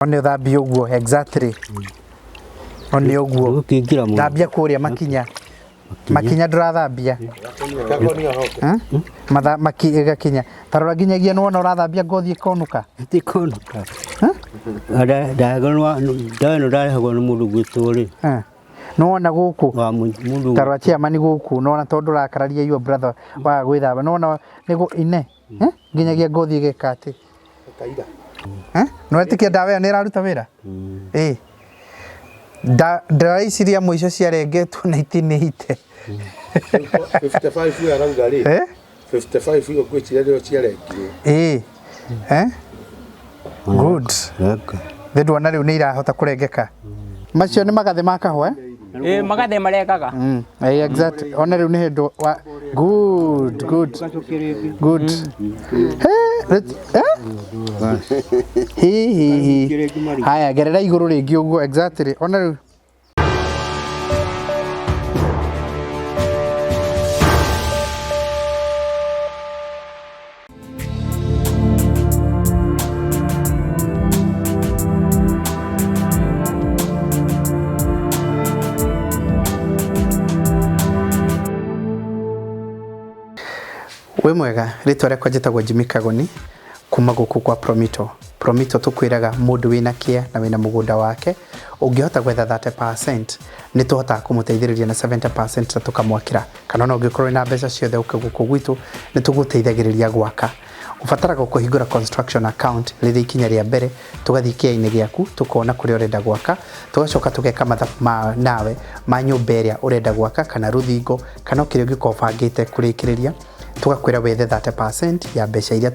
One ũthambie ũguo exactly. One ũguo. Ndũgũkĩingĩra mũno. Thambia kũrĩa makinya. Makinya ndũrathambia. Hmm? Matha maki ĩgakinya. Ta rora nginyagia nĩwona ũrathambia ngothi ĩkonũka. Ĩtikonoka. Ndawa ĩno ndarehagwo nĩ mũndũ gwitũ rĩ. Eh. Nĩwona gũkũ. Wa mũndũ. Ta rora chairman gũkũ nĩwona tondũ ũrakararia your brother waga gwĩthamba. Nĩwona nĩguo ine. Eh? Nginyagia ngothi ĩgeka atĩ. Eh? Nĩwetĩkia ndawa ĩyo nĩ ĩraruta wĩra? Ĩĩ. Ndawa ici ria mũico ciarengetwo 1980. 55 ũyũ arauga rĩ Eh? 55 ĩyo ngwĩciria nĩyo ciarengirwo. Ĩĩ. Eh? Good. Reka. Thĩ ndwona rĩu nĩ irahota kũrengeka. Macio nĩ magathĩ ma kahũa eh? Ĩĩ magathĩ marengaga. Mm. Eh, exactly. Ona rĩu nĩ hĩndĩ wa good good good. He, eh? Hi hi hi. Haya gerera igũrũ rĩngĩ ũguo exactly. Ona rĩu Wĩ mwega, rĩtwa rĩakwa njĩtagwo Jimmy Kagoni kuma gũkũ kwa Promito. Promito tũkwĩraga mũndũ wĩna kĩa na wĩna mũgũnda wake ũngĩhota gwetha 30% nĩ tũhotaga kũmũteithĩrĩria na 70% na tũkamwakĩra. Kana ona ũngĩkorwo wĩna mbeca ciothe ũke gũkũ gwitũ nĩ tũgũteithagĩrĩria gwaka. Ũbataraga kũhingũra construction account rĩrĩ ikinya rĩa mbere, tũgathiĩ kĩea-inĩ gĩaku tũkona kũrĩa ũrenda gwaka, tũgacoka tũgeka mathabu ma nawe ma nyũmba ĩrĩa ũrenda gwaka kana rũthingo kana o kĩrĩa ũngĩkorwo ũbangĩte kũrĩkĩrĩria, tũgakwĩra wethe 30% ya mbeca iria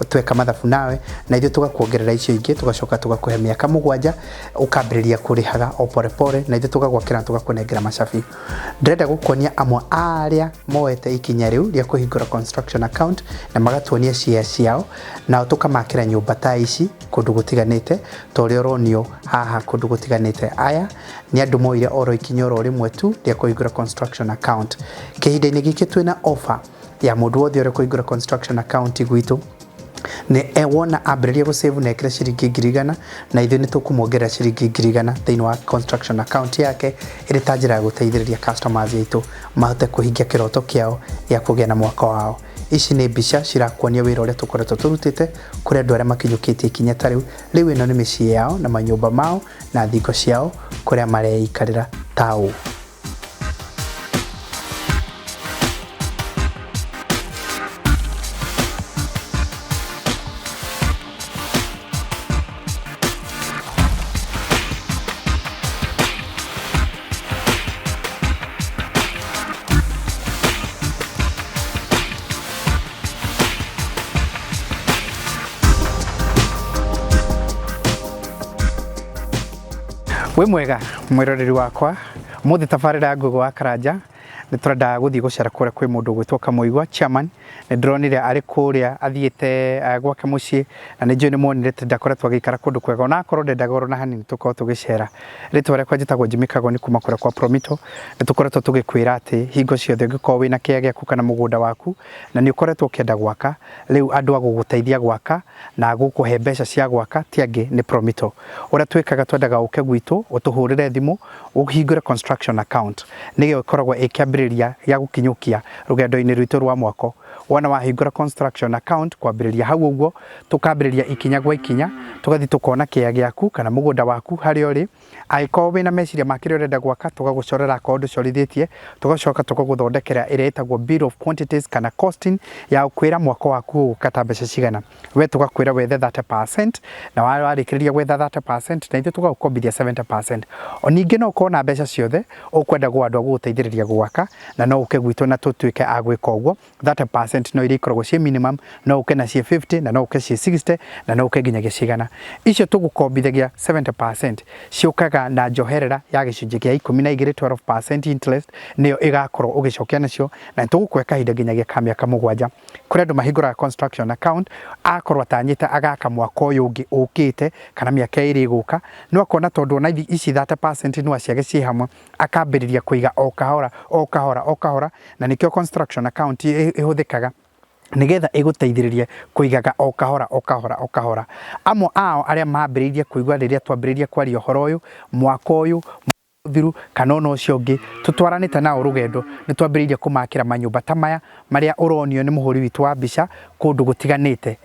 tweka mathabu nawe na ithuĩ tũgakuongerera icio ingĩ tũgacoka tũgakũhe mĩaka mũgwanja ũkambĩrĩria kũrĩhaga o pore pore na ithuĩ tũgagwakĩra na tũgakũnengera macabi. Ndĩrenda gũkuonia amwe a arĩa moete ikinya rĩu rĩa kũhingũra construction account na magatuonia share ciao nao tũkamakĩra nyũmba ta ici kũndũ gũtiganĩte ta ũrĩa ũronio haha kũndũ gũtiganĩte. Aya nĩ andũ moire oro ikinya oro rĩmwe tu rĩa kũhingũra construction account. Kĩhinda-inĩ gĩkĩ twĩna offer ya mũndũ wothe ũrĩa kũhingũra construction account gwitũ nĩ wona ambĩrĩria gũ save na ekĩre ciringi 100,000 na ithuĩ nĩ tũkũmuongerera ciringi 100,000 thĩinĩ wa construction account yake ĩrĩ ta njĩra ya gũteithĩrĩria customers aitũ mahote kũhingia kĩroto kĩao gĩa kũgĩa na mwako wao. Ici nĩ mbica cirakuonia wĩra ũrĩa tũkoretwo tũrutĩte kũrĩ andũ arĩa makinyũkĩtie ikinya ta rĩu. Rĩu ĩno nĩ mĩciĩ yao na manyũmba mao na thingo ciao kũrĩa mareikarĩra ta ũũ. Wĩ mwega mwĩroreri wakwa, ũmũthĩ tabarĩra ya Ngũgĩ wa Karanja nĩ tũrenda gũthiĩ gũcera kũrĩa kwĩ mũndũ ũgwĩtwo Kamũigua chairman, nĩ ndĩronire arĩ kũrĩa athiĩte gwake mũciĩ na nĩ njũĩ nĩ muonire atĩ ndakoretwo agĩikara kũndũ kwega ona akorwo ndendaga oro na hanini tũkorwo tũgĩcera. Rĩtwa rĩakwa njĩtagwo Jimmy Kagoni kuma kũrĩa kwa Promito, nĩ tũkoretwo tũgĩkwĩra atĩ hingo ciothe ũngĩkorwo wĩna kĩea gĩaku kana mũgũnda waku na nĩ ũkoretwo ũkĩenda gwaka, rĩu andũ a gũgũteithia gwaka na gũkũhe mbeca cia gwaka ti angĩ nĩ Promito. Ũrĩa twĩkaga twendaga ũke gwitũ ũtũhũrĩre thimũ ũhingũre construction account nĩyo ĩkoragwo ĩ kĩambĩrĩria gĩa gũkinyũkia rũgendo-inĩ rwitũ rwa mwako. Wona wahingũra construction account kwambĩrĩria hau ũguo tũkambĩrĩria ikinya gwa ikinya tũgathiĩ tũkona kĩea gĩaku kana mũgũnda waku harĩa ũrĩ, angĩkorwo wĩna meciria ma kĩrĩa ũrenda gwaka tũgagũcorera akorwo ndũcorithĩtie, tũgacoka tũgagũthondekera ĩrĩa ĩtagwo bill of quantities kana costing ya gũkwĩra mwako waku ũgũkata mbeca cigana. We tũgakwĩra wethe 30% na warĩkĩrĩria gwetha 30% na ithuĩ tũgagũkombithia 70%. O ningĩ no ũkorwo na mbeca ciothe ũkwenda andũ a gũgũteithĩrĩria gwaka na no ũke gwitũ na tũtuĩke a gwĩka ũguo. 30% no iria ikoragwo ciĩ minimum, no ũke na ciĩ 50 na no ũke ciĩ 60 na no ũke nginyagia cigana. Icio tũgũkombithagia 70% ciũkaga na njoherera ya gĩcunjĩ kĩa 12, 12% interest nĩyo ĩgakorwo ũgĩcokia nacio na nĩtũgũkũhe kahinda nginyagia ka mĩaka mũgwanja. Kũrĩ andũ mahingũraga construction account akorwo atanyĩte agaka mwaka ũyũ ũngĩ ũkĩte kana mĩaka ĩrĩ ĩgũka, no akona tondũ ona ici 30% no aciage ciĩ hamwe akambĩrĩria kũiga o kahora o kahora o kahora, na nĩkĩo construction account ĩhũthĩkaga. Nigetha ĩgũteithĩrĩrie kũigaga o kahora o kahora o kahora. Amwe ao arĩa mambĩrĩirie kũigua rĩrĩa twambĩrĩirie kwaria ũhoro ũyũ mwaka ũyũ mũthiru kana ona ũcio ũngĩ, tũtwaranĩte nao rũgendo, nĩ twambĩrĩirie kũmakĩra manyũmba ta maya marĩa ũronio nĩ mũhũri witũ wa mbica kũndũ gũtiganĩte.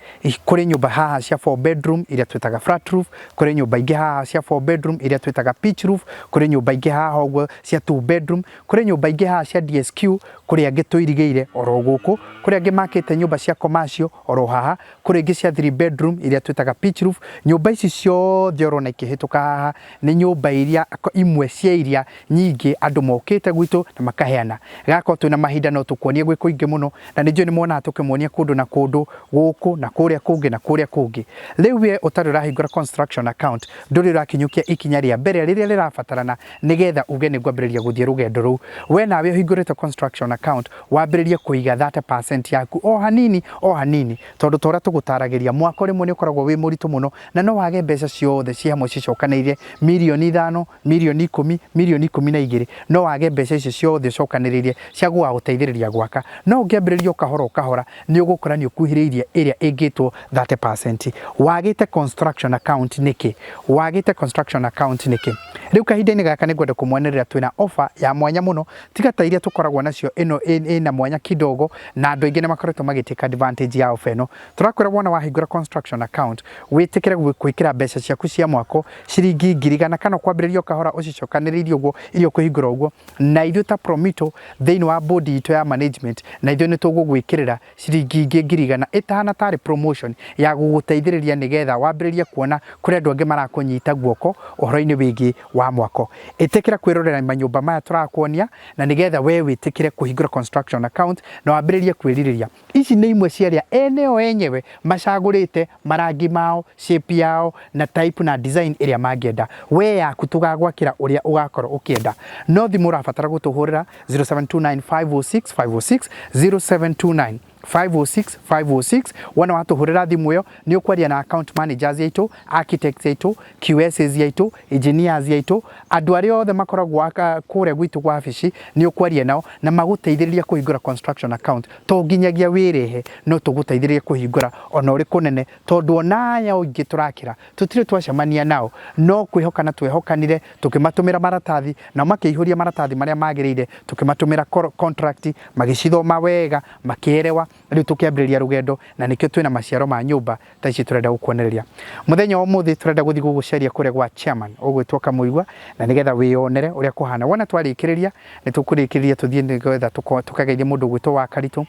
Kũrĩ nyũmba haha cia 4 bedroom iria twĩtaga flat roof, kũrĩ nyũmba ingĩ haha cia 4 bedroom iria twĩtaga pitch roof, kũrĩ nyũmba ingĩ haha ũguo cia 2 bedroom, kũrĩ nyũmba ingĩ haha cia DSQ, kũrĩ angĩ tũirigĩire oro gũkũ, kũrĩ angĩ makĩte nyũmba cia commercial oro haha, kũrĩ ingĩ cia 3 bedroom iria twĩtaga pitch roof. Nyũmba ici ciothe ũrona ikĩhĩtũka haha nĩ nyũmba iria imwe cia iria nyingĩ andũ mokĩte gwitũ na makaheana. Gakorwo twĩna mahinda no tũkuonie gwĩ kũingĩ mũno, na nĩ njũĩ nĩ muonaga tũkĩmuonia kũndũ na kũndũ gũkũ na kũrĩa kũngĩ na kũrĩa kũngĩ. Rĩu we ũtarĩ ũrahingũra construction account, ndũrĩ ũrakinyũkia ikinya rĩa mbere rĩrĩa rĩrabatarana nĩgetha uge nĩ ngwambĩrĩria gũthiĩ rũgendo rũu. We nawe ũhingũrĩte construction account, wambĩrĩrie kũiga 30% yaku o hanini o hanini, tondũ ta ũrĩa tũgũtaragĩria mwaka rĩmwe nĩ ũkoragwo wĩ mũritũ mũno, na no wage mbeca ciothe ciĩ hamwe cicokanĩrĩire mirioni 5, mirioni 10, mirioni 12, no wage mbeca icio ciothe ũcokanĩrĩirie cia gũgagũteithĩrĩria gwaka. No ũngĩambĩrĩria o kahora o kahora, nĩ ũgũkora nĩ ũkuhĩrĩirie ĩrĩa ĩngĩtwo 30%. Wagĩte construction account nĩkĩ? Wagĩte construction account nĩkĩ? Rĩu kahinda-inĩ gaka nĩ ngwenda kũmwonerera twĩna offer ya mwanya mũno, tiga ta iria tũkoragwo nacio, ĩno ĩna mwanya kidogo, na andũ aingĩ nĩ makoretwo magĩtake advantage ya offer ĩno. Tũrakwĩra wona wahingũra construction account, wĩtĩkĩre gwĩkĩra mbeca ciaku cia mwako ciringi 100,000 kana kwambĩrĩria o kahora ũcicokanĩrĩirie ũguo iria ũkũhingũra ũguo, na ithuĩ ta Promito thĩinĩ wa board itũ ya management, na ithuĩ nĩ tũgũgwĩkĩrĩra ciringi ingĩ 100,000 ĩtahana tarĩ promotion ya gũgũteithĩrĩria nĩgetha wambĩrĩrie kuona kũrĩ andũ angĩ marakũnyita guoko ũhoro-inĩ wĩgiĩ wa mwako. Ĩtĩkĩra kwĩrorera manyũmba maya tũrakuonia, na nĩgetha we wĩtĩkĩre kũhingũra construction account na wambĩrĩrie kwĩrirĩria. Ici nĩ imwe cia arĩa ene o enyewe macagũrĩte marangi mao, shape yao na type na design ĩrĩa mangĩenda. We yaku tũgagwakĩra ũrĩa ũgakorwo ũkĩenda. No thimũ ũrabatara gũtũhũrĩra 0729 506 506, 0729 506 506. Wona watũhũrĩra thimũ ĩyo nĩ ũkwaria na account managers aitũ, architects aitũ, QSs aitũ, engineers aitũ, andũ arĩa othe makoragwo kũrĩa gwitũ kwa wabici, nĩ ũkwaria nao na magũteithĩrĩria kũhingũra construction account. To nginyagia wĩrĩhe, no tũgũteithĩrĩrie kũhingũra ona ũrĩ kũnene, tondũ ona aya ũingĩ tũrakĩra tũtirĩ twacemania nao, no kwĩhokana twehokanire, tũkĩmatũmĩra maratathi nao makĩihũria maratathi marĩa magĩrĩire, tũkĩmatũmĩra contract, magĩcithoma wega, makĩerewa. Rĩu tũkĩambĩrĩria rũgendo, na nĩkĩo twĩna maciaro ma nyũmba ta ici tũrenda gũkuonereria mũthenya wa ũmũthĩ. Tũrenda gũthiĩ gũgũceria kũrĩa gwa chairman ũgwĩtwo Kamũigua, na nĩgetha wĩyonere ũrĩa kũhana. Wona twarĩkĩrĩria nĩ tũkũrĩkĩrĩria tũthiĩ nĩgetha tũkageithie mũndũ ũgwĩtwo wa Karitũ.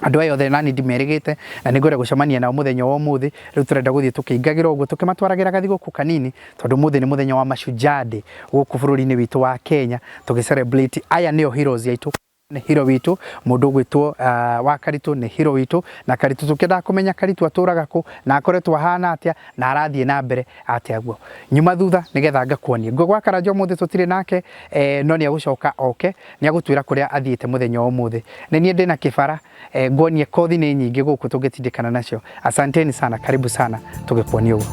Andũ aya othe nani ndimerĩgĩte na nĩngwenda gũcemania nao mũthenya wa ũmũthĩ. Rĩu tũrenda gũthiĩ tũkĩingagĩra ũguo tũkĩmatwaragĩra gathigũkũ kanini, tondũ ũmũthĩ nĩ mũthenya wa Mashujaa Day gũkũ bũrũri-inĩ witũ wa Kenya, tũgĩ celebrate aya nĩo heroes aitũ. Nĩ hero witũ mũndũ ũgwĩtwo wa Karitũ, nĩ hero witũ. Na Karitũ tũkĩendaga kũmenya Karitũ atũraga kũ na akoretwo ahana atĩa na arathiĩ na mbere atĩa guo nyuma thutha nĩgetha ngakuonie. Ngũgĩ wa Karanja ũmũthĩ tũtirĩ nake, no nĩ agũcoka oke, nĩ agũtwĩra kũrĩa athiĩte mũthenya wa ũmũthĩ. Nĩ niĩ ndĩna kĩbara, nguonie kothi nĩ nyingĩ gũkũ tũngĩtindĩkana nacio. Asanteni sana, karibu sana, tũgĩkuonia ũguo.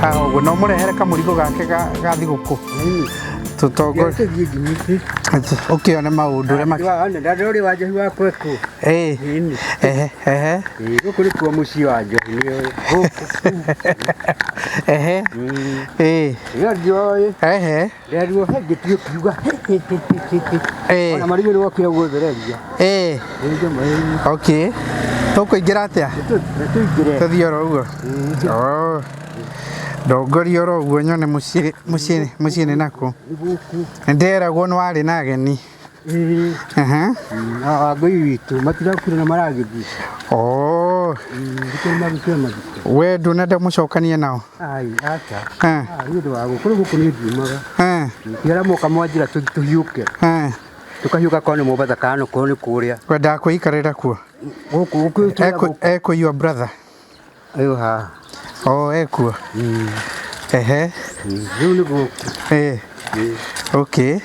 Haha ũguo no mũrehere kamũrigo gake ga thigũkũ tũtongorie ũkĩone maũndũ ũrĩa Ndandori wa njohi wa kweku. Ĩĩ. Ehe ehe. Gũkũ nĩkuo mũciĩ wa njohi nĩ gũkũ. Ehe ĩĩ. Ĩyo ndioĩ. Ehe. Nderirwo ngĩthiĩ kiuga. Ĩĩ. Ona marigũ nĩ wokire gũthereria. Ĩĩ. Ĩĩ. Okay, tũkũingĩra atĩa? Tũingĩre. Tũthiĩ oro ũguo. Oh. Ndongoria oro ũguo nyone mũciĩ mũciĩ mũciĩ nĩ nakũ. Gũkũ. Nderagwo nĩ warĩ na ageni. Ĩĩ. Aha. Wangũi witũ matirakire na maragĩthiĩ. Oh. Thikũ magĩkĩra mathiko. We ndũnenda mũcokanie nao? Ai, aca. Eh. Nĩ ũndũ wa gũkũ rĩu gũkũ nĩ ngiumaga. Eh. Tiara moka mwanjĩra tũhiũke. Eh. Tũkahiũka korwo nĩ Mombatha kana korwo nĩ kũrĩa. Wendaga kwĩikarĩra kuo? Gũkũ gũkũ. Eko your brother? Ayo haha. Oh, ekuo. Ehe. Rĩu nĩ gũkũ. Eh. Okay.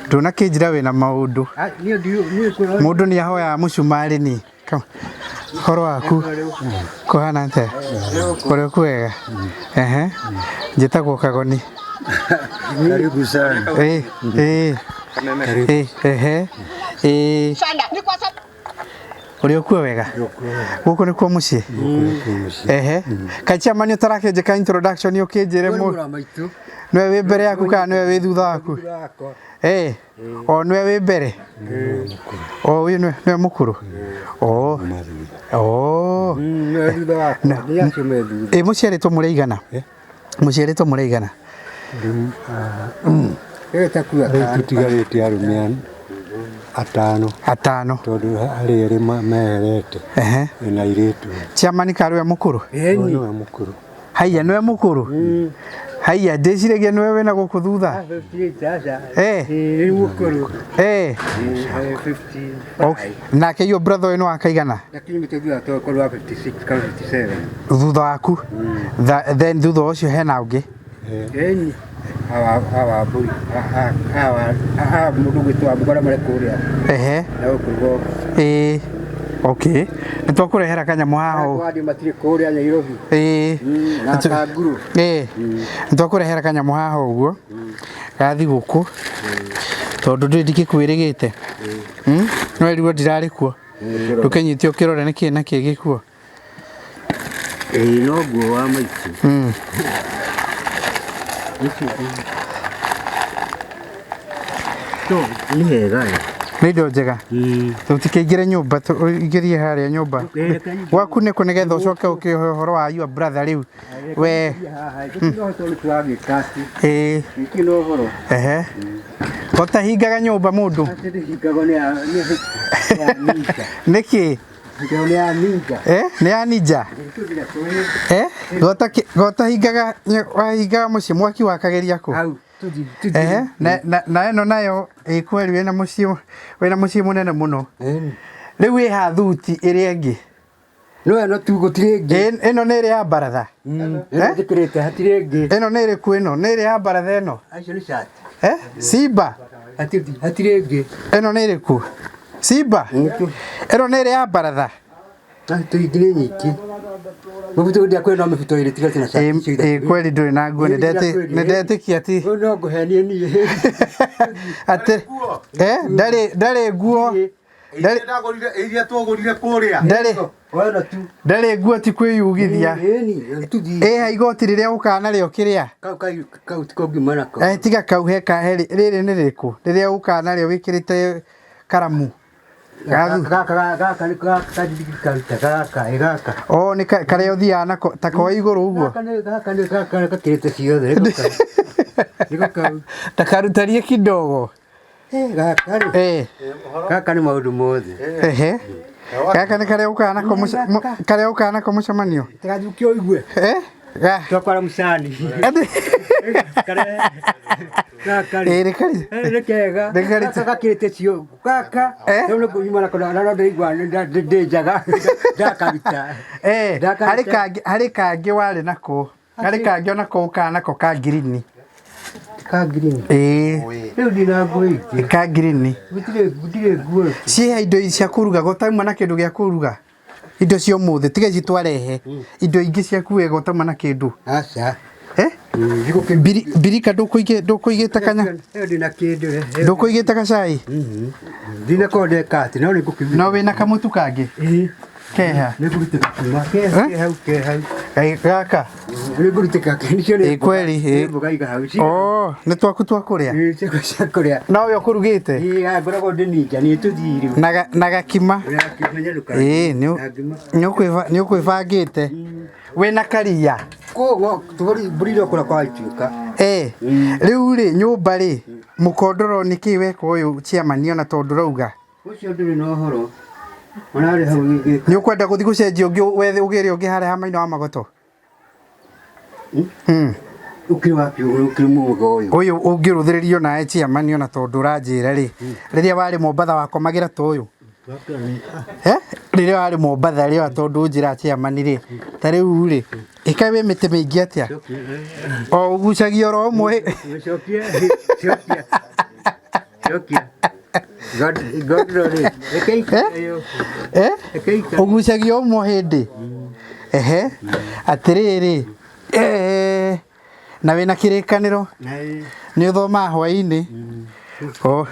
Ndũnakĩnjĩra wĩna maũndũ. Niĩ ndiũ niĩ Mũndũ nĩ ahoyaga mũcumarĩ ni. Horo waku kũhana atĩa? Ũrĩ ku wega? Ehe. Njĩtagwo Kagoni. Karibu sana. Eh, eh. Eh, ehe. Eh. Ũrĩ okuo wega? Gũkũ nĩkuo mũciĩ? Ehe. Kaĩ chairman ũtarakĩnjĩka introduction ũkĩnjĩre mũ maitũ. nĩwe wĩ mbere yaku kana nĩwe wĩ thutha waku? Eh. O nĩwe wĩ mbere? O ũyũ nĩwe mũkũrũ? O. O. Nĩwe thutha wakwa. Nĩ acio me thutha. Ĩ mũciarĩtwo mũrĩ aigana? Mũciarĩtwo mũrĩ aigana? Rĩu takua Rĩu tũtigarĩte arũme atano Atano. tondũ harĩ erĩ meherete Ehe. na airĩtu. Chairman karĩ we mũkũrũ? Ũyũ nĩwe mũkũrũ. Haiya nĩwe mũkũrũ? Haiya ndĩciragia nĩwe wĩna gũkũ thutha. Eh. Rĩu mũkũrũ. Eh. Okay. Nake your brother ũyũ nĩ wa kaigana? Lakini mĩtĩ thutha wa 56 kana 57. Thutha waku. Then thutha ũcio hena ũngĩ. Ĩni. Awa mbũri. Awa awa mũndũ gwĩtwo wa mbũri arĩa marĩ kũrĩa. Ehe. Na gũkũ gũkũ. Ĩĩ. Okay. Nĩ twakũrehera kanyamũ haha ũũ. Kwandi matirĩ kũrĩa Nairobi. Ĩĩ. Na Kanguru. Ĩĩ. Nĩ twakũrehera kanyamũ haha ũguo. Ga thigũkũ. Tondũ ndĩ ndikĩkwĩrĩgĩte. No ĩrigwo ndirarĩ kuo. Ndũkĩnyite ũkĩrore nĩkĩ na kĩ gĩkuo. Ĩĩ noguo wa maitũ. To nĩ hega ĩ. Nĩ indo njega. Tũtikĩingĩre nyũmba, ũingĩrie harĩa nyũmba. Gwaku nĩkũ nĩgetha ũcoke ũkĩhe ũhoro wa your brother rĩu. We. Gũtirĩ ũhoro tũragĩka atĩ. Ĩĩ. Gũtirĩ na ũhoro. Ehe. Ũtahingaga nyũmba mũndũ. Atĩ ndĩhingagwo nĩ ya nĩ ya ninja. Nĩkĩ? Hingagwo nĩ ya ninja. Eh? Nĩ ya ninja? Eh? Gotahingaga wahingaga mũciĩ mwaki wakagĩria kũ? Hau tũthi tũthi. Ehe. Na ĩno nayo ĩ kweri wĩna mũciĩ wĩna mũciĩ mũnene mũno. Rĩu ĩha thuti ĩrĩa ĩngĩ. No ĩno tu gũtirĩ ĩngĩ. Ĩno nĩ ĩrĩa ya baratha. Ĩno njĩkĩrĩte hatirĩ ĩngĩ. Ĩno nĩ ĩrĩkũ ĩno? Nĩ ĩrĩa ya baratha ĩno? Acio nĩ shati. Eh? Simba. Hatirĩ ĩngĩ. Ĩno nĩ ĩrĩkũ? Simba. Ĩno nĩ ĩrĩa ya baratha. Tũingĩ nĩ nyingĩ. Mĩbuto ndiakwĩra no mĩbuto ĩrĩ tigarĩte na shati icio ithatũ. Ĩ kweli ndũrĩ na nguo nĩ ndetĩkia ti. Ũyũ no ngũhenie niĩ. Atĩ eh ndarĩ nguo. Iria twagũrire kũrĩa. Ndarĩ Wona tu. ndarĩ nguo ti kwĩyugithia. Ĩni tũthiĩ. Ĩha igoti rĩrĩa ũkaga narĩo kĩrĩa? Kau kau tiko ngiuma nako. Eh tiga kau he ka he rĩrĩ nĩ rĩrĩkũ? Rĩrĩa ũkaga narĩo wĩkĩrĩte karamu. Gaka gaka nĩ gaka karuta gaka ĩ gaka. O nĩ karĩa ũthiaga nako ta koe igũrũ ũguo. Gaka nĩ gaka nĩ gaka gakĩrĩte ciothe. Nĩko kau. Ta karutarie kidogo. Gaka rĩ. Eh. Gaka nĩ maũndũ mothe. Ehe. Gaka nĩ karĩa ũkaga nako karĩa ũkaga nako mũcemanio. Tigathuke ũigue. Eh? Ga. Twakwara mũcani. Gaka rĩ. Ĩ nĩ kari. Nĩ kega. Nĩ kari. Gaka gakĩrĩte cio. Gaka. Rĩu nĩ kunyuma nako na no ndĩraigua ndĩ njaga. Ndakaruta. Eh, harĩ kangĩ harĩ kangĩ warĩ nako. Harĩ kangĩ onako ũkaga nako ka ngirini. Ka ngirini. Ĩĩ. Rĩu ndina nguo ingĩ. Ka ngirini. Gũtirĩ nguo. Ciĩha indo cia kũruga gũtauma na kĩndũ gĩa kũruga. Indo cia ũmũthĩ tiga ici twarehe. Indo ingĩ ciaku wega ũtauma na kĩndũ. Aca. Eh? Mbirika ndũkũigĩte kanya? Ĩyo ndĩna kĩndũ. Ndũkũigĩte gacai? Ndinakorwo ndeka atĩ no nĩngũkiuga. No wĩna kamũtu kangĩ? Ĩĩ. Keha. Nĩngũrutĩka kuma. Ke hau ke hau. Gaka. Nĩngũrutĩka nĩcio nĩ Ĩ kweli ĩ. mboga iga hau. Oh, nĩ twaku twa kũrĩa? Ĩ ciakwa cia kũrĩa. No we ũkũrugĩte? Ĩ ngoragwo ndĩ ninja nĩ tũthiĩ rĩu. Na gakima. Ĩ nĩ ũkwĩbangĩte. Wĩna karia. Koguo mbũri irokũra kwa ituĩka. Eh, rĩu rĩ nyũmba rĩ mũkondoro nĩ kĩ weka ũyũ chairman ona tondũ ũrauga? Ũcio ndũrĩ na ũhoro. Ona hau gĩgĩka. Nĩ ũkwenda gũthiĩ gũcenjia ũngĩ wethe ũgĩre ũngĩ harĩa ha maina wa magoto? Ũkĩrĩ wapi ũkĩrĩ mũga ũyũ? Ũyũ ũngĩrũthĩrĩrio nawe chairman ona tondũ ũranjĩra rĩ rĩrĩa warĩ Mombatha wakomagĩra ta ũyũ. Eh? Rĩrĩa warĩ Mombatha rĩrĩa tondũ ũnjĩra chairman rĩ ta rĩu rĩ ĩkaĩ wĩ mĩtĩ mĩingĩ atĩa? O ũgucagia oro ũmwe. Cokia cokia. Cokia. Godro rĩ. Reke Eh? Ũgucagia ũmwe hĩndĩ. Ehe. Atĩrĩrĩ. Eh. Na wĩna kĩrĩkanĩro. Nĩ ũthomaga hwaĩ-inĩ. Oh.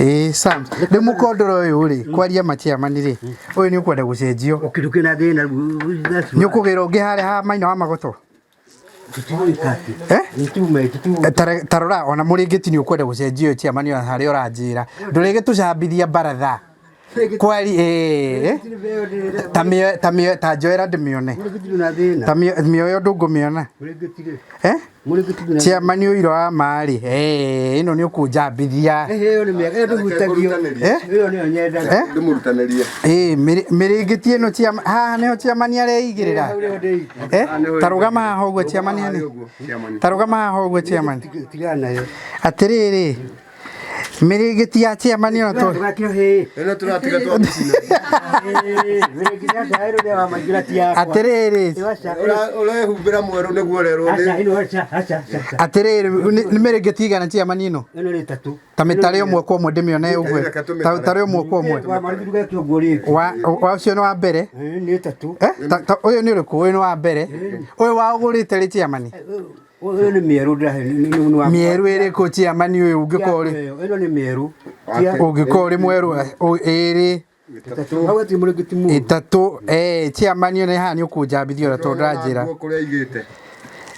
Ĩĩ Sam. Rĩu mũkondoro ũyũ rĩ, kwaria ma chairman rĩ, ũyũ nĩ ũkwenda gũcenjio. Kĩndũ kĩna thĩna Nĩ ũkũgĩra ũngĩ harĩa ha Maina wa Magoto. Eh? Ta rora ona mũrĩngĩti nĩ ũkwenda gũcenjio chairman ona harĩa ũranjĩra. Ndũrĩgĩtũcambithia baratha. Kwari ĩĩ. Ta mĩoe ta mĩoe ta njoera ndĩmĩone. Ta mĩoyo ndũngũmĩona. Eh? Chairman ũiro wa ma rĩ, eh ĩno nĩ ũkũnjambithia. Eh? Eh? Ndĩmũrutanĩrie. Ĩĩ mĩrĩngĩti ĩno chairman haha nĩho chairman areigĩrĩra. Eh? Ta rũgama haha ũguo chairman nĩ. Ta rũgama haha ũguo chairman. Atĩrĩrĩ, mĩrĩngĩti ya chairman ĩno tũ Ĩno tũratiga twamĩcina. Atĩrĩrĩ, Ũrehumbĩra mwerũ nĩguo ũrerwo nĩ atĩrĩrĩ, nĩ mĩrĩngĩti igana chairman ĩno? Ta mĩtare ũmwe kwa ũmwe ndĩmĩone ũguo. Tare ũmwe kwa ũmwe. Wa wa ũcio nĩ wa mbere. Eh? Ũyũ nĩ ũrĩkũ? Ũyũ nĩ wa mbere. Ũyũ wa ũgũrĩte rĩ chairman? Ũyũ nĩ mĩerũ ndĩrahe. Mĩerũ ĩrĩkũ chairman ũyũ ũngĩkorwo ũrĩ Ĩno nĩ mĩerũ. ũngĩkorwo ũrĩ mwerũ ĩrĩ Hau hatirĩ mũrĩngĩti mũũru. ĩtatũ eh chairman ũyũ nĩ haha nĩ ũkũnjambithia ũrĩa tondũ ndĩranjĩra. Nguo kũrĩa aigĩte.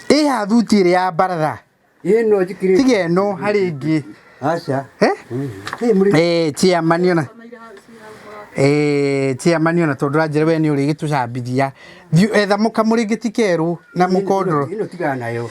Ĩha thuti ĩrĩa ya baratha. Ĩno njĩkĩrĩte. Tiga ĩno harĩ ĩngĩ. Aca. Eh? Eh chairman ona. Eh chairman ona tondũ ndĩranjĩra we nĩ ũrĩgĩtũcambithia. Thiĩ etha kamũrĩngĩti kerũ na mũkondoro. Ĩno tigana nayo.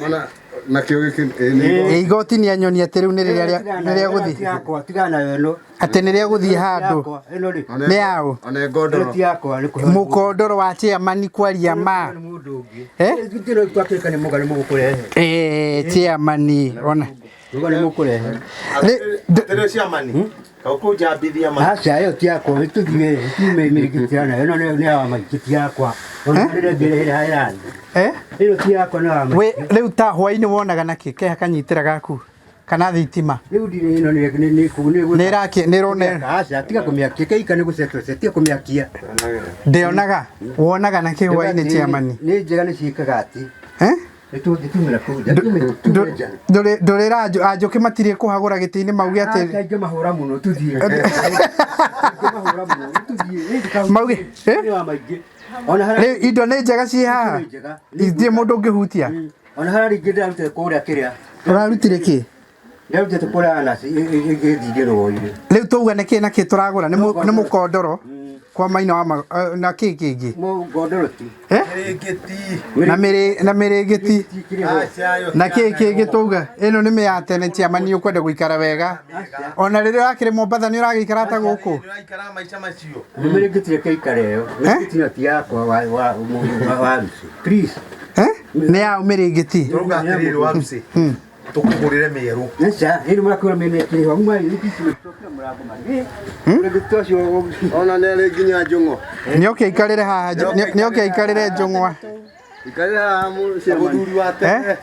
Ona nakĩo gĩkĩ ĩ, nĩ Ĩ igoti nĩ anyonia atĩ rĩu nĩ rĩrĩa nĩ rĩa gũthiĩ. Yakwa tigana nayo ĩno. Atĩ nĩ rĩa gũthiĩ handũ. Ĩno rĩ. Nĩ yaũ? Ona Ĩno ngondoro. ti yakwa nĩ kũheo. Mũkondoro wa chairman kwaria ma. Nĩ mũndũ ũngĩ. Eh? Ĩno twakĩrĩka nĩ mũga nĩ mũgũkũrehe. Eh chairman ona. Mũga nĩ mũkũrehe. Atĩrĩ chairman. Ũkũnjambithia ma. Aca ĩyo ti yakwa tũthiĩ tume mĩrĩngĩti nayo ĩno nĩ ya maingĩ ti yakwa. Ona rĩrĩa ngĩrehera ĩrani. Eh? Ĩno ti yakwa nĩ ya maingĩ. We rĩu ta hwaĩ-inĩ wonaga nakĩ keha kanyitĩra gaku kana thitima Rĩu ndirĩ ĩno nĩ nĩ nĩ nĩ nĩ ĩraki nĩ ĩrone Aca tiga kũmĩakia keika nĩ gũcetwo tiga kũmĩakia. ndĩonaga wonaga nakĩ hwaĩ-inĩ chairman Nĩ njega nĩ ciĩkaga atĩ. eh Nĩ tũngĩtumĩra kũu nja. Tume nja. Ndũrĩra anjũkĩ matirĩ kũhagũra gĩtĩ-inĩ mauge Aca atĩ ingĩmahũra mũno tũthiĩ. Ingĩmahũra mũno tũthiĩ. Mauge, eh? Nĩ wa maingĩ. Ona harĩa rĩu indo nĩ njega ciĩ haha Nĩ njega. itirĩ mũndũ ũngĩhutia Ona harĩa rĩngĩ ndĩrarutĩte kũrĩa kĩrĩa. ũrarutire kĩ Ndĩrarutĩte kũrĩa anasi ĩgĩthiĩ rũĩ-inĩ. rĩu tauga nĩ kĩ na kĩ tũragũra nĩ mũkondoro kwa maina wa na kĩ kĩngĩ Mũngondoro ti. eh Mĩrĩngĩti. na mĩrĩ na mĩrĩngĩti Aca ĩyo na kĩ kĩngĩ tauga ĩno nĩ mĩya tene chairman nĩ ũkwenda gũikara wega ona rĩrĩa ũrakĩrĩ Mombatha nĩ ũragĩikara ta gũkũ Ndĩraikara maica macio. Nĩ mĩrĩngĩti reke ikare ĩyo. Mĩrĩngĩti ĩno ti yakwa wa wa wa wa Lucy. Please. eh nĩ yaũ mĩrĩngĩti Tũrauga atĩrĩrĩ wa Lucy. Tũkũgũrĩre mĩerũ. Aca ĩno mũrakwĩra mĩena ĩkĩrĩhwo. Muma ĩkĩrĩhwo mũrango marĩ. Mũrĩngĩti ũcio Ona nĩ arĩ nginya njũng'o. nĩ oke aikarĩre haha nĩ oke aikarĩre njũng'wa Ikarĩra haha mũthuri wa tene.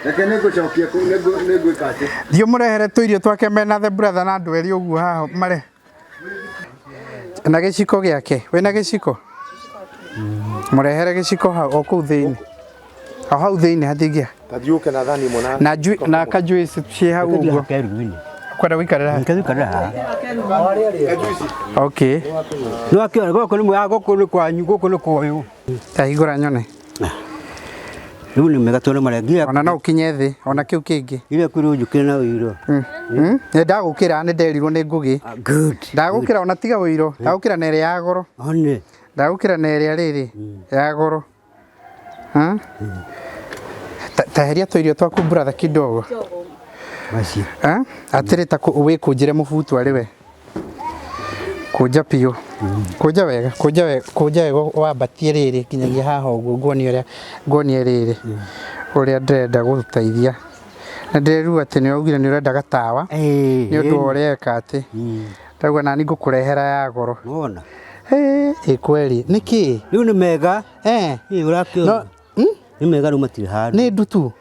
Reke nĩngũcokia kũu nĩngwĩka atĩ. thiĩ ũmũrehere tũirio twake mena the brother na andũ erĩ ũguo haha mare na gĩciko gĩake wĩna gĩciko mũrehere gĩciko hau o kũu thĩinĩ o hau thĩinĩ hatingĩa Tathiĩ ũke na thani ĩmwe na na na kajuice ciĩ hau ũguo kwenda gũikarĩra haha? Nĩkathikara haha. okay Nĩ wakĩona gũkũ nĩ mwega gũkũ nĩ kwanyu gũkũ nĩ kũyũ. ta hingũra nyone Rĩu nĩ mega tondũ marengia ona no ũkinye thĩ ona kĩu kĩngĩ iria kwĩrwo njũkĩre na ũiro. Nĩ ndagũkĩra nĩ nderirwo nĩ ngũgĩ Good. ndagũkĩra ona tiga ũiro ndagũkĩra na ĩrĩa ya goro One. ndagũkĩra na ĩrĩa rĩrĩ ya goro Taheria tũirio twaku brother kidogo Macio. Atĩrĩ ta wĩkũnjĩre mũbutu arĩ we kũnja biũ kũnja wega kũnja wega kũnja wega wambatie rĩrĩ nginyagia haha ũguo nguonie ũrĩa nguonie rĩrĩ ũrĩa ndĩrenda gũgũteithia na ndĩrerua atĩ nĩ waugire nĩ ũrenda gatawa nĩ ũndũ wa ũrĩa eka atĩ ndauga nani ngũkũrehera ya goro. Wona. Ĩ kweli nĩ kĩ Rĩu nĩ mega. Eh. Ĩ ũrakĩona. No, Nĩ mega rĩu matirĩ handũ. Nĩ ndutu.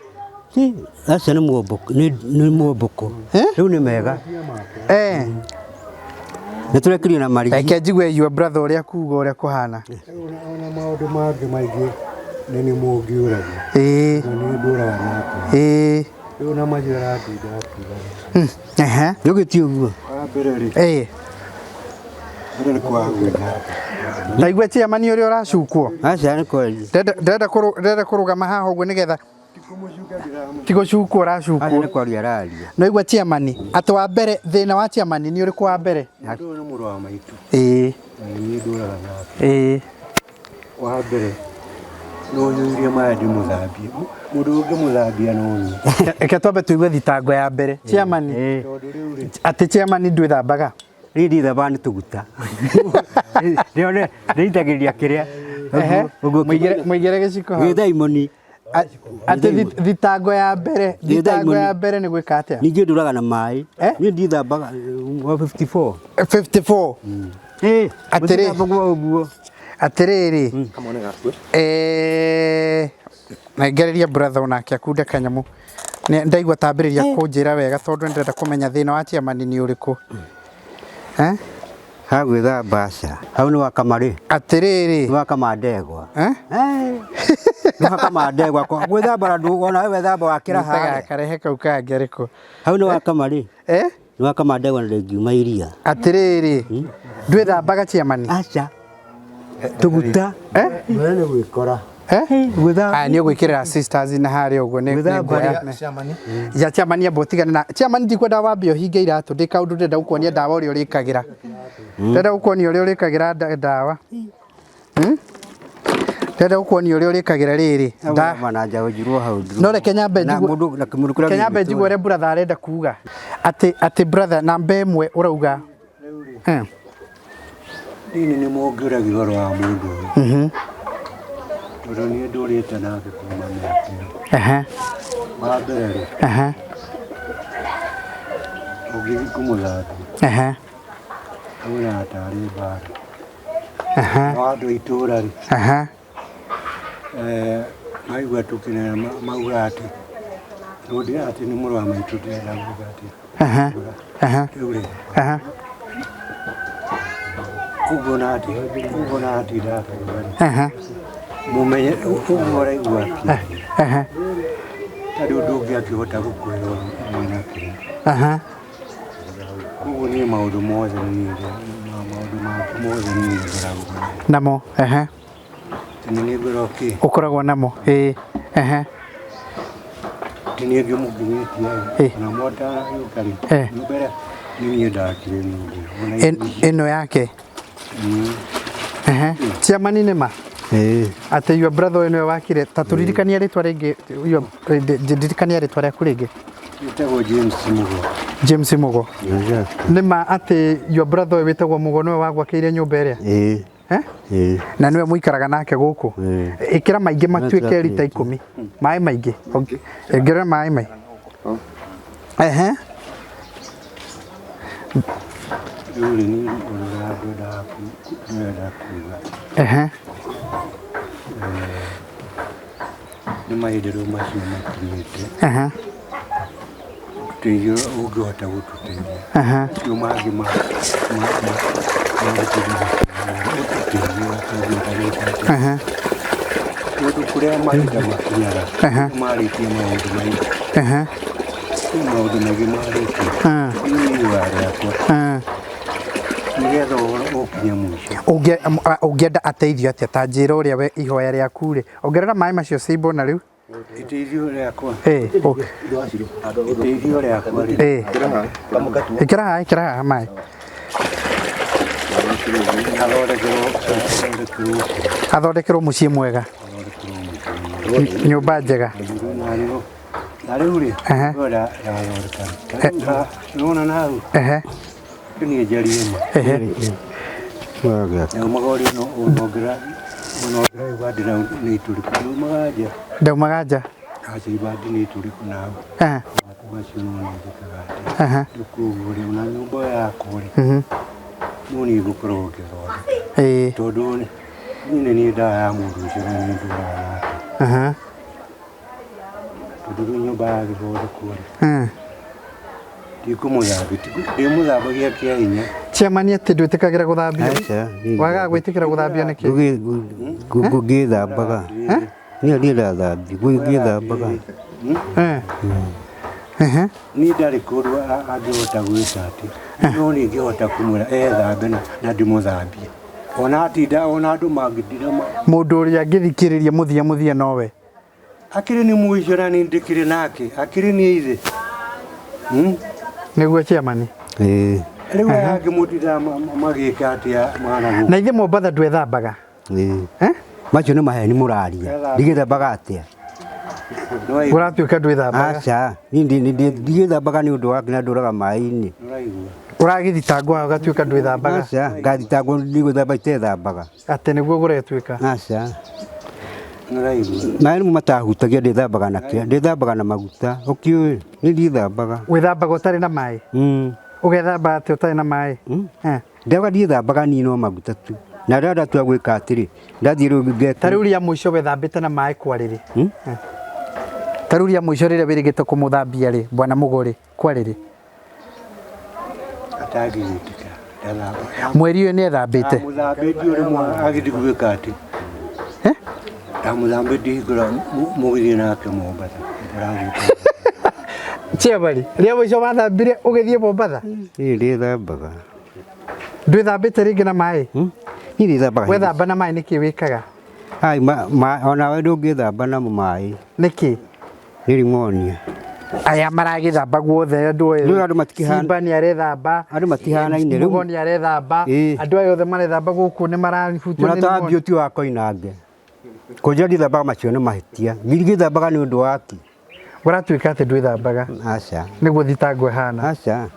Aca nĩ muomboko, nĩ muomboko. Rĩu nĩ mega. Eh. Nĩ tũrekĩrio na marigi. Reke njigue your brother ũrĩa kuga ũrĩa kũhana. Ona maũndũ mangĩ maingĩ nĩ nĩ mũngĩũragia. Ĩĩ. Na nĩ ndũraga nake. Ĩĩ. Rĩu na macio aratinda akiuga. Ehe. Nĩũgĩtie ũguo. Wa mbere rĩ, Ĩĩ. mbere nĩ kwaga gwĩthamba. Ndaigua chairman ũrĩa ũracukwo. Aca nĩ kwaria. Ndĩrenda kũrũgama haha ũguo nĩgetha ti gũcukwo Aca nĩ ũracukwo. kwaria araria. Naigua chairman atĩ wa mbere thĩna wa chairman nĩ ũrĩkũ wa mbere? Mũndũ ũyũ nĩ mũrũ wa maitũ. Ĩĩ. Na nĩ niĩ ndũraga nake. Ĩĩ. Wa mbere no nyuire maĩ ndĩmũthambie. Mũndũ ũngĩmũthambia no niĩ. Reke twambe tũigue thitango ya mbere. Chairman Tondũ rĩu rĩ, atĩ chairman ndwĩthambaga. Niĩ ndithambaga nĩ tũguta. Ndĩitagĩrĩria kĩrĩa. Ehe. Ũguo Mũigĩre gĩciko hau. Gĩthaimoni. Atĩ thitango ya mbere, thitango ya mbere nĩ gwĩka atĩa? Ningĩ ndũraga na maĩ. Eh? Niĩ ndithambaga wa 54. 54. Ĩĩ. Atĩrĩ. Mũtithambagwo ũguo. Atĩrĩrĩ. Eh, nengereria brother onake akunde kanyamũ. Ndaigua tambĩrĩria kũnjĩra wega tondũ nĩndĩrenda kũmenya thĩna wa chairman nĩ ũrĩkũ. Eh? Ha gwĩthamba aca. Hau nĩ wakama rĩ. Atĩrĩrĩ. Nĩ wakama ndegwa. Eh? Nĩ wakama ndegwa. Gwĩthamba na ndũ ona we wethamba wakĩra harĩa. Karehe kau kangĩ arĩkũ? Hau nĩ wakama rĩ. Eh? Nĩ wakama ndegwa na ndĩngiuma iria. Atĩrĩrĩ. Ndwĩthambaga chairman? Aca. Tũguta. Eh? mbere nĩ gwĩkora. Eh? Gwĩthamba. Aya nĩ ũgwĩkĩrĩra sisters na harĩa ũguo nĩ Gwĩthamba nguoya. Ya chairman amba ũtigane na chairman ndikwenda wambe ũhinge iratũ ndĩ kaũndũ ndĩrenda gũkuonia ndawa ũrĩa ũrĩkagĩra. Ndĩrenda gũkuonia ũrĩa ũrĩkagĩra ndawa. Ndĩrenda gũkuonia ũrĩa ũrĩkagĩra rĩrĩ. Na njaũ njirwo hau. No reke nyambe Na njigue mũndũ na kĩmũndũ kĩrĩa reke nyambe njigue ũrĩa brother arenda kuga. Atĩ brother namba ĩmwe ũrauga. Eh. Niĩ nĩ mũngĩũragia ũhoro wa mũndũ ũyũ. Tondũ niĩ ndũrĩte nake kuma mĩaka ĩyo. Ehe. Wa mbere rĩ, Ehe. ũngĩthiĩ kũmũthambia, Ehe. aunaga tarĩ mbara. Ehe. Nao andũ a itũũra rĩ, Ehe. maigua tũkĩnena mauga atĩ tondũ atĩ nĩ mũrũ wa maitũ ndĩrenda kuga atĩ Ehe. Ehe. rĩu rĩ, Ehe. ũguo na atĩ ũguo na atinda akiuga rĩ, Ehe. mũmenye ũguo ũraigua akĩaria Ehe. tondũ ũndũ ũngĩ angĩhota gũkwĩra mwena kĩrĩa. Ehe. Koguo niĩ maũndũ mothe niĩ maũndũ mangĩ mothe niĩ ngoragwo namo. Namo. Ehe. Nĩ niĩ ngoragwo kĩ Ũkoragwo namo. Ĩĩ. Ehe. Nĩ niĩ ngĩmũkinyĩtie Eh. ona motagĩũka rĩ Eh. nyũmba ĩrĩa nĩ niĩ ndakire nyũmba ĩyo. Ona Ĩno yake. Ehe. Chairman nĩ ma? Ĩĩ. Atĩ your brother ũyũ nĩwe wakire ta tũririkania rĩtwa rĩngĩ ndirikania rĩtwa rĩaku rĩngĩ. Wĩtagwo James Mugo. James Mugo. Nĩ ma atĩ your brother ũyũ wĩtagwo Mugo nĩwe wagwakĩire nyũmba ĩrĩa? Ĩĩ. Eh? Ĩĩ. Na nĩwe mũikaraga nake gũkũ? Ĩĩ. Ĩkĩra maingĩ matuĩke rita 10. Maĩ maingĩ. Ongerera maĩ maingĩ. Ehe. Rĩu rĩ niĩ ũrĩa ngwendaga ndĩrenda kuga Ehe. nĩ mahinda rĩu macio makinyĩte Ehe. ũteithio ũngĩhota gũtũteithia Ehe. macio mangĩ ma magũteithia ũteithio ũngĩhota gwĩka atĩa. Ehe. Tondũ kũrĩa mahinda makinyaga Ehe. marĩtie maũndũ maingĩ Ehe. kwĩ maũndũ maingĩ marĩtie Ah. niĩ ihoya rĩakwa Ah. nĩgetha ũhoro ũkinye mũico Ũngĩenda ateithio atĩa ta njĩra ũrĩa we ihoya rĩaku rĩ ongerera maĩ macio cimbo na rĩu iteithio rĩakwa Ĩĩ, iteithio rĩakwa rĩ ĩĩ. Ĩkĩra haha ĩkĩra haha maĩ athondekerwo athondekerwo athondekerwo mũciĩ mwega nyũmba njega na rĩu na rĩu rĩ Ehe. ndĩrenda ndathondeka nĩwona na hau Ehe. niĩ njarie ma Ehe. Naumaga ũrĩa onongera onongera ibandi na nĩ itũrĩku naumaga nja Ndaumaga nja aca ibandi nĩ itũrĩku na hau Ehe. maku macio no nĩ njĩkaga atĩ Ehe. rĩu koguo rĩ ona nyũmba yakwa rĩ no niĩ ngũkorwo ngĩthondeka Ĩĩ. tondũ niĩ nĩ niĩ ndawa ya mũndũ ũcio na nĩ ndũraga nake Aha. tondũ rĩu nyũmba yagĩthondekwo rĩ Mm. ndikũmũthambia ndĩmũthambagia kĩa hinya. Chairman atĩ ndwĩtĩkagĩra gũthambio? Aca, niĩ Wagaga gwĩtĩkĩra gũthambio nĩkĩ? Ngĩthambaga. Niĩ niĩ ndathambio, ngĩthambaga. Eh. Ehe. Niĩ ndarĩ kũndũ angĩhota gwĩka atĩ no niĩ ingĩhota kũmwĩra ethambe na ndĩmũthambie ona atinda ona andũ mangĩtinda Mũndũ ũrĩa angĩthikĩrĩria mũthia mũthia nowe. Akĩrĩ nĩ mũico na nĩ ndĩkĩrĩ nake akĩrĩ nĩ ithe. Nĩguo chairman. Ĩĩ. Rĩu aya angĩ mũtindaga magĩka atĩa mana gũkũ? Na ithe Mombatha ndwethambaga. Ĩĩ. Eh? Macio nĩ maheni mũraria. Ndigĩthambaga atĩa? Ũratuĩka ndwĩthambaga. Aca, niĩ ndigĩthambaga nĩ ũndũ wa na ndũraga maĩ-inĩ. Ũragĩthitangwo haha ũgatuĩka ndwĩthambaga. Aca, ngathitangwo ndigwĩthamba itethambaga. Atĩ nĩguo kũretuĩka. Aca. Maĩ nĩmo matahutagia ndĩthambaga na kĩa, ndĩthambaga na maguta. Ũkĩũĩ, niĩ ndiĩthambaga. Wĩthambaga ũtarĩ na maĩ? Ũgethamba atĩa ũtarĩ na maĩ? Eh. Ndauga ndiĩthambaga niĩ no maguta tu. Na rĩrĩa ndatua gwĩka atĩrĩ, ndathiĩ rĩu ngeka. Ta rĩu rĩa mũico wethambĩte na maĩ kwarĩrĩ? Ta rĩu rĩa mũico rĩrĩa wĩrĩgĩte kũmũthambia rĩ, bwana Mũgũrĩ, kwarĩrĩ? Atangĩgĩtĩka ndathambaga. Mweri ũyũ nĩ ethambĩte? Ndamũthambĩtie o rĩmwe agĩthiĩ gwĩka atĩ. Ndamũthambĩtie hingo ĩrĩa mũgĩthiĩ nake Mombatha. Chairman, rĩa mũico wathambire ũgĩthiĩ Mombatha? Niĩ ndiĩthambaga. Ndwĩthambĩte rĩngĩ na maĩ? Niĩ ndĩthambaga. Wethamba na maĩ nĩkĩ wĩkaga? Ai, onawe ndũngĩthamba na maĩ. Nĩkĩ? Nĩ rimonia. Aya maragĩthamba guothe andũ aya. Rĩu andũ matikĩhana. Simba nĩ arethamba. Andũ matihanaine rĩu. Mũgo nĩ arethamba. Ĩĩ. Andũ aya othe marethamba gũkũ nĩ marahutio nĩ Mũrata wa pneumonia. biũ ti wa Koinange. Kũnjĩra ndithambaga macio nĩ mahĩtia. Ndigĩthambaga nĩ ũndũ wa kĩ? Ũratuĩka atĩ ndwĩthambaga. Aca. Nĩguo thitango ĩhana. Aca.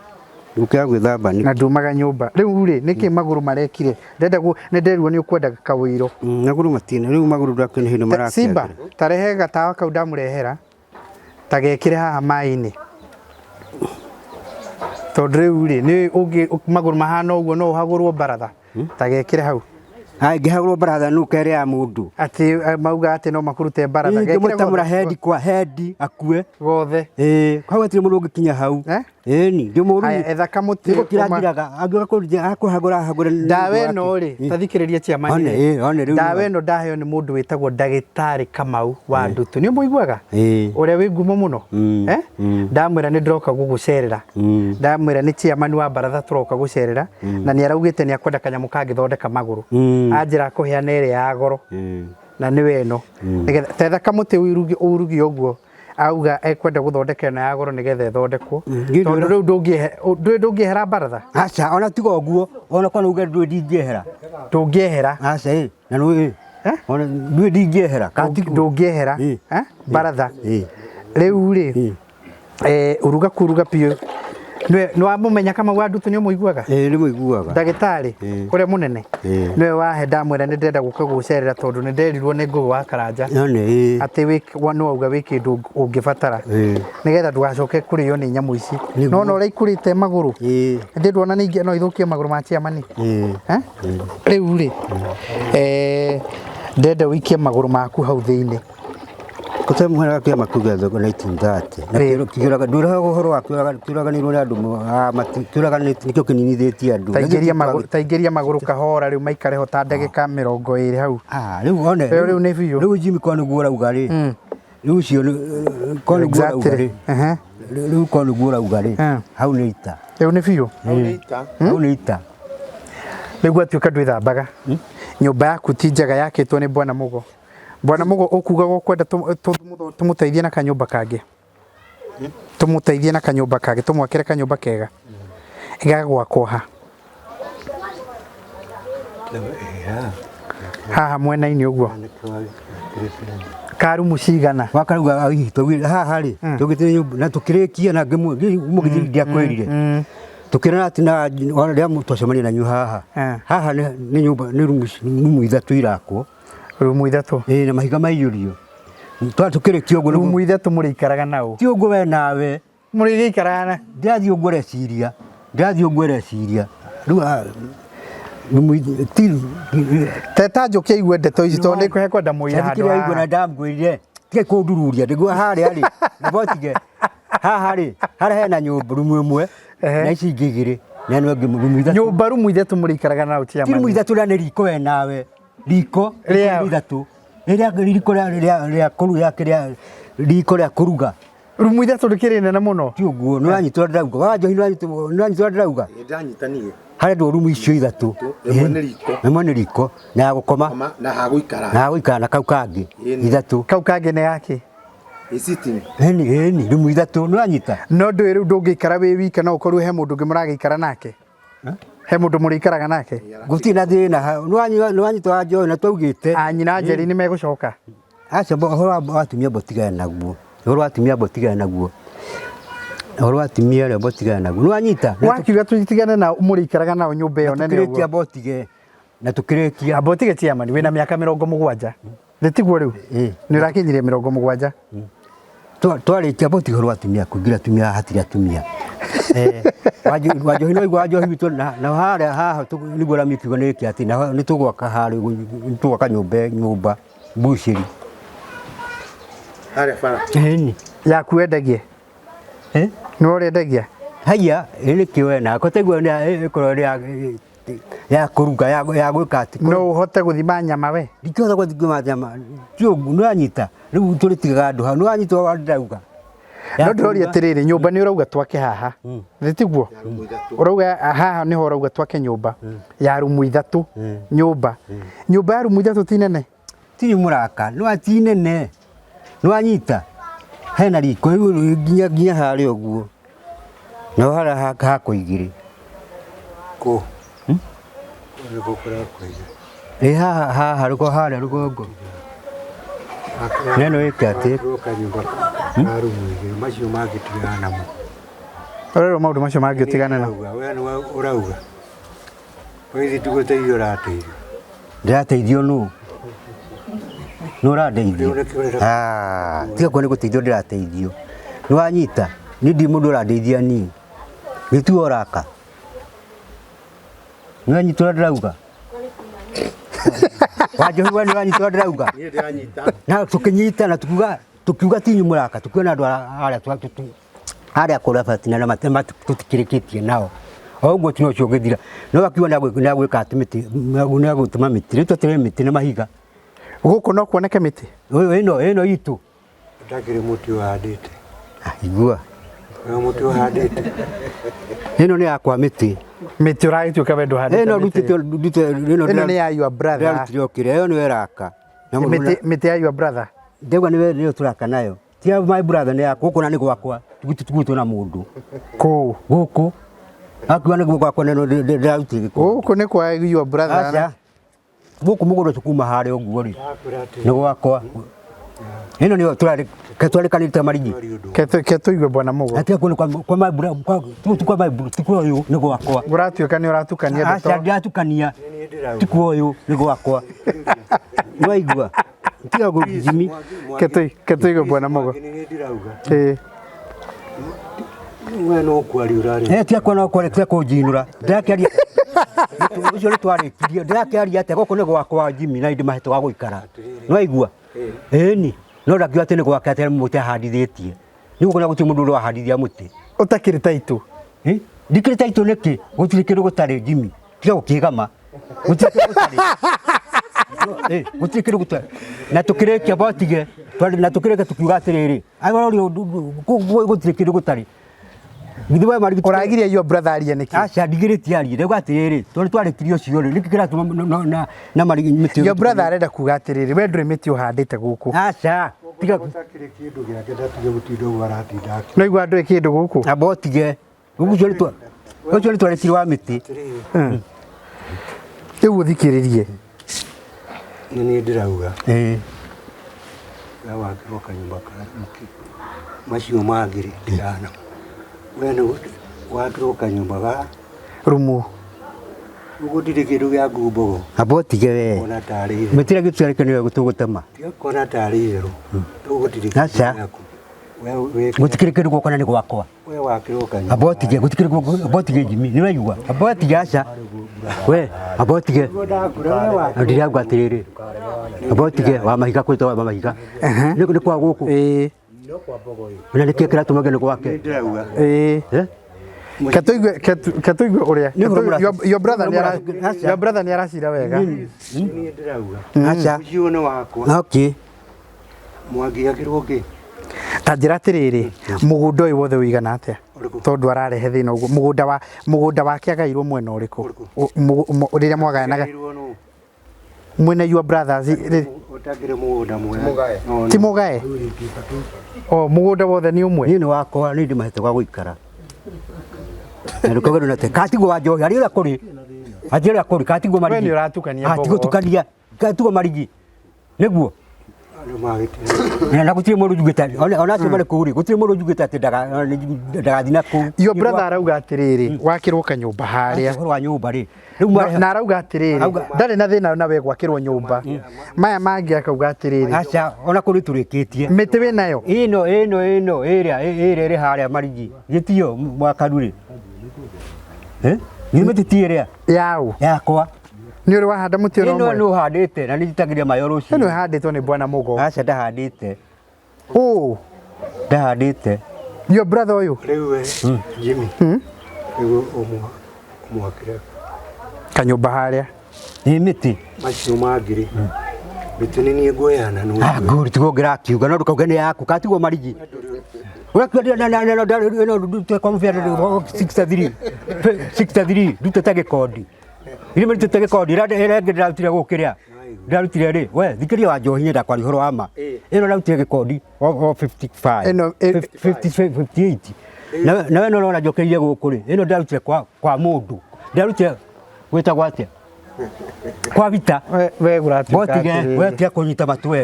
Gũkĩra gwĩthamba nĩ. Na ndumaga nyũmba. Rĩu rĩ, nĩkĩ magũrũ marekire? Ndenda nĩ nderirwo nĩ ũkwenda kawĩiro. Magũrũ matina, rĩu magũrũ ndakĩona hĩndĩ marakĩagĩra. Simba, tarehe gatawa kau ndamũrehera. Ta gekĩre haha maĩ-inĩ. Tondũ rĩu rĩ, nĩ ũngĩ magũrũ mahana ũguo no ũhagũrwo baratha. Ta gekĩre hau. Ai, ngĩhagũrwo baratha nũ kerĩ ya mũndũ. Atĩ mauga atĩ no makũrute baratha. Gekĩre Ngĩmũtamũra hendi kwa hendi akue. Gothe. Ĩĩ, hau hatirĩ mũndũ ũngĩkinya hau. Ĩni, ndĩ mũru. Haya, etha kamũtĩ. Nĩgũkira ngiraga, angĩũka kũnjia akũhagũra hagũre. Ndawa ĩno rĩ, ta thikĩrĩria chairman. One, ĩĩ, one rĩu. Ndawa ĩno ndaheo nĩ mũndũ wĩtagwo ndagĩtarĩ Kamau wa Ndutu. Nĩ ũmũiguaga? Ĩĩ. Ũrĩa wĩ ngumo mũno. Eh? Ndamwĩra nĩ ndĩroka gũgũcerera. Ndamwĩra nĩ chairman wa baratha tũroka gũcerera na nĩ araugĩte nĩ akwenda kanyamũ kangĩthondeka magũrũ. Anjĩra akũheana ĩrĩa ya goro. Na nĩwe ĩno. Nĩgetha tetha kamũtĩ ũruge ũguo. Auga ekwenda gũthondeka ĩno ya goro nĩgetha ĩthondekwo. Tondũ rĩu ndũngĩehera baratha. Aca, ona tiga ũguo, ona kwana uge ndũĩ ndingĩehera. Ndũngĩehera. Aca, ĩ, na nĩ Ona ndũĩ ndingĩehera. Ndũngĩehera. Baratha. Rĩu rĩ, uruga kuruga biũ. Nĩ wamũmenya Kamau wa Ndutu nĩ ũmũiguaga? Ĩĩ, nĩ mũiguaga. Ndagĩtarĩ ũrĩa mũnene. Nĩwe wahe ndamwĩra nĩ ndĩrenda gũka gũgũcerera tondũ nĩ nderirwo nĩ Ngũgĩ wa Karanja. One, ĩĩ. Atĩ nĩ wauga wĩ kĩndũ ũngĩbatara. Nĩgetha ndũgacoke kũrĩo nĩ nyamũ ici. Nĩguo. No ona ũrĩa ikũrĩte magũrũ. Ndĩ ndwona ningĩ no ithũkie magũrũ ma chairman. Rĩu rĩ, ndĩrenda ũikie magũrũ maku hau thĩinĩ. Kũte mũhera kĩama kĩu gĩa thoko 1930. Na kĩũraga ndũraga ũhoro wa kĩũraganĩrwo nĩ andũ kĩũraganĩte nĩkĩo kĩninithĩtie andũ. Taingĩria magũrũ kahora rĩu maikare ho ta ndagĩka 20 hau. Rĩu one. Rĩu nĩ biũ. Rĩu Jimmy kwa nĩguo ũrauga rĩ. Rĩu ũcio kwa nĩguo ũrauga rĩ. Rĩu kwa nĩguo ũrauga rĩ. Hau nĩ ita. Rĩu nĩ biũ. Hau nĩ ita. Rĩu atuĩka ndwĩthambaga. Nyũmba yaku ti njega yakĩtwo nĩ Bwana Mũgo. Bwana Mũgo ũkugaga ũkwenda tũmũteithie na kanyũmba kangĩ. Tũmũteithie na kanyũmba kangĩ, tũmwakĩre kanyũmba kega. Gagwakwo ha? Haha mwena-inĩ ũguo. Karumu cigana? Wakarauga hihi twaugire haha rĩ, tũgĩthiĩ nyũmba na tũkĩrĩkia na ngĩmũgĩthiĩ ndiakwĩrire. Tũkĩrana atĩ na ona rĩrĩa twacemania na inyuĩ haha. Haha nĩ nyũmba nĩ rumu ithatũ irakwo. Rumu ithatũ? Ĩĩ, na mahiga maiyũrio. Tũkĩrĩkia ũguo. Rumu ithatũ mũrĩikaraga na ũ? Ti ũguo we nawe. Mũrĩgĩikaraga na? Ndĩrathiĩ ũguo ũreciria. Ndĩrathiĩ ũguo ũreciria. Rĩu Teta njũke igue ndeto ici tondũ nĩ kwenda mũira handũ Thikĩrĩria igue na haha. ndamkwĩrire. Tiga kũndururia ndĩguo harĩa rĩ. Nĩguo tige. Haha rĩ, harĩa hena nyũmba rumu ĩmwe na ici ingĩ igĩrĩ. Na ĩno ĩngĩ rumu ithatũ. Nyũmba rumu ithatũ mũrĩikaraga nao Ti rumu chairman. ithatũ rĩa nĩ riko we nawe. Riko Rĩa- rumu ithatũ. Rĩrĩa riko rĩa kũruga kĩrĩa riko rĩa kũruga. Rumu ithatũ rĩkĩrĩ nene mũno. Ti ũguo nĩ ũranyita ũrĩa ndĩrauga. Wa Njohi nĩ ũranyita ũrĩa ndĩrauga. Ndanyita niĩ. Harĩa ndå rumu icio ithatũ. Ĩmwe nĩ riko. Ĩmwe nĩ riko na ya gũkoma Na ha gũikara. na ya gũikara na kau kangĩ Ĩni. ithatũ. Kau kangĩ nĩ gakĩ. Ĩ sitting. Ĩni ĩni rumu ithatũ nĩ ũranyita. No ndũĩ rĩu ndũngĩikara wĩ wika no ũkorwo he mũndũ ũngĩ mũragĩikara nake. He mũndũ mũrĩikaraga nake. Gũtirĩ na thĩna nĩ wanyita wa Njohi na twaugĩte. A nyina Njeri nĩ megũcoka. Aca ũhoro wa atumia mbotigane naguo. Ũhoro wa atumia mbotigane naguo. Ũhoro wa atumia rĩ mbotigane naguo. Nĩ wanyita. Wakiuga tũtigane nao mũrĩikaraga nao nyũmba ĩyo nene Tũkĩrĩkia ũguo. mbotige na tũkĩrĩkia. Amba ũtige chairman wĩna mĩaka 70. Nĩ tiguo rĩu? Ĩ. Nĩ ũrakinyirie 70. Twarĩkia mbotige ũhoro wa atumia kũingĩra atumia hatirĩ atumia. Wanjohi no igua Wanjohi witũ na harĩa haha nĩguo rami kiuga nĩ ĩke atĩ na nĩ tũgwaka harĩa nĩ tũgwaka nyũmba nyũmba mbucĩri. Harĩa bara. Ĩni. Yaku wendagie. Eh? Nĩwe ũrĩendagia. Haiya nĩ kĩo na ko taiguo nĩ ĩkorwo nĩ ya kũruga ya gwĩka atĩ No ũhote gũthima nyama we. ndingĩhota gũthima nyama ti ũguo nĩ wanyita rĩu tũrĩtigaga andũ hau nĩ wanyita wa ndĩrauga. No ndĩroria atĩrĩrĩ nyũmba nĩ ũrauga twake haha. Nĩ tiguo? Ũrauga haha nĩho ũrauga twake nyũmba ya rumu ithatũ nyũmba. Nyũmba ya rumu ithatũ ti nene. Ti mũraka nĩ wa ti nene nĩ wanyita hena riko rĩu nginya nginya harĩa ũguo na harĩa hakwo igĩrĩ Kũ? Nĩkũ kũrakwo igĩrĩ? Ĩ haha haha rũgo harĩa rũgongo neno ĩke atĩ Hakirwo kanyũmba ka rumu igĩrĩ macio mangĩ tigana namo. Ũrerwo maũndũ macio mangĩ ũtigane namo. Ũrauga, we nĩwe ũrauga. We ithuĩ ti gũteithio ũrateithio. Ndĩrateithio nũ? Nũ ũrandeithia? Rĩu nĩkĩo ũrenda- Ah, tiga kuona nĩ gũteithio ndĩrateithio. Nĩ wanyita? Niĩ ndirĩ mũndũ ũrandeithia niĩ. Nĩ tiwe ũraka. Nĩ wanyita ũrĩa ndĩrauga? Wanjohi we nĩ wanyita ũrĩa ndĩrauga? Niĩ ndĩranyita. Na tũkĩnyita na tukiuga ti inyuĩ mũraka, tukiuga na andũ arĩa arĩa kũrĩa batina na tũtikĩrĩkĩtie nao. O ũguo tino ũcio ũgĩthira. No akiuga nĩ agwĩka atĩ mĩtĩ, nĩ agũtema mĩtĩ. Rĩu twateme mĩtĩ na mahiga. Gũkũ no kuoneke mĩtĩ. Ũyũ ĩno itũ. Ndakĩrĩ mũtĩ ũhandĩte. Ah, igua. Ũyũ mũtĩ ũhandĩte. Ĩno nĩ yakwa mĩtĩ. Mĩtĩ ũragĩtuĩka we ndũhandĩte Ĩno mĩtĩ. ndutĩte ĩno Ĩno nĩ ya your brother. Ndĩrarutire o kĩrĩa ĩyo nĩyo ĩraka. Na Mĩtĩ mĩtĩ ya your brother. Ndauga nĩwe nĩyo tũraka nayo. Ti ya my brother nĩ yakwa gũkũ na nĩ gwakwa. Tugutwo na mũndũ. Kũũ. Gũkũ. Akiuga nĩ gwakwa nĩ ndĩrarutire gĩko. Gũkũ nĩ kwa your brother. Aca. Gũkũ mũgũnda ũcio kuma harĩa ũguo rĩ. Ndakwĩra atĩ Nĩ gwakwa. Ĩno nĩyo twarĩkanĩte marigi. Ke tũigue bwana Mũgo. Ati kwa kwa my brother kwa tu kwa my brother ti kwa ũyũ nĩ gwakwa. Ũratuĩka nĩ ũratukania Aca ndeto. ndiratukania. Ti kwa ũyũ nĩ gwakwa. Nĩwaigua? Tiga gũthimi. Ke tũigue bwana Mũgo. Nĩ niĩ ndĩrauga. Ĩĩ. We no kwaria ũraria. Eh tiga kuona kwa tiga kũnjinũra. Ndĩrakĩaria. Ũcio nĩ twarĩkirie. Ndĩrakĩaria atĩa gũkũ nĩ gwakwa Jimmy na ndĩmahete wa gũikara. Nĩwaigua? Ĩni. No ndakiuga atĩ nĩ gwake atĩ mũtĩ ahandithĩtie. Nĩ gũkũ na gũtirĩ mũndũ ũrahandithia mũtĩ. Ũtakĩrĩ taitũ. Eh? Ndikĩrĩ taitũ nĩkĩ? Gũtirĩ kĩndũ gũtarĩ Jimmy. Tiga gũkĩgama. Gũtirĩ kĩndũ gũtarĩ. Gũtirĩ kĩndũ gũtarĩ. Na tũkĩrĩkia botige. Na tũkĩrĩkia tukiuga atĩrĩrĩ. Agorori gũtirĩ kĩndũ gũtarĩ. Githĩ we marigi Ũragiria your brother arie nĩkĩ? Aca ndigirĩtie arie. Ndauga atĩrĩrĩ, tondũ twarĩkirie ũcio rĩ, nĩkĩ kĩratũma na marigi mĩtĩ. Your brother arenda kuga atĩrĩrĩ, we ndũrĩ mĩtĩ ũhandĩte gũkũ. Aca. Tiga Gũtakĩrĩ kĩndũ gĩake ndatige gũtinda ũguo aratinda akĩ. No igua ndũrĩ kĩndũ gũkũ. amba ũtige. Ũcio nĩ ũcio nĩ twarĩkirie wa mĩtĩ. Rĩu ũthikĩrĩrie. Nĩ niĩ ndĩrauga. Ĩĩ. We wakĩrwo kanyũmba ka rumu macio mangĩ rĩ tigana namo. We nĩ wakĩrwo kanyũmba ga Rumu. gũtirĩ kĩndũ gĩa ngumbogo Amba ũtige we. kuona tarĩ itherũ. Mĩtĩ ĩrĩa gĩtwarĩke nĩyo tũgũtema. Tiga kuona tarĩ itherũ. Rĩu gũtirĩ kĩndũ Aca. gĩaku. We wĩke- Gũtikĩrĩ kĩndũ gwakwa na nĩ gwakwa. we wakĩrwo kanyũmba. Amba ũtige gũtikĩrĩ amba ũtige Jimmy nĩ ũraigua? Amba ũtige aca. We amba ũtige. Ndĩrauga atĩrĩrĩ. Amba ũtige wa mahiga kwĩtwo wa mahiga. Nĩ kwa gũkũ. Ĩĩ. Na nĩkĩĩ kĩratũma nĩ gwake? Ndĩrauga. Ĩĩ. Eh? Ke tũigue ũrĩa. Nĩ ũhoro Your brother nĩ ara Aca. your brother nĩ aracira wega. Niĩ ndĩrauga Aca. mũciĩ ũyũ nĩ wakwa. Okay. Mwangĩakĩrwo kĩ? Ta njĩra atĩrĩrĩ, mũgũnda ũyũ wothe ũigana atĩa? Ũrĩkũ? Tondũ ararehe thĩna ũguo. Mũgũnda wake agairwo mwena ũrĩkũ? Ũrĩkũ? Rĩrĩa mwagayanaga Agairwo nũ? mwena your brothers Ũtakĩrĩ mũgũnda mwega. Mũgae. No, ti mũgae? O mũgũnda wothe nĩ ũmwe. Niĩ nĩ wakwa nĩ ndĩmahete gwa gũikara. Na ndũkagerwo na te katigwo wa njohi harĩ ũrĩa kũrĩ. Harĩ ũrĩa kũrĩ katigwo marigi. We nĩ ũratukania Ah, mbogo. tigo tukania. Katigwo marigi. Nĩguo. Andũ magĩtĩra. Na gũtirĩ mũndũ njugĩte ona acio marĩ kũu rĩ gũtirĩ mũndũ njugĩte atĩ ndagathiĩ na kũu. Your brother arauga atĩrĩrĩ, wakĩrwo kanyũmba harĩa. Ũhoro wa nyũmba rĩ. Rĩu mwarehe Na arauga atĩrĩrĩ, Arauga- ndarĩ na thĩna nawe gwakĩrwo nyũmba. Maya mangĩ akauga atĩrĩrĩ, aca ona kũrĩ tũrĩkĩtie. mĩtĩ wĩ nayo. Ĩno ĩno ĩno ĩrĩa ĩrĩa ĩrĩ harĩa marigi. Gĩtio mwakaru rĩ. Eh? Nĩ mĩtĩ ti ĩrĩa Yaũ. yakwa. Nĩ ũrĩ wahanda mũtĩ ona Ĩno ũmwe? nĩ ũhandĩte na nĩ njitagĩria mayo Ĩno rũcinĩ. ĩhandĩtwo nĩ bwana Mũgo. Aca ndahandĩte. Ũ, Ndahandĩte. your brother ũyũ. Rĩu we Jimmy. Rĩu ũmwakĩre Kanyũmba harĩa. Nĩ mĩtĩ. macio mangĩ rĩ. Mĩtĩ nĩ niĩ ngũheana nũ. Ah, ngũri tiguo ngĩrakiuga no ndũkauge nĩ yaku katigwo marigi. Ũrakiuga na na na na ndute kwa mũbĩa 63 63 ndutĩte gĩkondi. Irĩ ndutĩte gĩkondi ĩrĩa ĩngĩ ndĩrarutire gũkĩrĩa. Ndĩrarutire rĩ we thikĩria wa njohi nyenda kwaria ũhoro wa ma. Ĩno ndĩrarutire gĩkondi o 55. Ĩno, 50 58. Na we no ũrona njokeire gũkũ rĩ ĩno ndĩrarutire kwa mũndũ. Ndĩrarutire gwĩtagwo atĩa? Kwa vita. We ũratuĩka Botige, atĩrĩrĩ. we tiga kũnyita matũ we.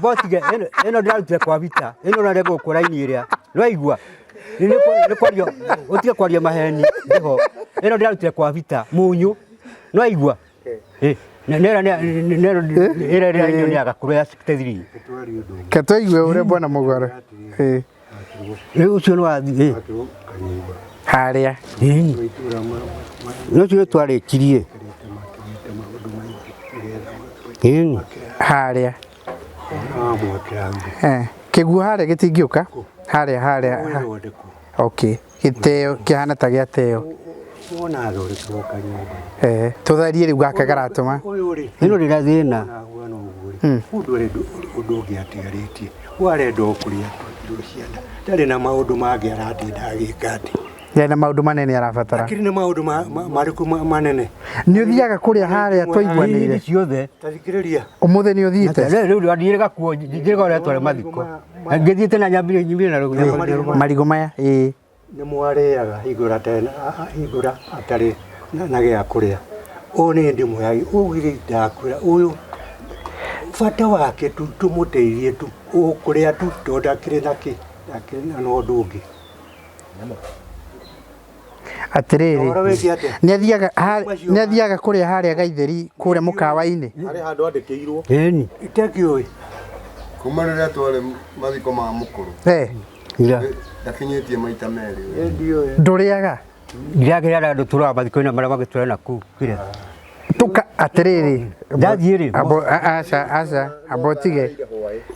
Botige, ĩno ndĩrarutire kwa vita. Ĩno ũrarĩa gũkũ raini ĩrĩa. Nĩwaigua? Nĩ kwaria, ũtige kwaria maheni ndĩho. Ĩno ndĩrarutire kwa vita, mũnyũ. Nĩwaigua? Nera nera ĩrĩa ĩrĩa nĩ agakũrũ ya 63. Ke tũigue ũrĩa bwana Mũgo ara. Ĩ, Rĩu ũcio nĩ wathiĩ. Akĩrwo kanyũmba. Harĩa. Itũra Nĩ ũcio twarĩkirie. maũndũ maingĩ nĩgetha Ĩni. Harĩa. wamwakĩra nguo. Eh, kĩguo harĩa gĩtingĩũka? Harĩa harĩa. Gwĩthondekwo. Okay. Gĩteo kĩhana ta gĩateo. Wona athondekerwo kanyũmba. Eh, tũtharie rĩu gaka garatũma. Ũyũ rĩ. Ĩno ndĩna thĩna. Naguo no ũguo rĩ. Mũndũ arenda ũndũ ũngĩ atigarĩtie. Ũyũ arenda o kũrĩa irio cia nda. Ndarĩ na maũndũ mangĩ aratinda agĩka atĩ. Ndarĩ na maũndũ manene arabatara. Akĩrĩ na maũndũ marĩkũ manene? Nĩ ũthiaga kũrĩa harĩa twaiguanĩire. Hĩndĩ ciothe. Ta thikĩrĩria. Ũmũthĩ nĩ ũthiĩte? Rĩu rĩu gakuo njĩrĩga ũrĩa twarĩ mathiko. Ngĩthiĩte na nyambire nyumire na rũgano. Marigũ maya? Ĩĩ. Nĩ mwarĩaga hingũra hingũra atarĩ na gĩa kũrĩa. Ũyũ nĩ ndĩmũheagi ũyũ ndakwĩra ũyũ bata wake tu tũmũteithie tu ũkũrĩa tu tondũ ndakĩrĩ na kĩ ndakĩrĩ na ũndũ ũngĩ. Atĩrĩrĩ, Ũhoro wĩgiĩ atĩa? nĩ athiaga kũrĩa harĩa Gaitheri kũrĩa mũkawa-inĩ. Harĩ handũ andĩkĩirwo. Ĩni. Itakĩũĩ. Kuma rĩrĩa twarĩ mathiko ma mũkũrũ. Eh. Ira. Ndakinyĩtie maita merĩ. Ndũrĩaga? Ndĩrakĩrĩa andũ tũraga mathiko-inĩ marĩa magĩtwara na kũu kĩrĩa. Tuka atĩrĩrĩ. Ndathiĩ rĩ. Abo aca aca abotige.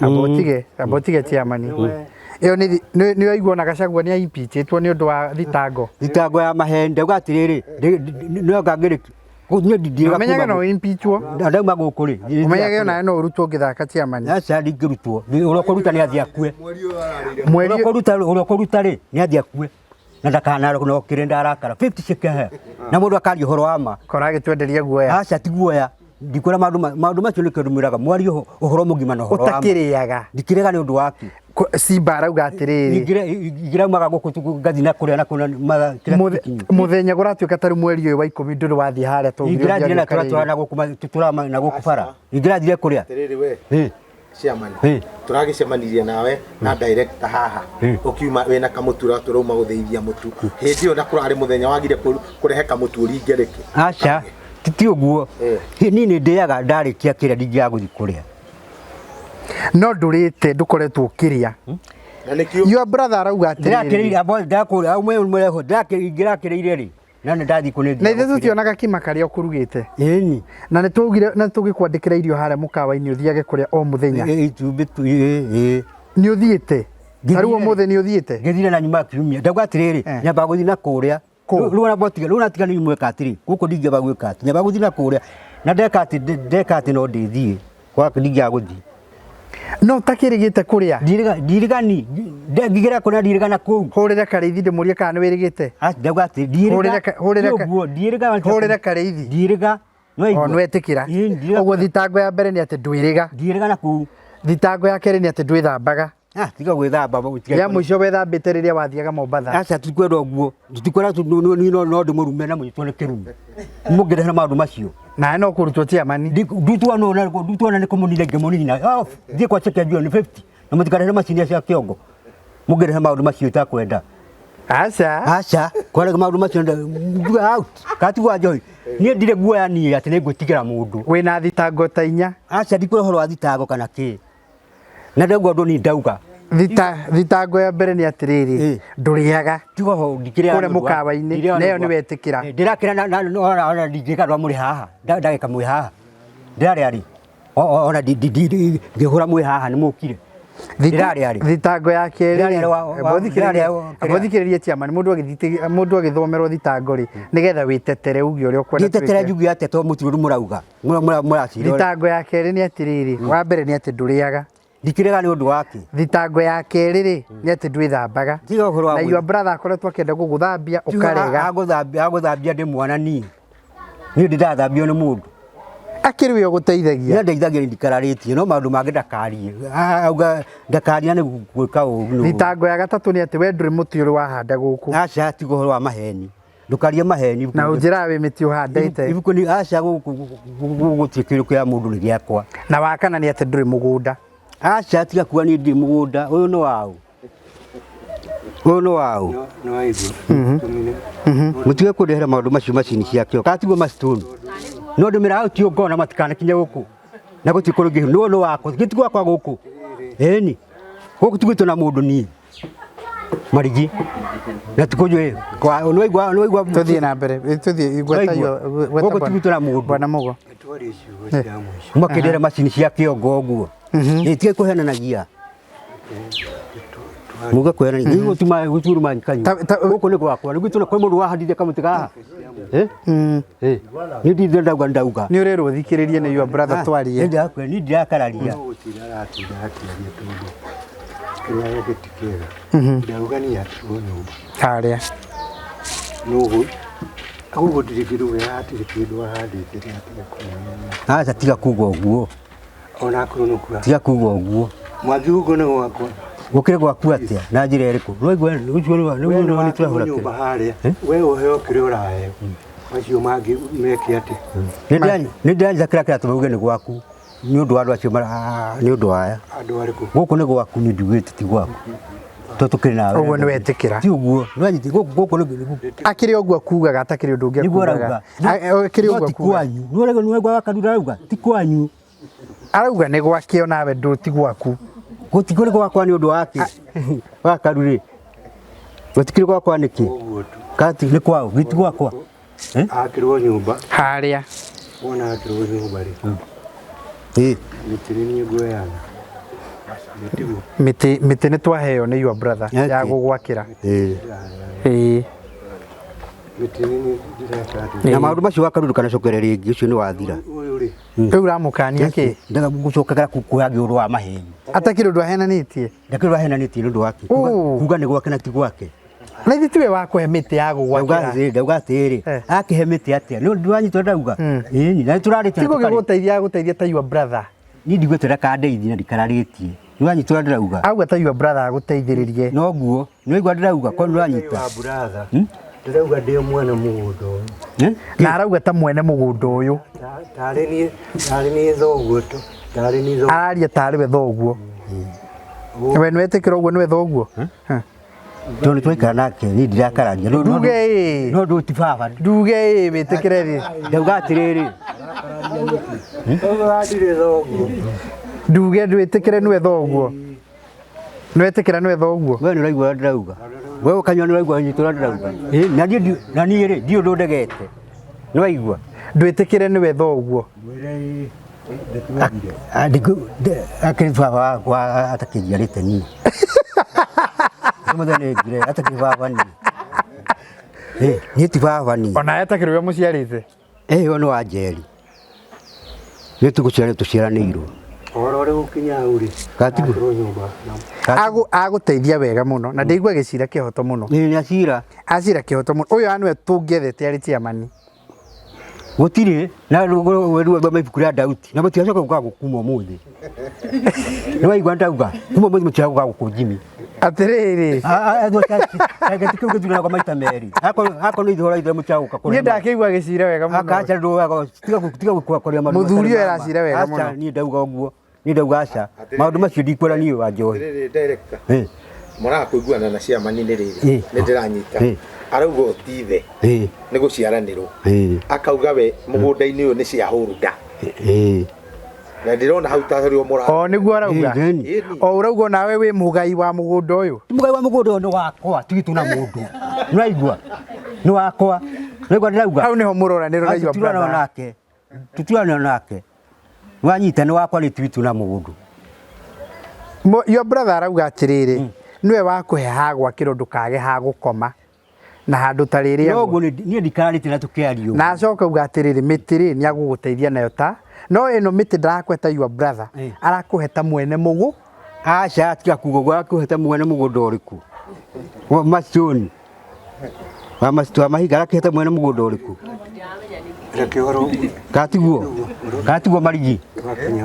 Abotige abotige chairman. Ĩyo nĩ nĩ waigua ona Gachagua nĩ impeachĩtwo nĩ ũndũ wa thitango. Thitango ya maheni ndauga atĩrĩrĩ no ngangĩrĩ niĩ ndindiaga Ũmenyage no impeachwo. Ndauma gũkũ rĩ. Ũmenyage onawe no ũrutwo ũngĩthaka chairman. Aca ndingĩrutwo. Ũrĩa ũkũruta nĩ athiĩ akue. Mweri Ũrĩa ũkũruta rĩ nĩ athiĩ akue. Na ndakanarokire ndarakara 50 cikehe. Na mũndũ akaria ũhoro wa ma. Kora agĩtwenderia guoya. Aca ti guoya. Ndikwĩra maũndũ macio nĩkĩo ndĩmwĩraga mwarie ũhoro mũgima na ũhoro wa ma. Ũtakĩrĩaga. Ndikĩrĩaga nĩ ũndũ waku. Simba arauga atĩrĩrĩ. Ingĩraumaga gũkũ ngathiĩ na kũrĩa na kũrĩa Mũthenya kũratuĩka ta rĩu mweri ũyũ wa ikũmi ndũrĩ wathiĩ harĩa tũgire Ingĩrathire na tũratwara na gũkũ tũtũra na gũkũ bara. Ingĩrathire kũrĩa. Atĩrĩrĩ we. Chairman. Tũragĩcemanirie nawe na director haha. Ũkiuma wĩna kamũtu tũrauma gũthĩithia mũtu. Hĩndĩ ĩyo na kũrarĩ mũthenya wagire kũrehe kamũtu ũringe rĩkĩ. Aca ti ũguo. Niĩ nĩ ndĩaga ndarĩkia kĩrĩa ndingĩaga gũthiĩ kũrĩa. No ndũrĩte ndũkoretwo ũkĩrĩa. Na nĩkĩo Your brother arauga atĩrĩrĩ. Ndĩrakĩrĩire abo ndakũrĩa ũmwe ũmwe ndĩrakĩrĩire rĩ. Na nĩ ndathiĩ kũnĩ. Na ithuĩ tũtionaga kima karĩa ũkũrugĩte. Ĩni. Na nĩ twaugire na tũgĩkwandĩkĩra irio harĩa mũkawa-inĩ ũthiage kũrĩa o mũthenya. Itumbĩ tu ĩ. Nĩ ũthiĩte? Ta rĩu ũmũthĩ nĩ ũthiĩte? Ngĩthire na nyuma kiumia. Ndauga atĩrĩrĩ, nyambaga gũthiĩ na kũrĩa. Rĩu ona botiga, rĩu natiga nĩ mweka atĩrĩ, gũkũ ndingĩamba gwĩka atĩ, nyambaga gũthiĩ na kũrĩa. Na ndeka atĩ, ndeka atĩ no ndĩthiĩ. Kwa ndingĩaga gũthiĩ. No ũtakĩrĩgĩte kũrĩa? Ndirĩga, ndirĩgani, ngĩgera kũrĩa ndirĩga na kũu. Hũrĩra Karĩithi ndĩmũrie kana nĩ wĩrĩgĩte. Ndauga atĩ ndirĩga. Hũrĩra hũrĩra Ũguo, ndirĩga. Hũrĩra Karĩithi. Ndirĩga. O nĩwetĩkĩra. Ũguo thitango ya mbere nĩ atĩ ndwĩrĩga. Ndirĩga na kũu. Thitango ya kerĩ nĩ atĩ ndwĩthambaga. Ah, tiga gwĩthamba. Rĩa mũico wethambĩte rĩrĩa wathiaga Mombatha. Aca titikwenda ũguo. Titikwenda no ndĩmũrume na mũnyitwo nĩ kĩrume. Mũngĩrehe maũndũ macio. Nawe no kũrutwo chairman. Ndutwo no na ndutwo na nĩ kũmũnina ingĩmũnina. Thiĩ kwa cheke njue nĩ 50. Na mũtikarehe macini cia kĩongo. Mũngĩrehe maũndũ macio itakwenda. Aca. Aca, kwarega maũndũ macio out. Katigwa njohi. Niĩ ndirĩ guoya niĩ atĩ nĩngwĩtigĩra mũndũ. Wĩna thitango ta inya. Aca ndikwĩra ũhoro wa thitango kana kĩ. Na ndauga ũndũ niĩ ndauga. Thitango ya mbere nĩ atĩrĩrĩ, ndũrĩaga. Tiga ũhoro ndikĩrĩaga. Kũrĩa mũkawa-inĩ, na ĩyo nĩ wetĩkĩra. Ndĩrakĩra na ona ndingĩka andũ a mũrĩ haha. Ndagĩka mwĩ haha. Ndĩrarĩa rĩ? Ona ngĩhũra mwĩ haha nĩ mũkire. Ndĩrarĩa rĩ? Thitango ya kerĩ mũthikĩrĩrie chairman, mũndũ agĩthomerwo thitango rĩ, nĩgetha wĩtetere uge ũrĩa ũkwenda. Ndĩtetere njuge atĩa tondũ mũtirĩ ũndũ mũrauga. Mũracira. Thitango ya kerĩ nĩ atĩrĩrĩ, wa mbere nĩ atĩ ndũrĩaga. Ndikĩrĩaga nĩ ũndũ wake. Thitango ya kerĩ rĩ, nĩ atĩ ndwĩthambaga. Tiga ũhoro wa Na your brother akoretwo akĩenda gũgũthambia ũkarega. Agũthambia ndĩ mwana niĩ. Niĩ ndĩrathambio nĩ mũndũ. Akĩrĩ we ũgũteithagia. Nĩ andeithagia ndikararĩtie no maũndũ mangĩ ndakarie. Auga ndakaria nĩ gwĩka ũru. Thitango ya gatatũ nĩ atĩ we ndũrĩ mũtĩ ũrĩ wahanda gũkũ. Aca tiga ũhoro wa maheni. Ndũkarie maheni. Na ũnjĩraga wĩ mĩtĩ ũhandĩte. Ibuku nĩ aca gũkũ gũtirĩ kĩndũ kĩa mũndũ nĩ gĩakwa. Na wa kana nĩ atĩ ndũrĩ mũgũnda. Aca tiga kuga niĩ ndirĩ mũgũnda. Ũyũ nĩ waũ? Ũyũ nĩ waũ? Mũtige kũndehera maũndũ macio macini ciakĩo. Katigwo macitũni. No ndĩmĩra out ngona matikanakinye gũkũ. Na gũtirĩ kũndũ ngĩhu. Nĩ nĩ wakwa. Gĩti gwakwa gũkũ. Ĩni. Gũkũ tigwĩtwo na mũndũ niĩ. Marigi. Na tikũnjũĩ. Nĩwaigua Tũthiĩ na mbere. Tũthiĩ gũkũ tigwĩtwo na mũndũ. Bwana Mugo. Mũkĩndehera macini cia kĩongo ũguo. Tige kũhenanagia. Muga kũhenania. Gũtuma gũturuma kanyua. Gũkũ nĩ gwakwa. Nĩ gwitũ kwĩ mũndũ wahandire kamũtĩ gaha. Nĩ ndithire ndauga ndauga. Nĩ ũrerwo ũthikĩrĩrie nĩ your brother twarie. Nĩ ndirakararia. Kĩrĩa gĩkĩ ti kĩega. Ndauga niĩ hatirwo nyũmba. Harĩa. Nũgũ. Gũkũ ndirĩ kĩndũ hatirĩ kĩndũ ahandĩte gĩatige kũmenya. Aca tiga kuga ũguo. Ona akorwo nĩ kura. Tiga kuga ũguo. Mwathi gũkũ nĩ gwakwa. Gũkĩrĩ gwaku atĩa na njĩra ĩrĩkũ? Nĩwaigua ũcio nĩ tũrahũra nyũmba harĩa. We ũheo kĩrĩa ũraheo. Macio mangĩ meke atĩa? Nĩ ndĩranyita kĩrĩa kĩratũma uge nĩ gwaku. Nĩ ũndũ wa andũ acio nĩ ũndũ waya. Andũ arĩkũ? Gũkũ nĩ gwaku nĩ nduĩte ti gwaku. Tondũ tũkĩrĩ nawe. Ũguo nĩ wetĩkĩra. Ti ũguo. Nĩwanyita gũkũ nĩ Akĩrĩ ũguo kugaga atakĩrĩ ũndũ ũngĩ akugaga. Akĩrĩ ũguo kugaga. Ti kwanyu. Nĩwaigua wakarura arauga ti kwanyu. Arauga nĩ gwake onawe ndũ ti gwaku. Gũtikũrĩ gwakwa nĩ ũndũ wake. Wakarurĩ. Gũtikĩrĩ gwakwa nĩkĩ? Kati nĩ kwao, gĩti gwakwa. Akĩrwo nyũmba. Harĩa. Wona akĩrwo nyũmba rĩ. Mĩtĩ nĩ niĩ nguoyaga. Mĩtĩ mĩtĩ nĩ twaheo nĩ your brother ya gũgwakĩra. Mĩtĩ nĩ niĩ ndĩreka. Na maũndũ macio wakaruru kana cokere rĩngĩ ũcio nĩ wathira. Ũyũ rĩ. Rĩu ũramũkania kĩ? Ndaga gũcokera kũhangia ũndũ wa maheni. Atakĩrĩ ũndũ ahenanĩtie. Ndakĩrĩ ũndũ ahenanĩtie nĩ ũndũ wake. Kuga nĩ gwake na ti gwake. Na ithuĩ tiwe wa kũhe mĩtĩ ya gũgwakĩra. Ndauga atĩrĩrĩ, akĩhe mĩtĩ atĩa? Nĩ ndwanyitwo ndauga. Ĩni, na nĩtũrarĩtie. Ti gũgĩgũteithia agũteithia ta your brother. Niĩ ndigwĩte ndakandeithia na ndikararĩtie. Nĩwanyitwo ndĩrauga. Auga ta your brother agũteithĩrĩrie. Noguo, nĩwaigua ndĩrauga, ko nĩwanyita. Ndĩrauga ndĩ mwene mũgũnda ũyũ. Na arauga ta mwene mũgũnda ũyũ. Tarĩ niĩ thoguo tu. Tarĩ niĩ thoguo. Araria tarĩ we thoguo. We nĩwetĩkĩra ũguo nĩwe thoguo? Tondũ nĩtwaikara nake niĩ ndirakararia. Nduge ĩĩ. No ndũ ti baba. Nduge ĩĩ wĩtĩkĩre thĩ. Ndauga atĩrĩrĩ. Ndirĩ thoguo. Nduge ndwĩtĩkĩre nĩwe thoguo. Nĩwetĩkĩra nĩwe thoguo. We nĩũraigua ũrĩa ndĩrauga. We ũkanyua nĩũraigua nyitũ ũrĩa ndĩrauga. Na niĩ na niĩ rĩ ndiũ ũndũ ndegete. Nĩwaigua? Ndwĩtĩkĩre nĩwe thoguo. Akĩrĩ baba wakwa atakĩnjiarĩte niĩ. Mũthee nĩ ngire atakĩrĩ baba niĩ. Eh, niĩ ti baba niĩ. Ona atakĩrĩ we mũciarĩte. Eh, ũyũ nĩ wa Njeri. Nĩ tũgũciarĩ tũciaranĩirwo. Ũhoro ũrĩ gũkinya hau rĩ. Gatigu. Akĩrwo nyũmba. Agũteithia wega mũno na ndĩigua gĩcira kĩhoto mũno. Nĩ nĩ acira. Acira kĩhoto mũno. Ũyũ anwe tũngĩethete arĩ chairman. Gũtirĩ na rĩu thoma ibuku rĩa Daudi na mũtigacoka gũka gũkuma ũmũthĩ. Nĩ waigua ndauga kuma ũmũthĩ mũtigacoka gũka gũkũ Jimmy. Atĩrĩrĩ. Gĩtĩ kĩu gĩthuranaga maita merĩ. Akorwo nĩ ithũra ithe mũtigacoka gũka kũrĩa. Niĩ ndakĩigua gĩcira wega mũno. Akacha ndũaga tiga gũkua kũrĩa marua. Mũthuri ũyũ aracira wega mũno. Aca niĩ ndauga ũguo. Niĩ ndauga aca. Maũndũ macio ndikwĩra niĩ wa Njohi. Rĩrĩ director. Eh. Mũraga kũiguana na chairman nĩ rĩrĩ. Eh. Nĩ ndĩranyita. Eh. Arauga ũtithe Eh. nĩ gũciaranĩrwo. Eh. Akauga we mũgũnda-inĩ ũyũ nĩ shareholder. Eh. Na ndĩrona hau tarĩ o mũra. O nĩguo arauga. Eh, O ũrauga nawe wĩ mũgai wa mũgũnda ũyũ. Mũgai wa mũgũnda ũyũ nĩ wakwa tigitũ na mũndũ. Nĩwaigua? Nĩ wakwa. Nĩwaigua ndĩrauga? Hau nĩho mũroranĩrwo na your Tũtirwana brother. nake. Tũtirwana nake. Nĩwanyita nĩ wakwa nĩ tigitũ na mũndũ. Your brother arauga atĩrĩrĩ, nĩwe wakũhe ha gwakĩrwo ndũkage ha gũkoma na handũ ta rĩrĩa. No ũguo niĩ ndikarĩtie na tũkĩario. Na acoka auga atĩrĩrĩ, mĩtĩ rĩ nĩ agũgũteithia nayo ta no ĩno mĩtĩ ndarakũhe ta your brother, arakũhe ta mwene mũgũ. Aca tiga kuga ũguo arakũhe ta mwene mũgũnda ũrĩkũ? Wa maconi. Wa macitu wa mahiga arakĩhe ta mwene mũgũnda ũrĩkũ? Reke ũhoro Gatiguo. Gatiguo marigi.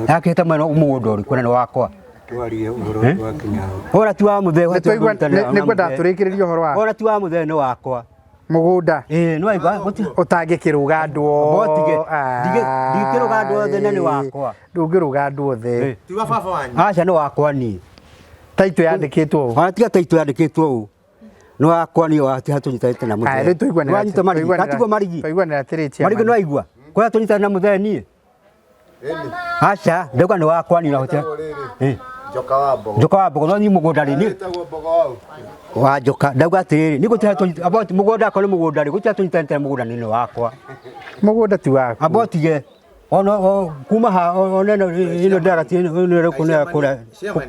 Arakĩhe ta mwene mũgũnda ũrĩkũ na nĩ wakwa. twarie ũhoro twakinya hau. Ora ti wa mũthee. Nĩngwenda tũrĩkĩrĩrie ũhoro wa Ora ti wa mũthee nĩ wakwa. Mũgũnda. Ĩĩ nĩ waigua gũtirĩ. Ũtangĩkĩrũga andũ Botige. Ndingĩkĩrũga andũ othe na nĩ wakwa. Ndũngĩrũga andũ othe. Ti wa baba wanyu. Aca nĩ wakwa niĩ. Taitũ yandĩkĩtwo ũũ. Ona tiga taitũ yandĩkĩtwo ũũ. Nĩ wakwa niĩ wa hatũnyitanĩte na mũthee. Aya, rĩu tũiguanĩra Wanyita marigi. Gatiguo marigi. Tũiguanĩra atĩrĩ chairman. Marigi nĩ waigua. Kũrĩa tũnyitanĩte na mũthee niĩ. Aca ndauga nĩ wakwa niĩ na Eh. Njoka wa mbogo. Njoka wa mbogo no niĩ mũgũnda rĩ niĩ Wĩtagwo mbogo wau. wa njoka ndauga atĩrĩrĩ nĩ gũtirĩ tũnyita about mũgũnda akorwo nĩ mũgũnda rĩ gũtirĩ tũnyitanĩte na mũgũnda nĩ wakwa. Mũgũnda ti waku. Amba ũtige ona kuma ha ona ĩno ĩno ndagatie ĩno ĩrĩa kũrĩa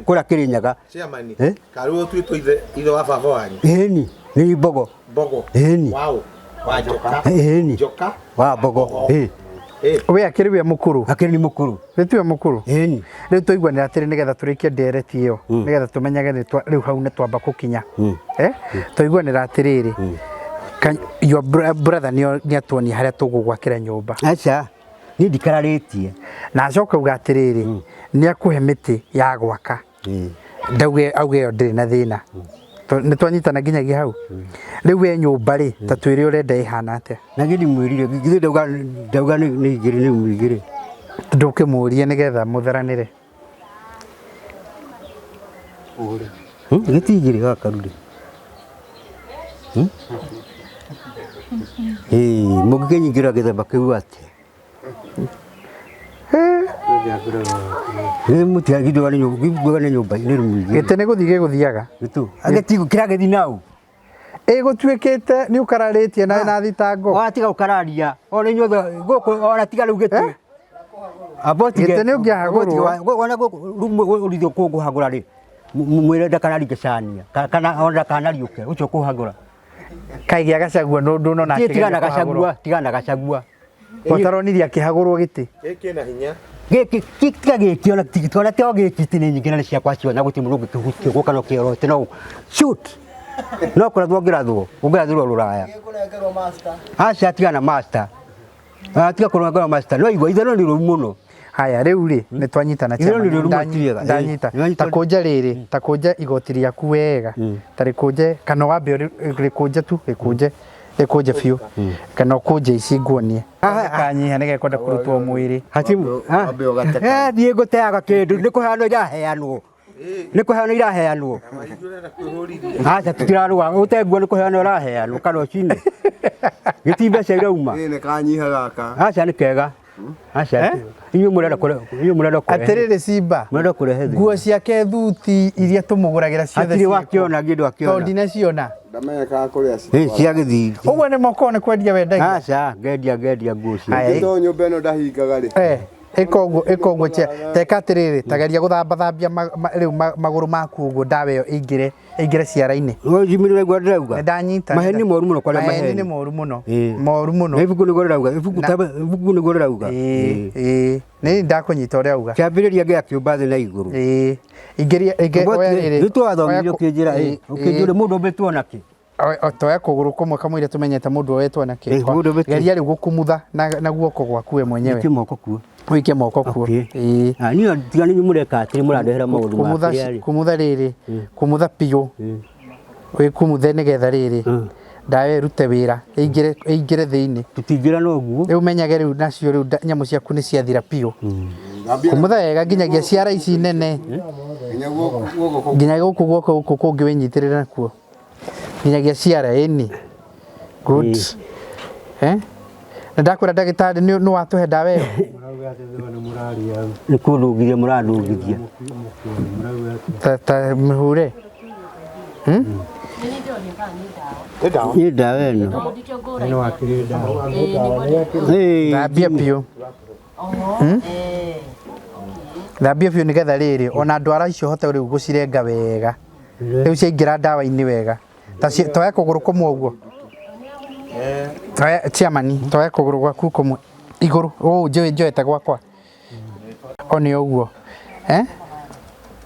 kũrĩa Kĩrĩnyaga. Chairman. Eh? Karĩ ũtuĩtwo ithe wa baba wanyu. Ĩni nĩ mbogo. Mbogo. Ĩni. Wao. Wa njoka. Ĩni. Njoka. Wa mbogo. Ĩ. We akĩrĩ we mũkũrũ. Akĩrĩ nĩ mũkũrũ. Rĩu tiwe mũkũrũ. Ĩni. Rĩu tũiguanĩra atĩrĩ nĩgetha tũrĩkie ndereti ĩyo nĩgetha tũmenyage nĩ rĩu hau nĩ twamba gũkinya. Eh? Tũiguanĩra atĩrĩrĩ. Your brother nĩ atuonia harĩa tũgũgwakĩra nyũmba. Aca niĩ ndikararĩtie. Na acoka auga atĩrĩrĩ nĩ akũhe mĩtĩ ya gwaka. Ndauge auge ĩyo ndĩrĩ na thĩna. Nĩ twanyitana nginyagia hau. Rĩu we nyũmba rĩ ta twĩre ũrenda ĩhana atĩa. Na githĩ mwĩrire githĩ ndauga ndauga nĩ igĩrĩ nĩ igĩrĩ. Ndũkĩmũrie nĩgetha mũtheranĩre. Gĩti igĩrĩ gaka rurĩ. Ĩĩ mũngĩkĩnyingĩra gĩthemba kĩu atĩa? Nĩ mũtiagithwa nĩ nyũmba nĩ nyũmba nĩ rumu igĩrĩ. Gĩtĩ nĩ gũthiĩ gĩgũthiaga. Gĩtũ. Agĩtigũ kĩragĩthiĩ nau. Ĩgũtuĩkĩte nĩ ũkararĩtie na thitango. Watiga gũkararia. Ona inyuothe gũkũ ona tiga rĩu gĩtĩ. Amba ũtige. Gĩtĩ nĩ ũngĩahagũrwo. Ona gũkũ rumu ũrithio kũhagũra rĩ. Mwĩre ndakanarike cania kana ona ndakanariũke ũcio kũhagũra. Kaĩ gĩa Gachagua no ndũnona Tiga na Gachagua, tiga na Gachagua. Ũtaronire akĩhagũrwo gĩtĩ. Gĩkĩ na hinya. Gĩkĩ tiga gĩkĩ ona tiga ona tiga gĩkĩ ti nĩ nyingĩ na nĩ ciakwa ciothe na gũtirĩ mũndũ ũngĩkĩhutia gũka no kĩorote no shoot. No kũrathwo ũngĩrathwo, ũngĩrathĩrwo rũraya. Aca tiga na master. Tiga kũnengerwo master. No igua itherũ nĩ rũru mũno. Haya rĩu rĩ nĩ twanyitana Itherũ nĩ rũru mũno ndanyita. Ta kũnja rĩrĩ, ta kũnja igoti rĩaku wega. Ta rĩkũnje kana wambe rĩkũnje tu, rĩkũnje. Rĩkũnje biũ. Kana ũkũnje ici nguonie. Kanyiha nĩ gekwenda kũrutwo mwĩrĩ. Hatimu. Thiĩ ngũteaga kĩndũ nĩ kũheanwo iraheanwo. Nĩ kũheanwo iraheanwo. Aca tũtirarũa ũtenguo nĩ kũheanwo iraheanwo kana ũcine. Gĩti mbeca irauma. Nĩ kanyiha gaka. Aca nĩ kega. Aca inyuĩ mũrenda kũrehe inyuĩ mũrenda kũrehe. Atĩrĩrĩ Simba. Mũrenda kũrehe thĩna. Nguo ciake thuti iria tũmũgũragĩra ciothe. Hatirĩ wakĩona ngĩndũ akĩona. Tondũ ndinaciona. Ndamenyekaga kũrĩa citwara. Cia gĩthii. Ũguo nĩ moko nĩ kwendia wendagia. Aca ngendia ngendia nguo cia. Tondũ nyũmba ĩno ndahingaga rĩ. Ĩka ũguo, ĩka ũguo teka atĩrĩrĩ, tageria gũthambathambia rĩu magũrũ maku ũguo ndawa ĩyo ĩingĩre ĩingĩre ciara-inĩ. Jimmy nĩ ndĩrauga. Nĩ ndanyita. Maheni moru mũno kwaria maheni. Maheni Nĩ moru mũno. Ĩĩ. Moru mũno. Na ibuku nĩguo rĩrauga, ibuku ibuku nĩguo rĩrauga. Ĩĩ, ĩĩ. Nĩ ndakũnyita ũrĩa auga. Kĩambĩrĩria gĩa kĩũmba thĩ na igũrũ. Ĩĩ. Ingĩria oya rĩrĩ. Nĩ twathomire ũkĩnjĩra ĩ, ũkĩnjũria mũndũ ũmbĩtwo nakĩ. Toya kũgũrũ kũmwe kamũira tũmenyete mũndũ oyetwo nakĩ. Ĩĩ, mũndũ ũmbĩtwo- Geria rĩu gũkumutha na guoko gwaku we mwenyewe. Nĩkĩ moko kuo. Ũikie moko kuo. Okay. Ĩĩ. Ah, niĩ tiga nĩ inyuĩ mũreka atĩrĩ mũrandehera maũndũ ma Kumutha kĩrĩa rĩ. kumutha rĩrĩ. Kumutha biũ. Wĩkumuthe nĩgetha rĩrĩ. Ndawa ĩrute wĩra ĩingĩre ĩingĩre thĩinĩ. Tũtingĩra na ũguo. Rĩu menyage rĩu nacio rĩu nyamũ ciaku nĩ ciathira biũ. Kumutha wega nginyagia ciara ici nene. Nginya guoko Nginya gũkũ guoko gũkũ kũngĩ wĩnyitĩrĩre nakuo. Nginyagia ciara ĩni. Good. Eh? Na ndakwĩra ndagĩtarĩ nĩ watũhe ndawa ĩyo. Nĩ kũndũgithia mũrandũgithia. Ta mĩhure. Nĩ ndawa ĩno. Ĩĩ. Thambia biũ. Thambia biũ nĩgetha rĩrĩ ona ndwara icio hote rĩu gũcirenga wega. Rĩu ciaingĩra ndawa-inĩ wega. Ta toya kũgũrũ kũmwe ũguo. Toya chairman, toya kũgũrũ gwaku kũmwe igũrũ. Ũũ njũĩ njoete gwakwa. O nĩ ũguo. Eh?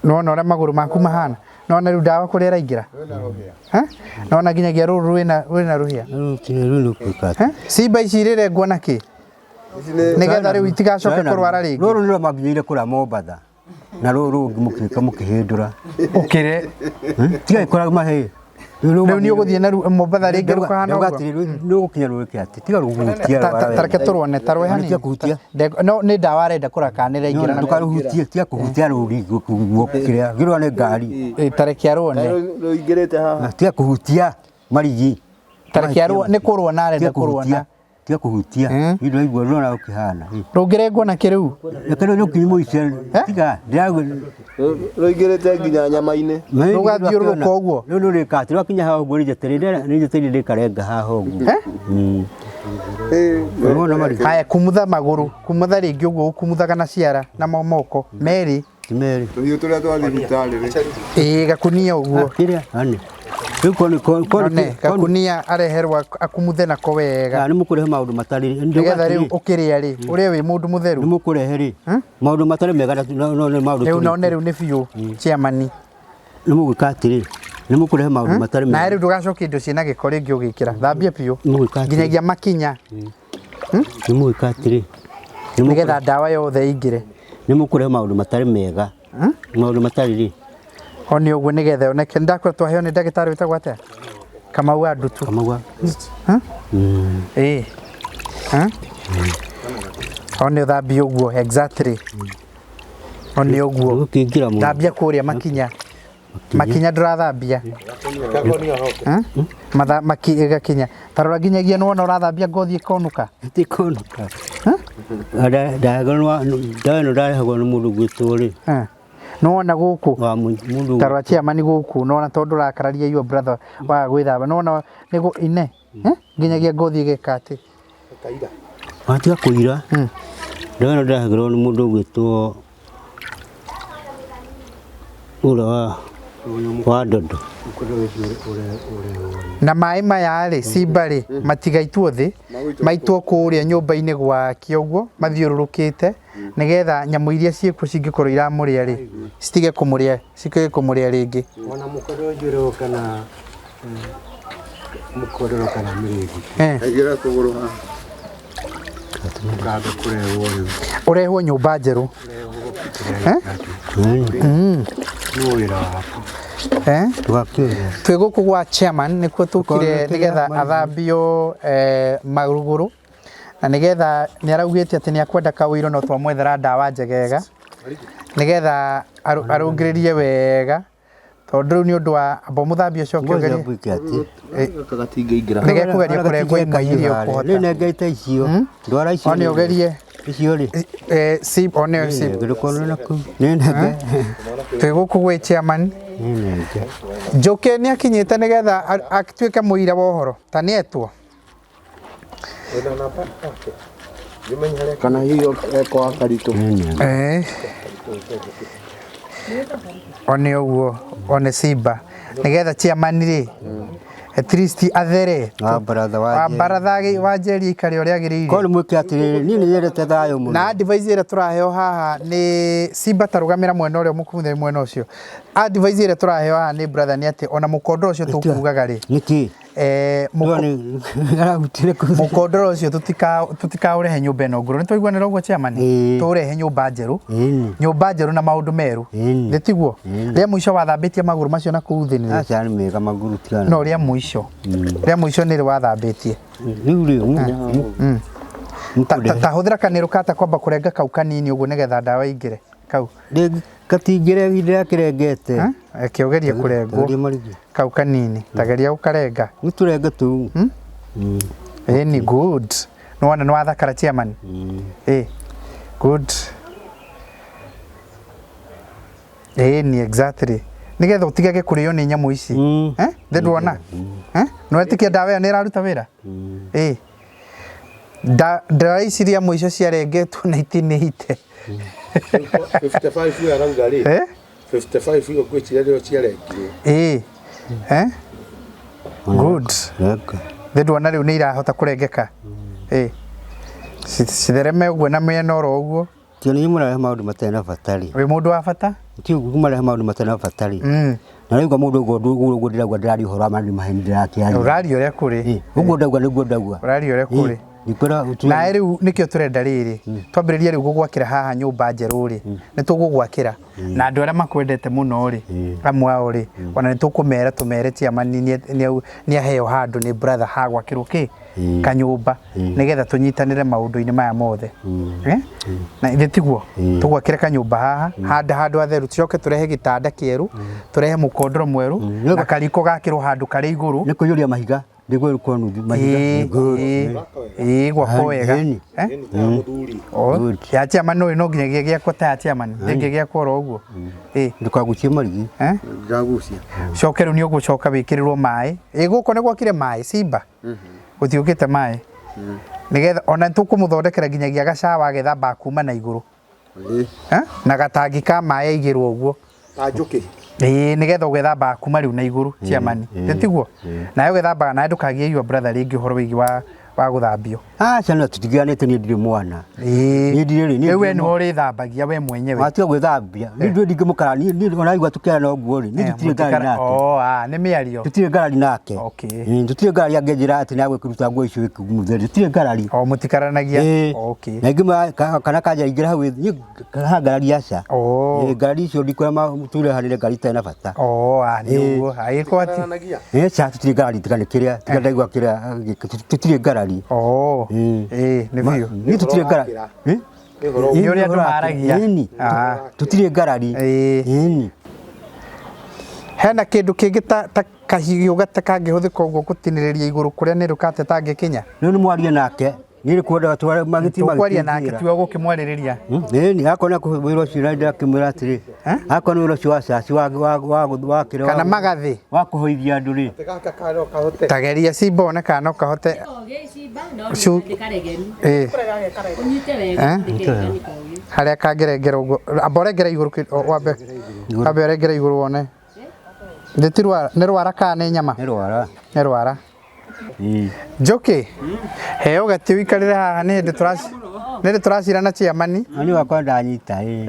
Nĩwona ũrĩa magũrũ maku mahana? Nĩwona rĩu ndawa kũrĩa ĩraingĩra? Eh? Nĩwona nginyagia rũrũ rwĩna rũhĩa? Rũu nĩ kwĩka atĩ. Eh? Cimba ici irĩrengwo na kĩ? Nĩgetha rĩu itigacoke kũrwara rĩngĩ. Rũrũ nĩrwo mambĩrĩire kũrĩa Mombatha. Na rũrũ rũngĩ mũkĩũka mũkĩhĩndũra. Ũkĩre. Tiga ĩkoraga mahĩ. Rĩu nĩ ũgũthiĩ na Mombatha rĩngĩ rũkahana ũguo. ũguo. Nĩ ũgũkinya rũĩke atĩ tiga rũhutie. Ta reke tũrwone ta rwe hanini. Tiga kũhutia. No nĩ ndawa arenda kũrakanĩra ingĩra na Ndũkarũhutie, tiga kũhutia rũri guoko kĩrĩa. Gĩrwa nĩ ngari. Ta reke arwone. Rũingĩrĩte haha. Tiga kũhutia marigi. Ta reke arwone nĩ kũrwona arenda Tiga kũhutia. kũrwona. Tiga kũhutia. Nĩ ndĩraigua ndĩrona ũkĩhana. Rũngĩrengwo na kĩ rĩu? Reke rĩu rũkinyĩ tiga ndĩragũ Rũingĩrĩte nginya nyama-inĩ. Rũgathiũrũrũka ũguo. Rĩu rũrĩka atĩ rwakinya haha ũguo nĩnjetereire rĩkarenga haha ũguo. Nĩwona marigi? Haya kumutha magũrũ, kumutha rĩngĩ ũguo ũkumuthaga na ciara na moko merĩ. Ti merĩ. Tũhiũ tũrĩa twa thibitarĩ rĩ. Ĩĩ gakunia ũguo. Kĩrĩa? Ane. Rĩu One gakunia areherwo akumuthe nako wega. Nĩ mũkũrehe maũndũ matarĩ. Nĩgetha rĩu ũkĩrĩa rĩ, ũrĩe wĩ mũndũ mũtheru. Nĩ mũkũrehe rĩ. Maũndũ matarĩ mega no nĩ maũndũ. Rĩu none rĩu nĩ biũ chairman. Nĩ mũgwĩka atĩrĩ. Nĩ mũkũrehe maũndũ matarĩ mega. Na rĩu ndũgacokie indo ciĩna gĩko rĩngĩ ũgĩkĩra. Thambia biũ. Nginyagia makinya. Nĩ mũgwĩka atĩrĩ. Nĩgetha ndawa yothe ĩingĩre. Nĩ mũkũrehe maũndũ matarĩ mega. Maũndũ matarĩ rĩ. O nĩ ũguo nĩgetha oneke. Nĩndakwĩra twaheo nĩ ndagĩtarĩ wĩtagwo atĩa? Kamau wa Ndutu. Kamau wa. Ĩĩ. O nĩ ũthambie ũguo exactly. O nĩ ũguo. Thambia kũrĩa makinya. Makinya ndũrathambia. Gakinya. Ta rora nginyagia nĩwona ũrathambia ngothi ĩkonũka. Ĩtikonuka. Ndawa ĩno ndarehagwo nĩ mũndũ gwĩtwo rĩ. Nĩwona gũkũ ta rora chairman gũkũ nĩwona tondũ ũrakararia your brother waga gwĩthamba nĩwona nĩguo ine nginyagia ngothi ĩgeka atĩ. Watiga kũira. Ndawa ĩno ndarehagĩrwo nĩ mũndũ ũgwĩtwo ũrĩa wa Ndondo. Na maĩ maya rĩ cimba rĩ matigaitwo thĩ maitwo kũrĩa nyũmba-inĩ gwake ũguo mathiũrũrũkĩte nĩgetha nyamũ iria ciĩkuo cingĩkorwo iramũrĩa rĩ citige kũmũrĩa citige kũmũrĩa rĩngĩ. Ona mũkondo njĩrwo kana mũkondoro kana mĩrĩngi. Aigĩra kũgũrũ haha. Ũkambe kũrehwo rĩu. Ũrehwo nyũmba njerũ. Nĩ wĩra waku. Twĩ gũkũ gwa chairman nĩkuo tũkire nĩgetha athambio magũrũ na nĩgetha nĩ araugĩte atĩ nĩ akwenda kawĩiro no twamwethera ndawa njegega nĩgetha arũngĩrĩrie wega tondũ rĩu nĩ ũndũ wa amba mũthambie ũcoke ũgerie nĩgekũgeria kũrengwo imwe iria ũkũhota. Rĩu nengete icio. Ndwara icio. One ũgerie. Icio rĩ. One Nĩ nenge. Twĩ gũkũ gwĩ chairman. Njũkĩ nĩ akinyĩte nĩgetha atuĩke mũira wa ũhoro ta nĩ etwo. Kana hiyo eko akaritũ. Eh. One ũguo, one Simba. Nĩgetha chairman rĩ, at least athere. Wa baratha wa Wa Njeri. baratha wa Njeri aikare ũrĩa agĩrĩire. Korwo nĩ mwĩke atĩrĩrĩ, niĩ nĩ nyendete thayũ mũno. Na advice ĩrĩa tũraheo haha nĩ Simba tarũgamĩra mwena ũrĩa mũkumuthe mwena ũcio. Advice ĩrĩa tũraheo haha nĩ brother nĩ atĩ ona mũkondoro ũcio tũkugaga rĩ, Nĩkĩ? eh, Arahutire kũ mũkondoro ũcio tũtikaũrehe nyũmba ĩno ngũrũ. Nĩ twaiguanĩra ũguo chairman? Ĩĩ. Tũũrehe nyũmba njerũ. Ĩni. Nyũmba njerũ na maũndũ merũ. Ĩni. Nĩ tiguo? Rĩa mũico wathambĩtie magũrũ macio na kũu thĩ nĩ rĩ? Aca nĩ mega magũrũ tigana. No rĩa mũico. Rĩa mũico nĩ rĩ wathambĩtie. Rĩu rĩ, Ta hũthĩra kanĩrũ kata kwamba kũrenga kau kanini ũguo nĩgetha ndawa ĩingĩre kau. Rĩngĩ katingĩre ihinda rĩakĩrengete. Reke ũgerie kũrengwo Geria marigĩ. kau kanini. Ta geria gũkarenga. Nĩ tũrenge tũu. Ĩni good. Nĩwona nĩ wathakara chairman. Ĩ good. Ĩni exactly. Nĩgetha ũtigage kũrĩo nĩ nyamũ ici. Eh? Thĩ ndwona? Eh? Nĩwetĩkia ndawa ĩyo nĩ ĩraruta wĩra? Ĩ. Ndawa ici rĩa mũico ciarengetwo 1980. 55 ũyũ arauga rĩ. Eh? 55 ũyũ ngwĩciria nĩyo ciarengirwo. Ĩ. Eh? Good. Reka. Thĩ ndwona rĩu nĩ irahota kũrengeka. Ĩ. Cithereme ũguo na mĩena oro ũguo. Tio nĩ mũrarehe maũndũ matarĩ na bata rĩ. Wĩ mũndũ wa bata? Ti ũguo mũrarehe maũndũ matarĩ na bata rĩ. Na rĩu mũndũ ũguo ũguo ndĩrauga ndĩraria ũhoro wa maũndũ maheni ndĩrakĩaria. Ũraria ũrĩa kũrĩ. Ũguo ndauga nĩguo ndauga. Ũraria ũrĩa kũrĩ. Ndikwĩra Nawe rĩu nĩkĩo tũrenda rĩrĩ twambĩrĩrie rĩu gũgwakĩra haha nyũmba njerũ rĩ nĩ tũgũgwakĩra na andũ arĩa makwendete mũno rĩ amwe ao rĩ ona nĩ tũkũmera tũmere chairman nĩ aheo handũ nĩ brother hagwakĩrwo kĩ kanyũmba nĩgetha tũnyitanĩre maũndũ-inĩ maya mothe. Eh? Na ithe tiguo tũgwakĩre kanyũmba haha handũ handũ hatheru tũcoke tũrehe gĩtanda kĩerũ tũrehe mũkondoro mwerũ na kariko gakĩrwo handũ karĩ igũrũ. Nĩ kũiyũria mahiga. Nĩguo kwa nuthu mahiga. Ĩĩ gwakwo wega. Ĩni. Eh? Oh, ya chairman ũyũ no nginyagia gĩakwo ta ya chairman ndĩngĩgĩakwo oro ũguo. Ĩĩ. Ndũkagucie marigi. Eh? Ndagucia. Coke rĩu nĩ ũgũcoka wĩkĩrĩrwo maĩ. Ĩ gũkũ nĩ gwokire maĩ Simba. Gũtiũkĩte maĩ. Nĩgetha ona tũkũmũthondekera nginyagia gacawa agethamba kuma na igũrũ. Eh? Na gatangi ka maĩ aigĩrwo ũguo. Ta njũkĩ. Ĩĩ nĩgetha ũgethambaga kuma rĩu na igũrũ chairman. Nĩ tiguo? Nawe ũgethambaga nawe ndũkagie your brother rĩngĩ ũhoro wĩgiĩ wa gũthambio. Aca no tũtigianĩte niĩ ndirĩ mwana. Ĩĩ. Niĩ ndirĩ rĩ. Rĩu we nĩwe ũrĩthambagia we mwenyewe. Watiga gwĩthambia. Niĩ ndũĩ ndingĩmũkara niĩ ona igua tũkĩara ũguo rĩ. Niĩ tũtirĩ ngarari nake. Oh, ah, nĩ mĩario. Tũtirĩ ngarari nake. Okay. Tũtirĩ ngarari angĩnjĩra atĩ nĩ agwĩkĩruta nguo icio mũtheri. Tũtirĩ ngarari. O mũtikaranagia. Okay. Na ingĩ kana kanja ingĩra hau niĩ haha ngarari aca. Oh. Ngarari icio ndikwĩra tũrehanĩre ngarari itarĩ na bata. Oh, ah, nĩ ũguo. Agĩkorwo atĩ. Ĩ ca tũtirĩ ngarari tiga nĩ kĩrĩa tiga ndaigua kĩrĩa tũtirĩ ngarari. Oh. Ĩ nĩ biũ. Niĩ tũtirĩ ngarari. Nĩ ũrĩa andũ maragia. Ĩni. Tũtirĩ ngarari. Ĩni. Hena kĩndũ kĩngĩ ta kahiũ kangĩhũthĩka ũguo gũtinĩrĩria igũrũ kũrĩa nĩ rũkate tangĩkinya? Rĩu nĩ mwarie nake. Niĩ nĩkwendaga tware magĩti Tũkwaria nake tiwe gũkĩmwarĩrĩria. Ĩni akorwo nĩ wĩra ũcio na ndakĩmwĩra atĩrĩ. Akorwo nĩ wĩra ũcio wa caci wa wa kĩrĩa. Kana magathĩ. Wa kũhoithia andũ rĩ. Gaka no kahote. Ta geria Simba one kana no kahote. Ĩ. Eh? Harĩa kangĩrengera ũguo. Amba ũrengere igũrũ wambe. Wambe ũrengere igũrũ wone. Nĩ ti rwara, nĩ rwara kana nĩ nyama? Nĩ rwara. Nĩ rwara. Njũkĩ, heo gatĩ ũikarĩre haha nĩ hĩndĩ tũracira na chairman. Nĩ wakwa ndanyita ĩ.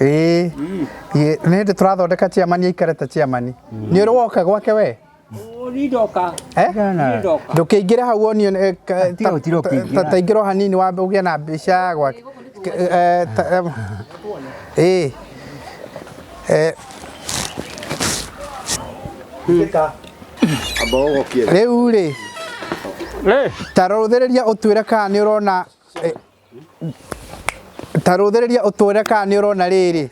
Ĩĩ. Nĩ hĩndĩ tũrathondeka chairman aikare ta chairman. Nĩ ũrĩ woka gwake we? Nindoka. Eh? Ndũkĩingĩre hau wonio ta ingĩra o hanini wambe ũgĩe na mbica gwake. Ĩĩ. Rĩu rĩ ta rũthĩrĩria ũtwĩre kana nĩ ũrona ta rũthĩrĩria ũtwĩre kana nĩ ũrona rĩrĩ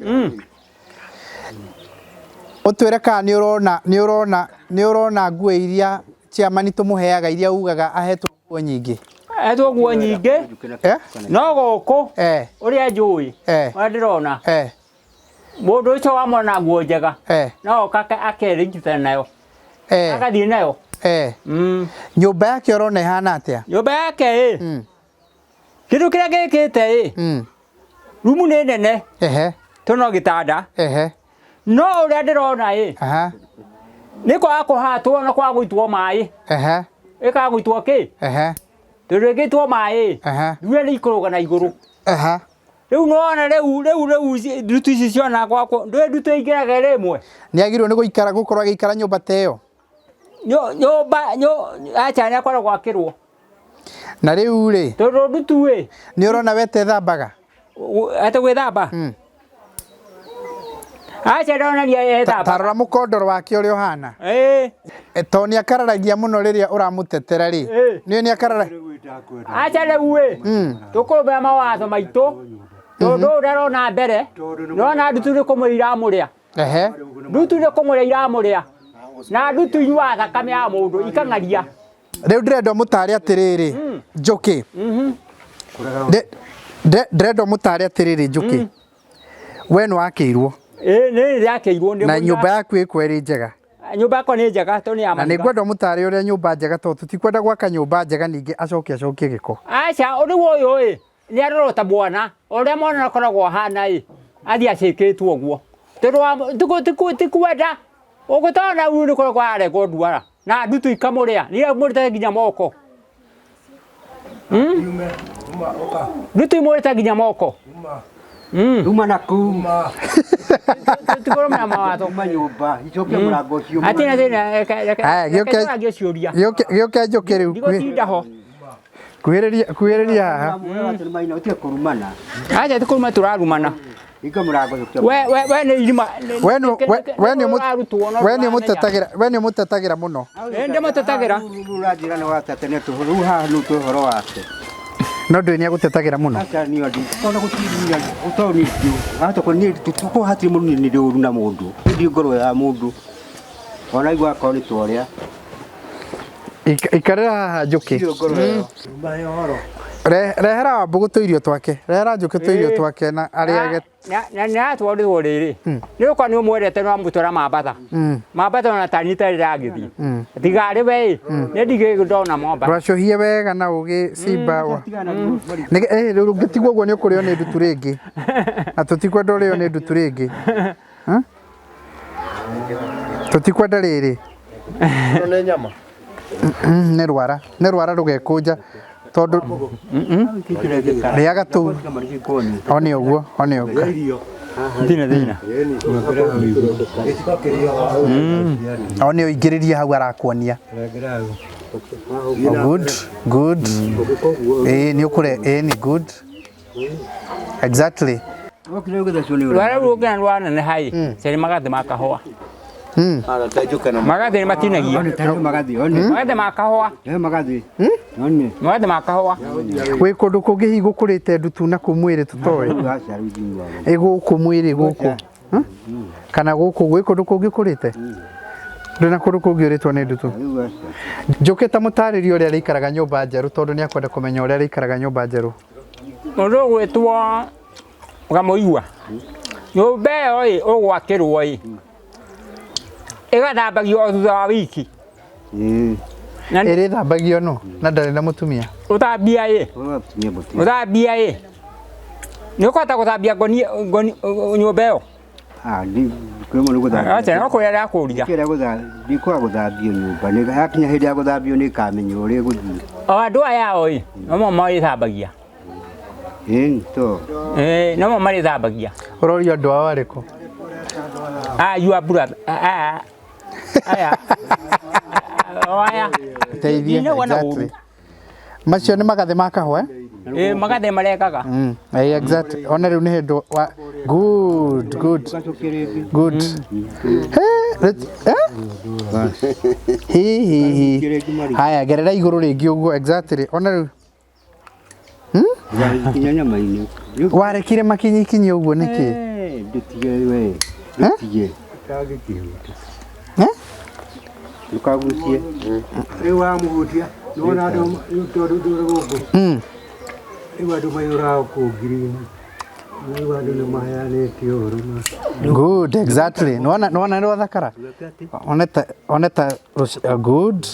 ũtwĩre kana nĩ ũrona nĩ ũrona nĩ ũrona nguo iria chairman tũmũheaga iria ugaga ahetwo nguo nyingĩ. Ahetwo nguo nyingĩ no gũkũ ũrĩa njũĩ ũrĩa ndĩrona mũndũ ũcio wamwona nguo njega no oka akerĩgitana nayo agathiĩ nayo. Nyũmba yake ũrona ĩhana atĩa? Nyũmba yake ĩ Kĩndũ kĩrĩa gĩkĩte ĩ, rumu nĩ nene, to no gĩtanda. No ũrĩa ndĩrona ĩ, nĩ kwaga kũhatwo na kwaga gũitwo maĩ. Ĩkaga gũitwo kĩ? Tondũ ĩngĩitwo maĩ, mbura nĩ ikũrũga na igũrũ. Rĩu nĩwona rĩu rĩu rĩu ndutu ici ciona gwakwa, ndũĩ ndutu ĩingĩraga ĩrĩ ĩmwe? Nĩ agĩrĩirwo nĩ gũikara gũkorwo agĩikara nyũmba ta ĩyo? Nyũmba acha nĩ akoragwo akĩrwo. Na rĩu rĩ, Tondũ ndutu ĩ, nĩ ũrona we tethambaga? Atĩ gwĩthamba? Acha ndonania ethamba. Ta rora mũkondoro wake ũrĩa ũhana. Ĩĩ. Tondũ nĩ akararagia mũno rĩrĩa ũramũtetera rĩ. Nĩ nĩ akarara. Acha rĩu ĩ, tũkũrũmĩrĩra mawatho maitũ, tondũ ũyũ ndarona mbere, nĩwona ndutu nĩ kũmũrĩa iramũrĩa. Ndutu nĩ kũmũrĩa iramũrĩa. Na ndutu inyuaga thakame ya mũndũ ikang'aria. Rĩu ndĩrenda ũmũtare atĩrĩrĩ, Njũkĩ. Ndĩrenda ũmũtare atĩrĩrĩ, Njũkĩ. We nĩ wakĩirwo. Ĩĩ nĩ ndakĩirwo nĩ Na nyũmba yaku ĩkwo ĩrĩ njega. Nyũmba yakwa nĩ njega tondũ nĩ ya Na nĩ mahiga. ngwenda ũmũtare ũrĩa nyũmba njega tondũ tũtikwenda gwaka nyũmba njega ningĩ acoke acokie gĩko. Aca, rĩu ũyũ ĩ, nĩ arorwo ta mwana, o ũrĩa mwana akoragwo ahana ĩ, athiĩ acĩkĩtwo ũguo. Tondũ wa ti kwenda, ũgũtona rĩu nĩ kũrĩa araregwo ndwara, na ndutu ikamũrĩa, nĩ imũrĩte nginya moko. Ndutu imũrĩte nginya moko. Uma na kuu. Tũtikũrũmĩrĩra mawatho. Uma nyũmba, icokie mũrango ũcio. Hatirĩ thĩna, reke Aya, reke tũrangie ciũria. Gĩũke Njũkĩ rĩu. Ndigũtinda ho. Kuhĩrĩria kuhĩrĩria haha. Ũtige kũrumana. Acha ti kũruma tũrarumana. Hinga mũrango ũcokie. We we we nĩ irima. We nĩ we nĩ we nĩ ũmũtetagĩra we nĩ ũmũtetagĩra mũno. Ĩ ndĩmũtetagĩra. Rĩu ũranjĩra nĩ watete nĩ tũhũ rĩu haha nĩ tũ ũhoro wake. No ndũĩ nĩ agũtetagĩra mũno. Aca niĩ ndi tondũ gũtirĩ tondũ niĩ ndiũ hata niĩ tũkorwo hatirĩ mũndũ niĩ ndĩ ũru na mũndũ niĩ ndi ngoro ya mũndũ ona igua akorwo nĩ twarĩa. Ikarĩra haha Njũkĩ. Ndirĩ ngoro ĩyo. Rehera Wambũgũ tũirio twake. Rehera Njũkĩ tũirio twake na arĩage. Na nĩ atwarĩrwo rĩrĩ nĩ ũkorwo nĩ ũmwendete no amũtwara Mambatha. Mambatha ona tani itarĩ ndagĩthiĩ. Tiga arĩ we ĩ, nĩ ndigĩ ndona Mombatha. Rwacũhie wega na ũgĩ cimba wa. Rĩu ũngĩtigwo ũguo nĩ ũkũrĩo nĩ ndutu rĩngĩ. Na tũtikwenda ũrĩo nĩ ndutu rĩngĩ. Tũtikwenda rĩrĩ. Ĩno nĩ nyama. Nĩ rwara. Nĩ rwara rũgekũnja tondũ rĩaga tũu. One ũguo, one ũguo. Thina thina. One ũingĩrĩrie hau arakuonia. Good, good. Ĩĩ nĩ ũkũre, ĩĩ nĩ good. Exactly. Rwara rũu nginya rwaneneha ĩ, cari magathĩ ma kahũa. Magathĩ nĩ matinagia. Magathĩ ma kahũa. Magathĩ ma kahũa. Wĩ kũndũ kũngĩ hihi gũkũrĩte ndutu na kũu mwĩrĩ tũtoĩ. Ĩ gũkũ mwĩrĩ gũkũ. Kana gũkũ gwĩ kũndũ kũngĩ kũrĩte? Ndũrĩ na kũndũ kũngĩ ũrĩtwo nĩ ndutu? Njũkĩ ta mũtarĩrie ũrĩa arĩikaraga nyũmba njerũ tondũ nĩ akwenda kũmenya ũrĩa arĩikaraga nyũmba njerũ. Mũndũ ũgwĩtwo Kamũigua. Nyũmba ĩyo ĩ ũgwakĩrwo ĩ, ĩgathambagio o thutha wa wiki. Ĩrĩthambagio nũ na ndarĩ na mũtumia? Ũthambia ĩ, ũthambia ĩ, nĩ ũkũhota gũthambia nyũmba ĩyo? Acha no kũrĩa ndakũria. Ndikwaga gũthambio nyũmba, yakinya hĩndĩ ya gũthambio nĩ ĩkamenya ũrĩa ĩgũthiĩ. O andũ aya o ĩ, no marĩthambagia. Ĩĩ to. Ĩĩ no marĩthambagia. Ũroria andũ ao arĩkũ? Ah, you are brother. Ah, aya. O aya. Teithie. Exactly. Macio nĩ magathĩ ma kahũa? Ĩĩ magathĩ marekaga. Ĩĩ exactly. Ona rĩu nĩ hĩndĩ wa good good. Good. Hi hi hi. Haya gerera igũrũ rĩngĩ ũguo exactly. Ona rĩu Kinya nyama-inĩ. Warekire makinyikinyi ũguo nĩkĩ? Ndũtige we. Ndũtige. Ndũkagucie. Rĩu wamũhutia nĩwona andũ tondũ ndũrĩ gũkũ. Rĩu andũ maiyũraga kũu ngirini. Rĩu andũ nĩ maheanĩte ũhoro. Good, exactly. Nĩwona nĩwona nĩ wathakara? One ta one ta good.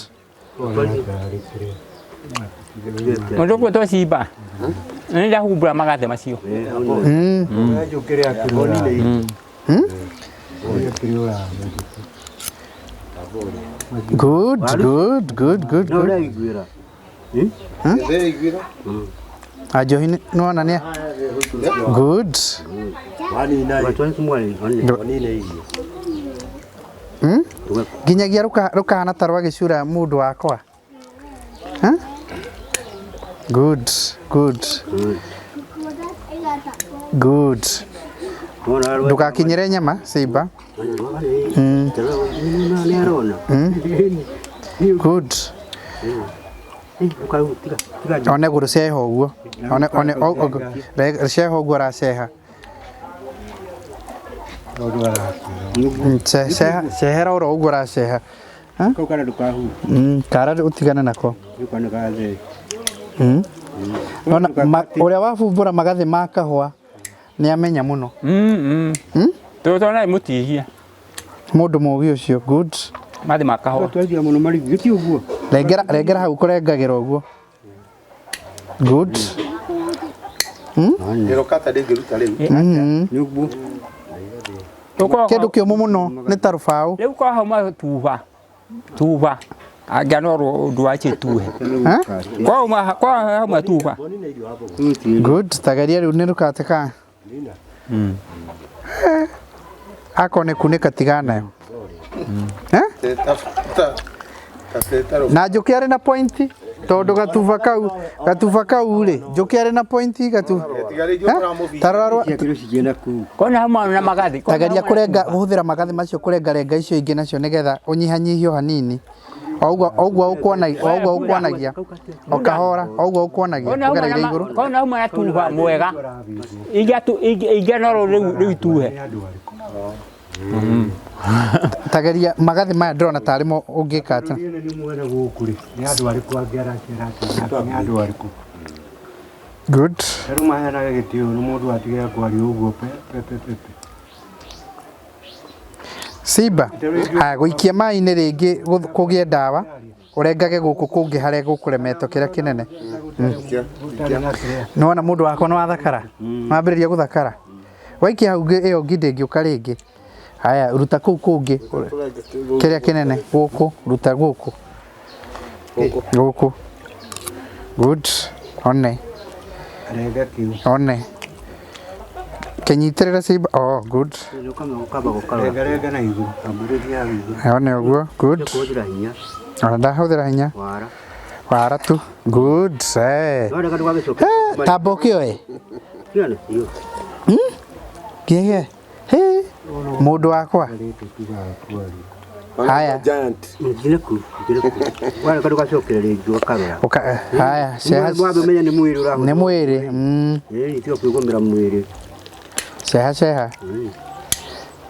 Mũndũ ũgwĩtwo Simba nĩ ndahumbũra magathe macio. Good, good, good, good, No good. ũraiguĩra. Ndĩiguĩra. Anjohi nĩwona nĩ good. Wanina Watwani kumwani. wanina irio. Nginyagia rũkahana ta rwagĩcura mũndũ wakwa. Huh? Good, good. Good. Ndũgakinyĩre nyama Simba. Nĩ arona. Good. One gũrũceha ũguo. One one ceha ũguo araceha. Ceha cehera oro ũguo araceha. Kau kana ndũkahutie. Kara ũtigane nako. Kana gathee. Ona ũrĩa wabumbũra magathĩ ma kahũa nĩ amenya mũno. Tũtona mũtihia. Mũndũ mũũgĩ ũcio. Good. Mathĩ ma kahũa. Twaithia mũno marigũ. Gĩti ũguo. Rengera rengera hau kũrengagĩra ũguo. Good. Ĩrokata ndĩngĩruta rĩu. Nĩ ũguo. Kĩndũ kĩũmũ mũno nĩ ta rũbaũ. Rĩu kwa hauma tuba. Tuba. Angĩanorwo ũndũ wa chituhe. Kwa kwa hauma tuba. Good. Tageria rĩu nĩ rũkate ka. Akorwo nĩ kunĩka tigana nayo. Na Njũkĩ arĩ na pointi tondũ gatuba kau rĩ Njũkĩ arĩ na pointi gatuba. Tarora Kona hauma na magathĩ. Tageria kũrenga kũhũthĩra magathĩ macio kũrenga renga icio ingĩ nacio nĩgetha ũnyihanyihie o hanini. O ũguo ũkuonagia o kahora o ũguo ũkuonagia ũgereire igũrũ. Kona hauma na tuba mwega. Ingĩanorwo rĩu ituhe. Tageria magathĩ maya ndĩrona tarĩ mo ũngĩka atĩa. Nĩ mwena gũkũ rĩ, nĩ andũ arĩkũ angĩ aracera nĩ andũ arĩkũ? Good. Rĩu maheanaga gĩtĩo nĩ mũndũ atige kwaria ũguo pe pe pe pe. Simba, haya gũikia maĩ-inĩ rĩngĩ kũgĩe ndawa ũrengage gũkũ kũngĩ harĩa gũkũremetwo kĩrĩa kĩnene. Nĩwona mũndũ wakwa nĩ wathakara? Nĩwambĩrĩria gũthakara? Waikia hau ĩyo ngi ndĩngĩũka rĩngĩ. Haya ruta kũu kũngĩ kĩrĩa kĩnene gũkũ ruta gũkũ. Gũkũ. Good. One. Renga kĩu. One. Kĩnyitĩrĩre Simba. Oh, good. Renga renga na igũrũ. Ambĩrĩria hau igũrũ. One ũguo. Good. Kũhũthĩra hinya. Ona ndahũthĩra hinya. Wara. Wara tu. Good. Tamba ũkĩoe. Kĩgĩa. Hĩ. Mũndũ wakwa. Haya. Giant. Wara ndũgacokere rĩngĩ ũkarora. Haya, ceha. Wamenya nĩ mwĩrĩ ũrahũthĩra. Nĩ mwĩrĩ. Ĩĩ, tiga kwĩgũmĩra mwĩrĩ. Ceha ceha.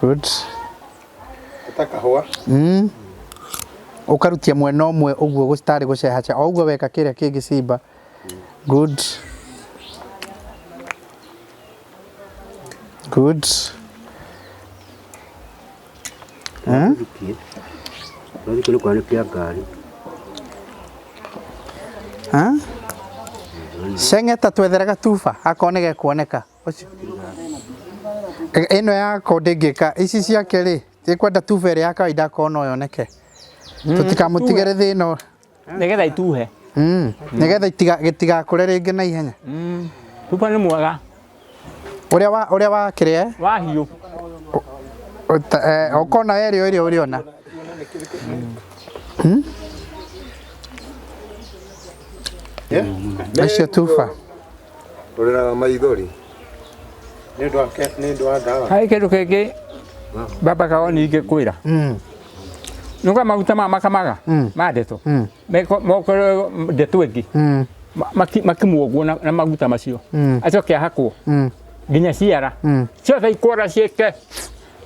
Good. Ta kahũa. Ũkarutia mwena ũmwe ũguo gũtarĩ gũcehaceha o ũguo weka kĩrĩa kĩngĩ Simba. Good. Good. Ũrathiĩ nĩ kwanĩkia ngari. Ceng'eta twethere gatuba akorwo nĩ gekuoneka. Ĩno yako ndĩngĩka ici ciake rĩ ĩkwenda tuba ĩrĩa ya kawaida akorwo no yoneke. Tũtikamũtigĩre thĩna Nĩgetha ituhe. Nĩgetha gĩtigakũre rĩngĩ na ihenya. Tuba nĩ mwega. Ũrĩa wa kĩrĩa? Wa hiũ. Ũkona ĩrĩa ĩrĩa ũrĩona. Icio tuba. Ũrĩraga maithori. Nĩ ũndũ wa nĩ ũndũ wa ndawa. Harĩ kĩndũ kĩngĩ baba kago ningĩ kwĩra. Nĩũkora maguta maya makamaga ma ndeto. Mokorwo ndeto ĩngĩ. Makimwo ũguo na maguta macio. Acoke ahakwo. Nginya ciara. Ciothe ikwora ciĩke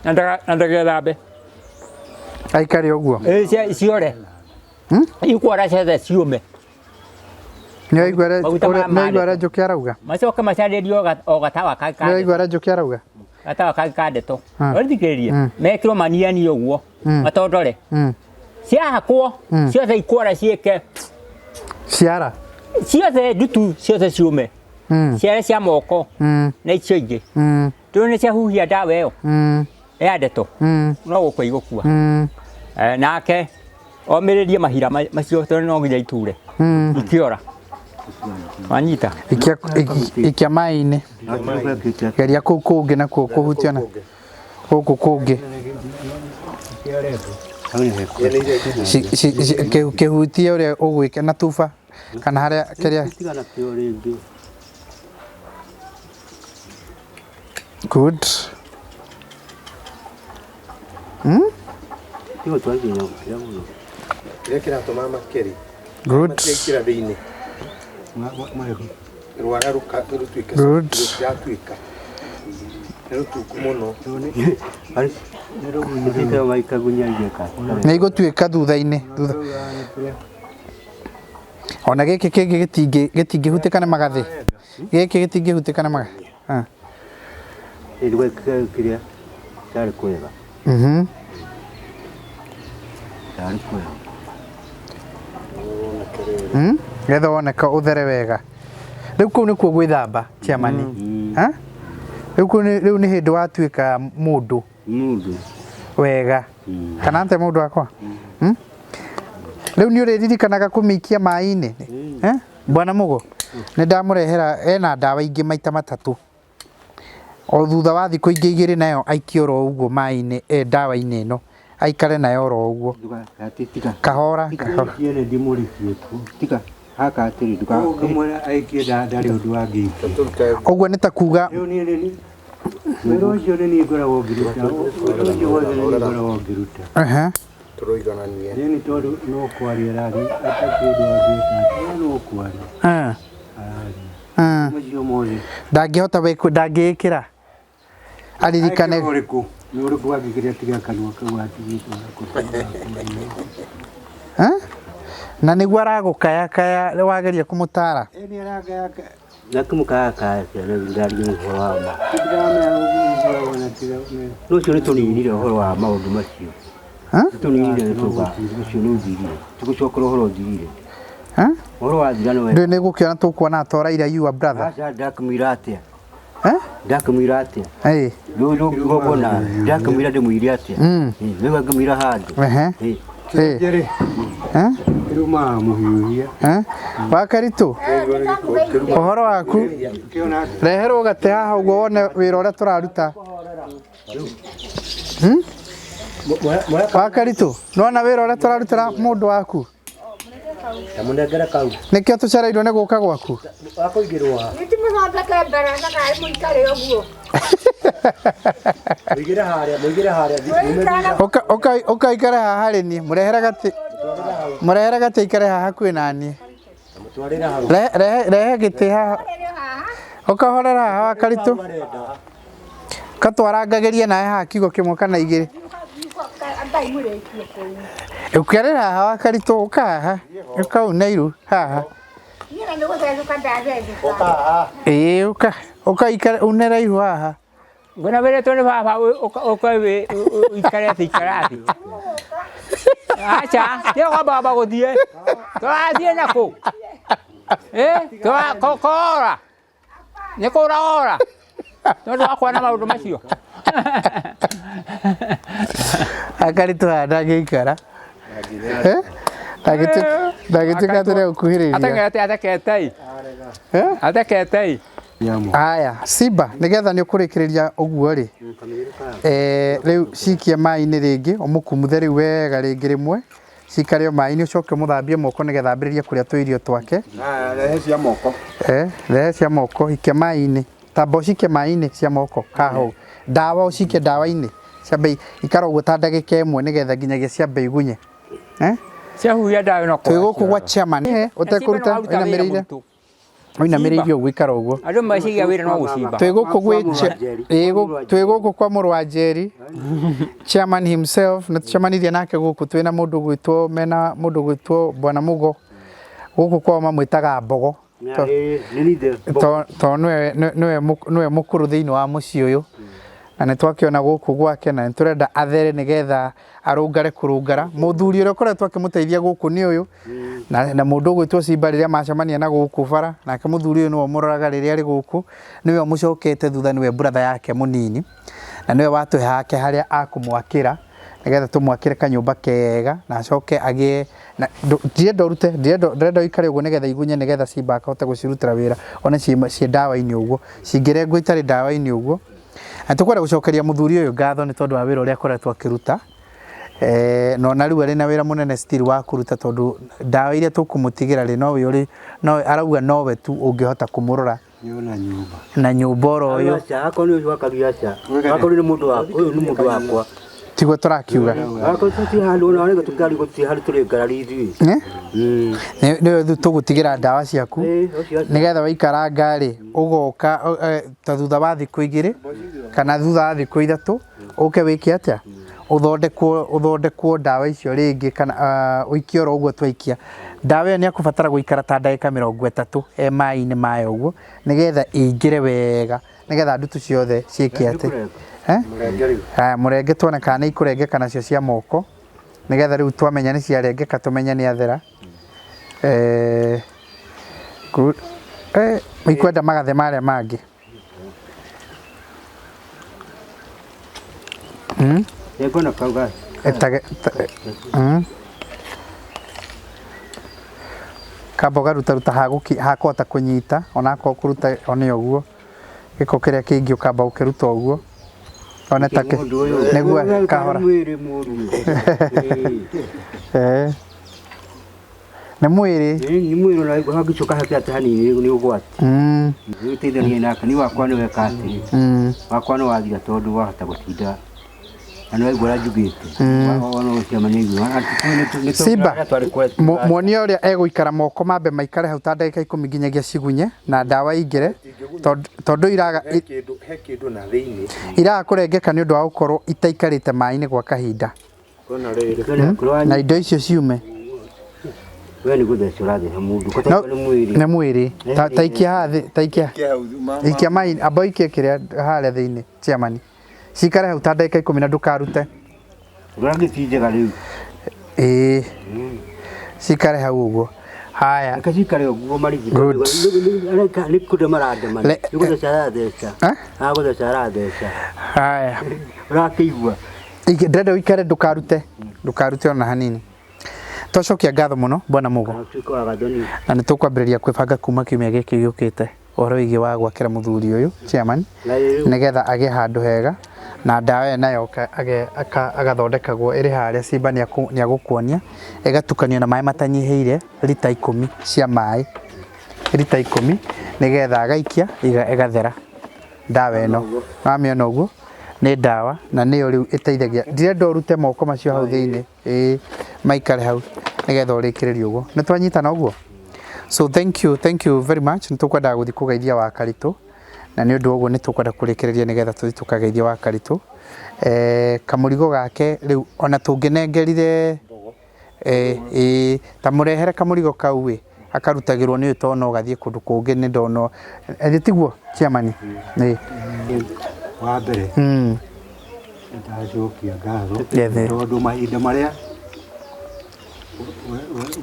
na ndagethambe. Aikare ũguo. Ĩĩ ciore. Ikwora ciothe ciũme. Nĩwaigua ũrĩa Njũkĩ arauga? Macoke macarĩrio o gatawa ka. Nĩwaigua ũrĩa Njũkĩ arauga? Gatawa kangĩ ka ndeto. Ũrithikĩrĩrie. Mekĩrwo maniani ũguo. Matondore. Ciahakwo ciothe ikwora ciĩke. Ciara. Ciothe ndutu ciothe ciũme. Ciare cia moko na icio ingĩ. Rĩu nĩ ciahuhia ndawa ĩyo ya ndeto no gũkua igũkua. Nake omĩrĩrie mahira macio tondũ no nginya iture ikĩora. Wanyita? Ikia ikia maĩ-inĩ. Geria kũu kũngĩ nakuo kũhutia na gũkũ kũngĩ. Kĩhutie ũrĩa ũgwĩka na tuba kana harĩa kĩrĩa. Good. Kĩrĩa kĩratũma makĩri. Good. Makĩingĩra thĩinĩ. Rwara rũtuĩke Good. rũtiratuĩka. Nĩ rũtungu mũno. Nĩ igũtuĩka thutha-inĩ. Thutha. Ona gĩkĩ kĩngĩ gĩtingĩhutĩka nĩ magathĩ. Gĩkĩ gĩtingĩhutĩka nĩ magathĩ. Getha woneka ũthere wega. Rĩu kũu nĩkuo gwĩthamba chairman. Rĩu kũu rĩu nĩ hĩndĩ watuĩka mũndũ. Wega. Kana ate mũndũ wakwa? Rĩu nĩ ũrĩririkanaga kũmĩikia maĩ-inĩ. Bwana Mugo, nĩ ndamũrehera ena ndawa ingĩ maita matatũ. O thutha wa thikũ ingĩ igĩrĩ nayo aikie oro ũguo maĩ-inĩ, ndawa-inĩ ĩno. Aikare nayo oro ũguo. Kahora, kahora. Ũguo nĩ ta kuga Ndangĩhota ndangĩĩkĩra. Aririkane. Na nĩguo aragũkayakaya wageria kũmũtara. Ndũĩ nĩ gũkĩona tũkuona atoraire your brother. Ndakamwĩra atĩa? Ndakamwĩra ndĩmwĩre atĩa? Rĩu angĩmwĩra handũ. Wakaritũ, ũhoro waku? Reherwo gatĩ haha ũguo wone wĩra ũrĩa tũraruta. Wakaritũ, nĩwona wĩra ũrĩa tũrarutĩra mũndũ waku? Nĩkĩo tũcereirwo nĩ gũka gwaku? Ũka ikare haha harĩ niĩ, mũrehere gatĩ. Mũrehere gatĩ ikare haha hakuhĩ na niĩ. Rehe gĩtĩ haha. Ũkahorera haha Wakaritũ. Katwarangagĩrie nawe haha kiugo kĩmwe kana igĩrĩ. Ũkĩarĩra haha Wakaritũ, ũka haha. Ũka une iru haha. Ĩĩ ũka. Ũka ikare unere iru haha. Ngona wĩrĩtwo nĩ baba ũka ũikare thĩ ikara thĩ. Aca, tiga kwamba wamba gũthiĩ. Tũrathiĩ nakũ? Kora. Nĩ kũra ora. Tondũ wa kuona maũndũ macio. Wakaritũ haha ndangĩikara. Ndangĩtuĩka atĩ nĩegũkuhĩrĩria. Ateng'erete athekete. Athekete. Aya, Simba, nĩgetha nĩ ũkũrĩkĩrĩria ũguo rĩ. Rĩu cikie maĩ-inĩ rĩngĩ, ũmũkumuthe rĩu wega rĩngĩ rĩmwe. Cikare o maĩ-inĩ ũcoke ũmũthambie moko nĩgetha ambĩrĩrie kũrĩa tũirio twake. Rehe cia moko. Rehe cia moko, ikia maĩ-inĩ. Tamba ũcikie maĩ-inĩ cia moko haha ũguo. Ndawa ũcikie ndawa-inĩ. Ciambe ikara ũguo ta ndagĩka ĩmwe nĩgetha nginyagia ciambe igunye. Ciahuhia ndawa ĩno Twĩ gũkũ gwa chairman. Ũtekũruta ũinamĩrĩire. Ũinamĩrĩire ũguo ikara ũguo. Andũ meciria wĩra no gũcimba. Twĩ gũkũ gwĩ twĩ gũkũ kwa mũrũ wa Njeri. Chairman himself nĩ tũcemanirie nake gũkũ twĩna mũndũ ũgwĩtwo mena mũndũ ũgwĩtwo Bwana Mugo. Gũkũ kwao mamwĩtaga Mbogo. Tondũ nĩwe mũkũrũ thĩinĩ wa mũciĩ ũyũ. Na nĩ twakĩona gũkũ gwake na nĩ tũrenda athere nĩgetha arũngare kũrũngara. Mũthuri ũrĩa ũkoretwo akĩmũteithia gũkũ nĩ ũyũ na mũndũ ũgwĩtwo Simba rĩrĩa macemania na gũkũ bara, nake mũthuri ũyũ nĩwe ũmũroraga rĩrĩa arĩ gũkũ, nĩwe ũmũcokete thutha, nĩwe brother yake mũnini, na nĩwe watũhe hake harĩa akũmwakĩra nĩgetha tũmwakĩre kanyũmba kega na acoke agĩe na ndirenda ũrute, ndĩrenda ũikare ũguo nĩgetha igunye, nĩgetha Simba akahote gũcirutĩra wĩra one ciĩ ndawa-inĩ ũguo, cingĩrengwo itarĩ ndawa-inĩ ũguo. Na tũkwenda gũcokeria mũthuri ũyũ ngatho nĩ tondũ wa wĩra ũrĩa akoretwo akĩruta. Na ona rĩu arĩ na wĩra mũnene still wa kũruta, tondũ ndawa iria tũkũmũtigĩra rĩ, nowe ũrĩ, nowe arauga nowe tu ũngĩhota kũmũrora. Nĩona nyũmba. Na nyũmba oro ũyũ. Aca, akorwo nĩ ũcio wakaria aca. Akorwo nĩ mũndũ wa, ũyũ nĩ mũndũ wakwa. Tiguo tũrakiuga. Akorwo tũtirĩ handũ ona nĩ tũkari gũtirĩ handũ tũrĩ ngarari ithuĩ. Nĩwe rĩu tũgũtigĩra ndawa ciaku nĩgetha waikaranga rĩ, ũgoka ta thutha wa thikũ igĩrĩ kana thutha wa thikũ ithatũ ũke wĩke atĩa, ũthondekwo ndawa icio rĩngĩ kana ũikie oro ũguo twaikia. Ndawa ĩyo nĩ ekũbatara gũikara ta ndagĩka 30 e maĩ-inĩ mayo ũguo nĩgetha ĩingĩre wega, nĩgetha ndutu ciothe ciĩke atĩ. Haya, mũrenge tuone kana nĩ ikũrengeka nacio cia moko, nĩgetha rĩu twamenya nĩ ciarengeka tũmenye nĩ athera. Good. Ikwenda magathe marĩa mangĩ. Nĩngona kau ga. Kamba ũgarutaruta hakũhota kũnyita, onakorwo kũruta one ũguo. Gĩko kĩrĩa kĩingĩ ũkamba ũkĩruta ũguo. One ta kĩ- nĩguo kahora. Nĩ mwĩrĩ. Nĩ mwĩrĩ na hangĩcoka hake atĩ hanini nĩ ũgwati. Nĩ ũteithania nake, nĩ wakwa nĩ weka atĩrĩ. Wakwa nĩ wathira tondũ wahota gũtinda. Na nĩ waigua ũrĩa njugĩte. Ona ũcemania igua. Simba, muonie ũrĩa egũikara moko mambe maikare hau ta ndagĩka 10 nginyagia cigunye na ndawa ingĩre, tondũ iraga he kĩndũ na thĩinĩ. Iraga kũrengeka nĩ ũndũ wa gũkorwo itaikarĩte maĩ-inĩ gwa kahinda. Na indo icio ciume. We nĩ gũtheca ũratheca mũndũ, kũtaika nĩ mwĩrĩ. Nĩ mwĩrĩ. Ta ikia haha thĩ, ta ikia. Ikia maĩ, amba ũikie kĩrĩa harĩa thĩinĩ, chairman. Cikare hau ta ndagĩka 10 na ndũkarute. Ũragĩti njega rĩu. Ĩĩ. Cikare hau ũguo. Haya. Reke cikare ũguo marigi. Good. Nĩ kũndũ marandema. Nĩ gũtheca aratheca. Agũtheca aratheca. Haya. Ũrakĩigua. Ndĩrenda ũikare ndũkarute. Ndũkarute ona hanini. Twacokia ngatho mũno Bwana Mugo. Na nĩ tũkwambĩrĩria kwĩbanga kuma kiumia gĩkĩ gĩũkĩte ũhoro wĩgiĩ wa gwakĩra mũthuri ũyũ chairman nĩgetha agĩe handũ hega na ndawa ĩyo nayo agathondekagwo ĩrĩ harĩa Simba nĩagũkuonia, ĩgatukanio na maĩ matanyihĩire rita 10 cia maĩ, rita 10 nĩgetha agaikia ĩgathera ndawa ĩno. Wamĩona ũguo nĩ ndawa na nĩyo rĩu ĩteithagia. Ndirenda ũrute moko macio hau thĩinĩ, ĩĩ maikare hau nĩgetha ũrĩkĩrĩrie ũguo. Nĩ twanyitana ũguo? So thank you, thank you very much. Nĩ tũkwendaga gũthiĩ kũgeithia wa Karitũ na nĩ ũndũ wa ũguo nĩ tũkwenda kũrĩkĩrĩria nĩgetha tũthiĩ tũkageithie wa Karitũ. Kamũrigo gake rĩu ona tũngĩnengerire ta mũrehere kamũrigo kau ĩ, akarutagĩrwo nĩ ũyũ tondũ no gathiĩ kũndũ kũngĩ nĩ ndona. Ĩ tiguo chairman? Ĩ. Wa mbere. Nĩndacokia ngatho tondũ mahinda marĩa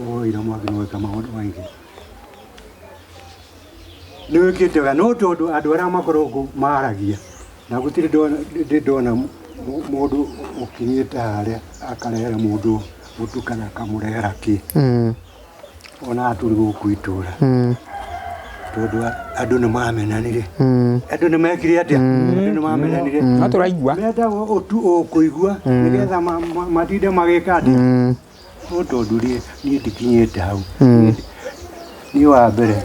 woire mwaki nĩ weka maũndũ maingĩ. Nĩ wĩkĩte wega no tondũ andũ arĩa makoragwo maragia na gũtirĩ ndĩ ndona mũndũ ũkinyĩte harĩa akarehera mũndũ mũtu kana akamũrehera kĩ. Ona tũrĩ gũkũ itũra. Tondũ andũ nĩ mamenanire. Andũ nĩ mekire atĩa? Andũ nĩ mamenanire. No tũraigua. Metagwo ũtu ũkũigua nĩgetha matinde magĩka atĩa? No tondũ niĩ ndikinyĩte hau. Niĩ wa mbere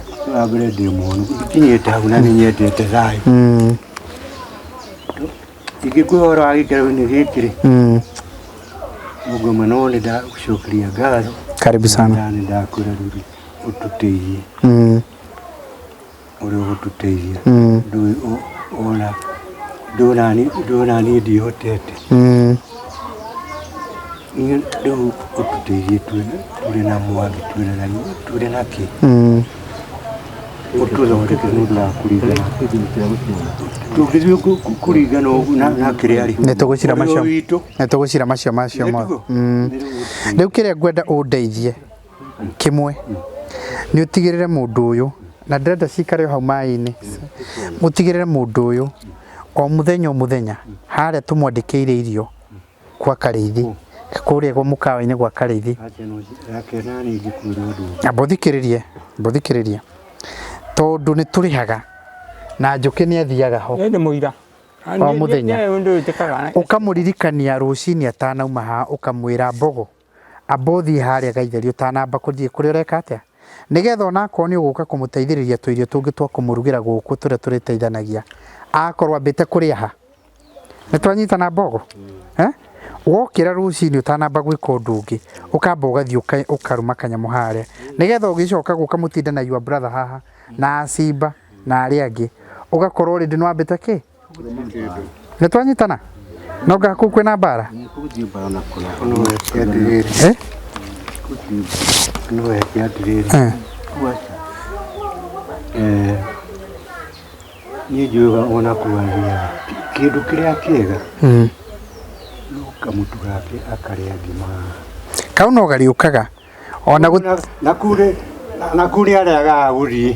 ndĩ mũhonu, ndikinyĩte hau na nĩ nyendete thayũ. Ingĩkua ũhoro wa gĩikaro-inĩ gĩkĩ rĩ, Mũngoma no nĩ ndagũcokeria ngatho. Karibu sana. Na nĩ ndakwĩra rĩu ũtũteithie. Ũrĩa ũgũtũteithia. Ndũĩ ona ndũna niĩ ndihotete. Niĩ rĩu ũtũteithie tũrĩ na mwangi, tũrĩ na kĩ. Ũtũthondeke nĩ ũndũ wa kũringana tũngĩthiĩ kũringana ũguo na kĩrĩa rĩ Nĩ tũgũcira macio. Ũrĩa witũ Nĩ tũgũcira macio macio mothe. Nĩtiguo? Rĩu kĩrĩa ngwenda ũndeithie kĩmwe nĩ ũtigĩrĩre mũndũ ũyũ na ndĩrenda cikare o hau maĩ-inĩ, ũtigĩrĩre mũndũ ũyũ o mũthenya o mũthenya harĩa tũmwandĩkĩire irio kwa Karĩithi kũrĩa gwa mũkawa-inĩ gwa Karĩithi. Reke nani ngĩkwĩre ũndũ ũngĩ. Amba ũthikĩrĩrie, amba ũthikĩrĩrie, tondũ nĩ tũrĩhaga na Njũkĩ nĩ athiaga ho Nĩ mũira. O mũthenya. Nĩ ũndũ wĩtĩkaga. Ũkamũririkania rũcinĩ atanauma haha, ũkamwĩra Mbogo amba ũthiĩ harĩa Gaitheri ũtanamba kũthiĩ kũrĩa ũreka atĩa, nĩgetha onakorwo nĩ ũgũka kũmũteithĩrĩria tũirio tũngĩ twa kũmũrugĩra gũkũ tũrĩa tũrĩteithanagia, akorwo ambĩte kũrĩa ha. Nĩ twanyitana Mbogo? Eh? Wokĩra rũcinĩ ũtanamba gwĩka ũndũ ũngĩ, ũkamba ũgathiĩ ũkarũma kanyamũ harĩa, nĩgetha ũgĩcoka gũka mũtinde na your brother haha na Simba na arĩa angĩ, ũgakorwo already nĩ wambĩte kĩ? Nĩ twanyitana? No nginya kũu kwĩna mbara? No weke atĩrĩrĩ Eh? no weke atĩrĩrĩ Eh. Eh, niĩ njũĩ ona kũu athiaga kĩndũ kĩrĩa kĩega no kamũtu gake akarĩa ngima Kau no garĩũkaga ona na kũu nĩ na kũu nĩ arĩagaga gũthiĩ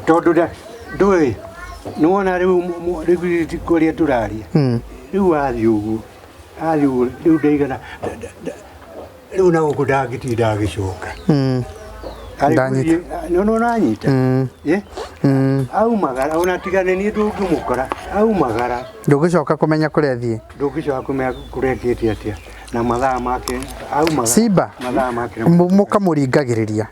tondũ ndũĩ nĩwona rĩu rĩu ti kũrĩa tũraria rĩu athiĩ ũguo athiĩ ũguo rĩu ndaigana rĩu na gũkũ ndangĩtinda agĩcoka Ndanyita. nĩ ũranyita aumagara ona tiga nĩ niĩ ndũngĩmũkora aumagara Ndũngĩcoka kũmenya kũrĩa athiĩ. Ndũngĩcoka kũmenya kũrĩa ekĩte atĩa na mathaa make aumagara Simba mathaa make mũkamũringagĩrĩria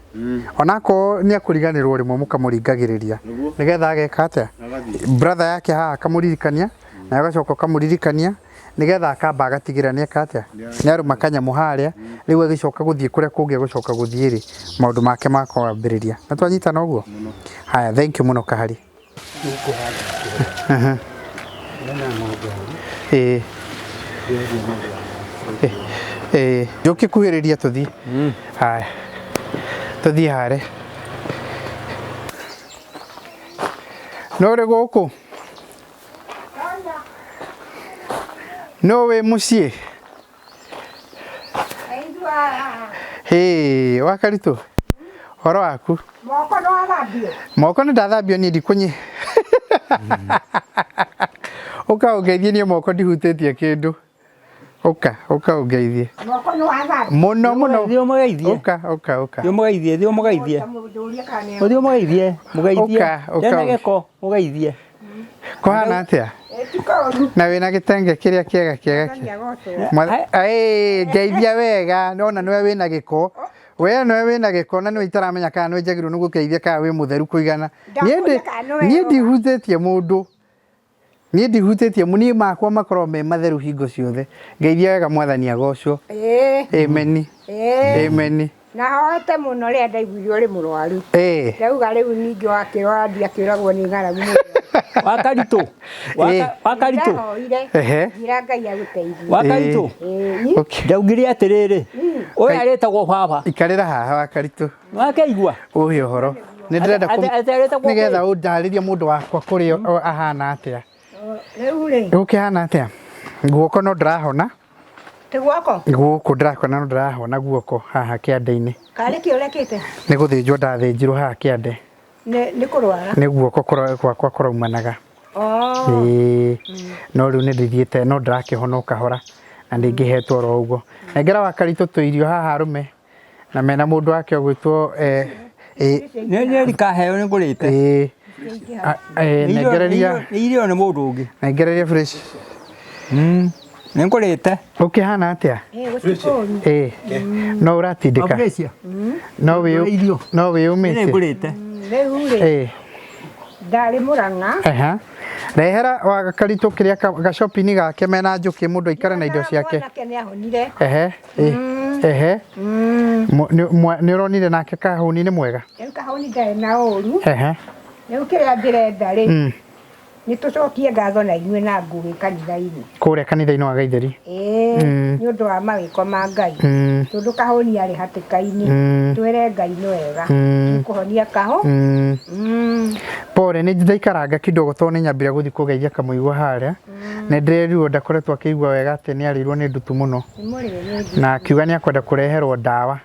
onakorwo nĩ akũriganĩrwo rĩmwe mũkamũringagĩrĩria nĩgetha ageka atĩa brother yake haha akamũririkania na agacoka ũkamũririkania nĩgetha akamba agatigĩrĩra nĩ eka atĩa nĩ arũma kanyamũ harĩa rĩu agĩcoka gũthiĩ kũrĩa kũngĩ agũcoka gũthiĩ rĩ maũndũ make makwambĩrĩria na twanyitana ũguo. Haya, thank you mũno Kahari. Ĩĩ ĩĩ njũkĩ kuhĩrĩria tũthiĩ. Haya, tũthiĩ harĩa. No ũrĩ gũkũ? No wĩ mũciĩ? Hĩ, Wakaritũ, ũhoro waku? Moko no athambio. Moko nĩ ndathambio niĩ ndikũnyi. Ũka ũngeithie niĩ moko ndihutĩtie kĩndũ. Ũka, ũka ũngeithie. Moko no athambio. Mũno mũno. Thiĩ ũmũgeithie. Ũka, ũka, ũka. Thiĩ ũmũgeithie, thiĩ ũmũgeithie. Mũndũrie kana nĩ Ũthiĩ ũmũgeithie, mũgeithie. Ũka, ũka. Ndena gĩko, mũgeithie. Kũhana atĩa? Ĩtikoru. Na wĩna gĩtenge kĩrĩa kĩega kĩega kĩ. Ĩĩ, ngeithia wega, nona nĩwe wĩna gĩko. We nĩwe wĩna gĩko na nĩwe itaramenya kana nĩwe njagĩrĩirwo nĩ gũkeithia kana wĩ mũtheru kũigana. Niĩ niĩ ndihutĩtie mũndũ. Niĩ ndihutĩtie niĩ makwa makoragwo me matheru hingo ciothe. Ngeithia wega mwathani agocwo. Ĩĩ. Ameni. Ĩĩ. Ameni. Na hoete mũno rĩrĩa ndaiguire ũrĩ mũrwaru. Ĩĩ. Ndauga rĩu ningĩ wakĩrwara ndiakĩũragwo nĩ ng'aragu mũno. Wakaritũ. Wakaritũ. Ndahoire. Ehe. Ngira Ngai agũteithie. Wakaritũ. Ĩĩ. Okay. Ndaugire atĩrĩrĩ, ũyũ arĩtagwo baba. Ikarĩra haha Wakaritũ. Nĩwakĩigua? Ũhe ũhoro. Nĩ ndĩrenda Atĩ nĩgetha ũndarĩrie mũndũ wakwa kũrĩa ahana atĩa. Rĩu rĩ. Gũkĩhana atĩa? Guoko no ndĩrahona. Ti guoko? Gũkũ ndĩrakona no ndĩrahona guoko haha kĩande-inĩ. Karĩ kĩ ũrekĩte? Nĩ gũthĩnjwo ndathĩnjirwo haha kĩande. Nĩ kũrwara? Nĩ guoko gwakwa kũraumanaga. Ĩĩ. No rĩu nĩ ndĩthiĩte no ndĩrakĩhona o kahora na ndingĩhetwo oro ũguo. Nengera Wakaritũ tũirio haha arũme na mena mũndũ wake ũgwĩtwo Nĩ ndikaheo nĩ ngũrĩte. Ĩĩ. Nengereria. Nĩ irio nĩ mũndũ ũngĩ. Nengereria fresh. Nĩ ngũrĩte. Ũkĩhana atĩa? Ĩĩ. No ũratindĩka? No wĩ no wĩyũmĩtie? Nĩ ngũrĩte. Rĩu rĩ. Ĩĩ. Ndarĩ Mũrang'a. Ehe. Rehera Wakaritũ kĩrĩa gacopini gake mena njũkĩ mũndũ aikare na indo ciake. Mwanake nĩ ahonire. Ehe. Ehe. Nĩ ũronire nake kahũni nĩ mwega? Rĩu kahũni ndarĩ na ũru. Ehe. Rĩu kĩrĩa ndĩrenda rĩ. Nĩ tũcokie ngatho na inyuĩ na Ngũgĩ kanitha-inĩ. Kũrĩa kanitha-inĩ wa Gaitheri. Ĩĩ, nĩ ũndũ wa mawĩko ma Ngai. Tondũ Kahũni arĩ hatĩka-inĩ, twĩre Ngai nĩ wega. Nĩ kũhonia kahũ. Pole, nĩ ndaikaranga kidogo tondũ nĩ nyambire gũthiĩ kũgeithia kamũigua harĩa. Nĩ ndĩrerirwo ndakoretwo akĩigua wega atĩ nĩ arĩirwo nĩ ndutu mũno. Nĩ mũrĩo nĩ ndutu. Na akiuga nĩ akwenda kũreherwo ndawa.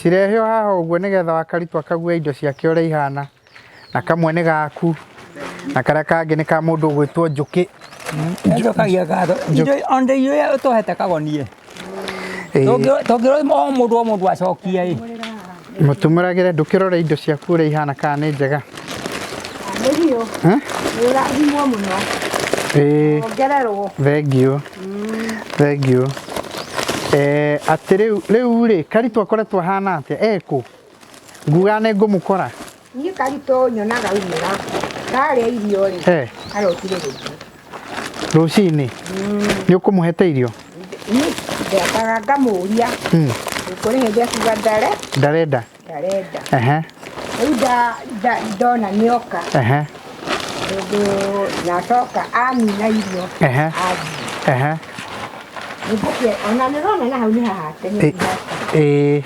Cirehwo haha ũguo nĩgetha Wakaritũ akague indo ciake ũrĩa ihana. Na kamwe nĩ gaku na karĩa kangĩ nĩ ka mũndũ ũgwĩtwo Njũkĩ. Njokagia ngatho. Indo ona irio iria ũtũhete kagonie. Tũngĩrwo o mũndũ o mũndũ acokie ĩ. Mũtumũragĩre ndũkĩrore indo ciaku ũrĩa ihana kana nĩ njega. Nĩ biũ. Nĩ ũrathimwo mũno. Ĩĩ. Ongererwo. Thengiũ. Thengiũ. Atĩ rĩu rĩu rĩ Karitũ akoretwo ahana atĩa? Ekũ? Ngugaga nĩ ngũmũkora. Niĩ Karitũ nyonaga aumĩra ndarĩa irio rĩ Eh. arokire gũthiĩ. Rũcinĩ? Nĩ ũkũmũhete irio? Niĩ ndekaga ngamũria. Kũrĩ hĩndĩ akiuga ndare Ndarenda. ndarenda. Ehe. Rĩu ndona nĩoka. Ehe. Tondũ nacoka anina irio. Ehe. Athiĩ. Ehe. Nĩngũkĩe ona nĩrona na hau nĩ hahate nĩ Ĩĩ.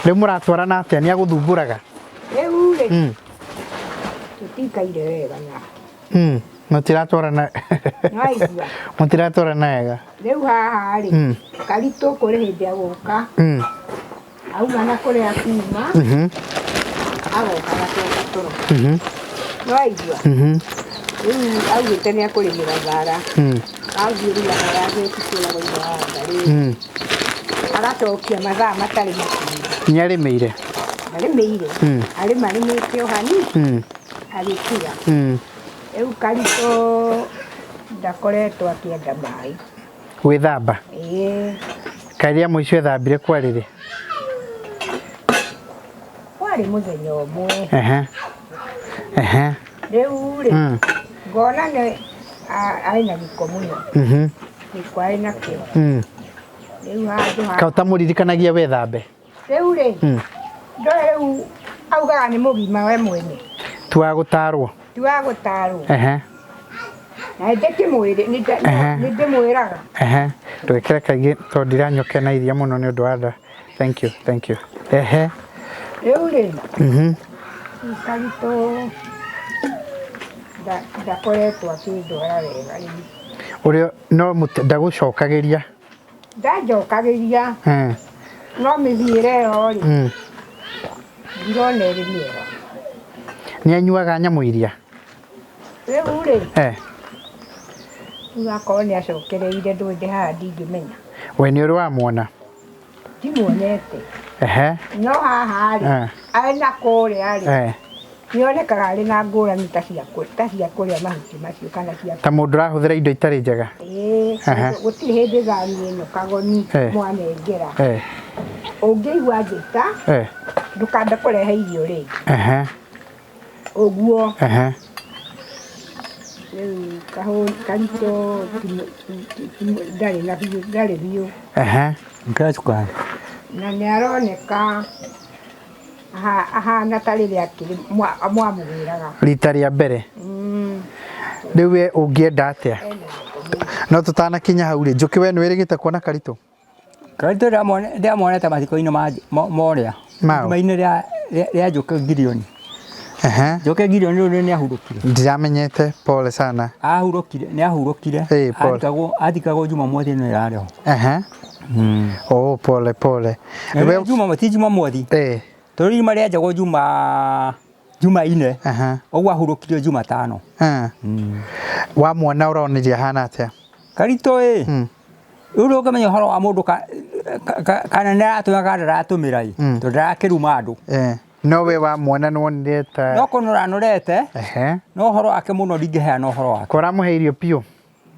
Rĩu mũratwarana atĩa? Nĩ agũthumbũraga? Rĩu rĩ tũtikaire wega na. Mũtiratwarana. Nĩwaigua? Mũtiratwarana wega. Rĩu haha rĩ Karitũ kũrĩ hĩndĩ agũka. Auma na kũrĩa kuma. Agoka gacoka toro. Nĩwaigua? Rĩu augĩte nĩ akũrĩmĩra thara. Athiĩ rĩu ahoya gĩti kĩragwo ithe wa Ngarĩ. Agacokia mathaa matarĩ makinyu. Nĩ arĩmĩire? Arĩmĩire. Arĩma arĩmĩte o hanini. Agĩtiga. Rĩu Karitũ ndakoretwo akĩenda maĩ. Gwĩthamba? Ĩĩ. Kaĩ rĩa mũico ethambire kwarĩ rĩ? Kwarĩ mũthenya ũmwe. Ehe. Ehe. Rĩu rĩ ngona nĩ arĩ na gĩko mũno. Gĩko arĩ nakĩo. Rĩu handũ ha Kaĩ ũtamũririkanagia wethambe? Rĩu rĩ ndoĩ rĩu augaga nĩ mũgima we mwene. Ti wa gũtarwo? Ti wa gũtarwo. Ehe. Na ndĩkĩmwĩre nĩ ndĩmwĩraga. Ehe. Ndwĩkĩre kaingĩ tondũ ndiranyua kena iria mũno nĩ ũndũ wa nda. Thank you, thank you. Ehe. Rĩu rĩ Karitũ ndakoretwo akĩndwara wega rĩu. Ũrĩa no ndagũcokagĩria? Ndanjokagĩria. No mĩthiĩre ĩyo rĩ ndirona ĩrĩ mĩega. Nĩ anyuaga nyamũ iria? Rĩu rĩ rĩu akorwo nĩ acokereire ndũĩ ndĩ haha ndingĩmenya. We nĩ ũrĩ wamwona? Ndimuonete. Ehe. No haha rĩ arĩ na kũrĩa rĩ nĩonekaga arĩ na ngũrani ta cia kũrĩa mahuti macio kana cia ta mũndũ ũrahũthĩra indo itarĩ njega. Ĩĩ, gũtirĩ hĩndĩ thani ĩno kagoni mwanengera. Ũngĩigua njĩta ndũkambe kũrehe irio rĩngĩ. Ehe. Ũguo. Ehe. Rĩu Karitũ ndarĩ na biũ, ndarĩ biũ. Ehe. Ngĩra cukari. Na nĩ aroneka ahana ta rĩrĩa akĩrĩ mwamũgĩraga. Rita rĩa mbere. Rĩu we ũngĩenda atĩa? No tũtanakinya hau rĩ, Njũkĩ we nĩ wĩrĩgĩte kuona Karitũ? Karitũ ndĩramuonete mathiko-inĩ ma morĩa. Mao? Irima-inĩ rĩa Njũkĩ Ngirioni. Ehe. Njũkĩ Ngirioni rĩu nĩ ahurũkire. Ndiramenyete, pole sana. Ahurũkire, nĩ ahurũkire. Ĩĩ, pole. Athikagwo Jumamothi ĩno ĩrarĩ ho. Ehe. Oh, pole pole. We Juma ti Jumamothi. Eh. Tondũ irima rĩenjagwo Jumaine. Aha. Ũguo ahurũkirio Jumatano. Wamwona ũronirie ahana atĩa? Karitũ ĩ. Rĩu ndũngĩmenya ũhoro wa mũndũ kana nĩ aratũmĩra kana ndaratũmĩra ĩ. Tondũ ndarakĩruma andũ. No we wamwona nĩ wonire ta No kũnora anorete. Ehe. No ũhoro wake mũno ndingĩheana ũhoro wake. Ko ũramũhe irio biũ?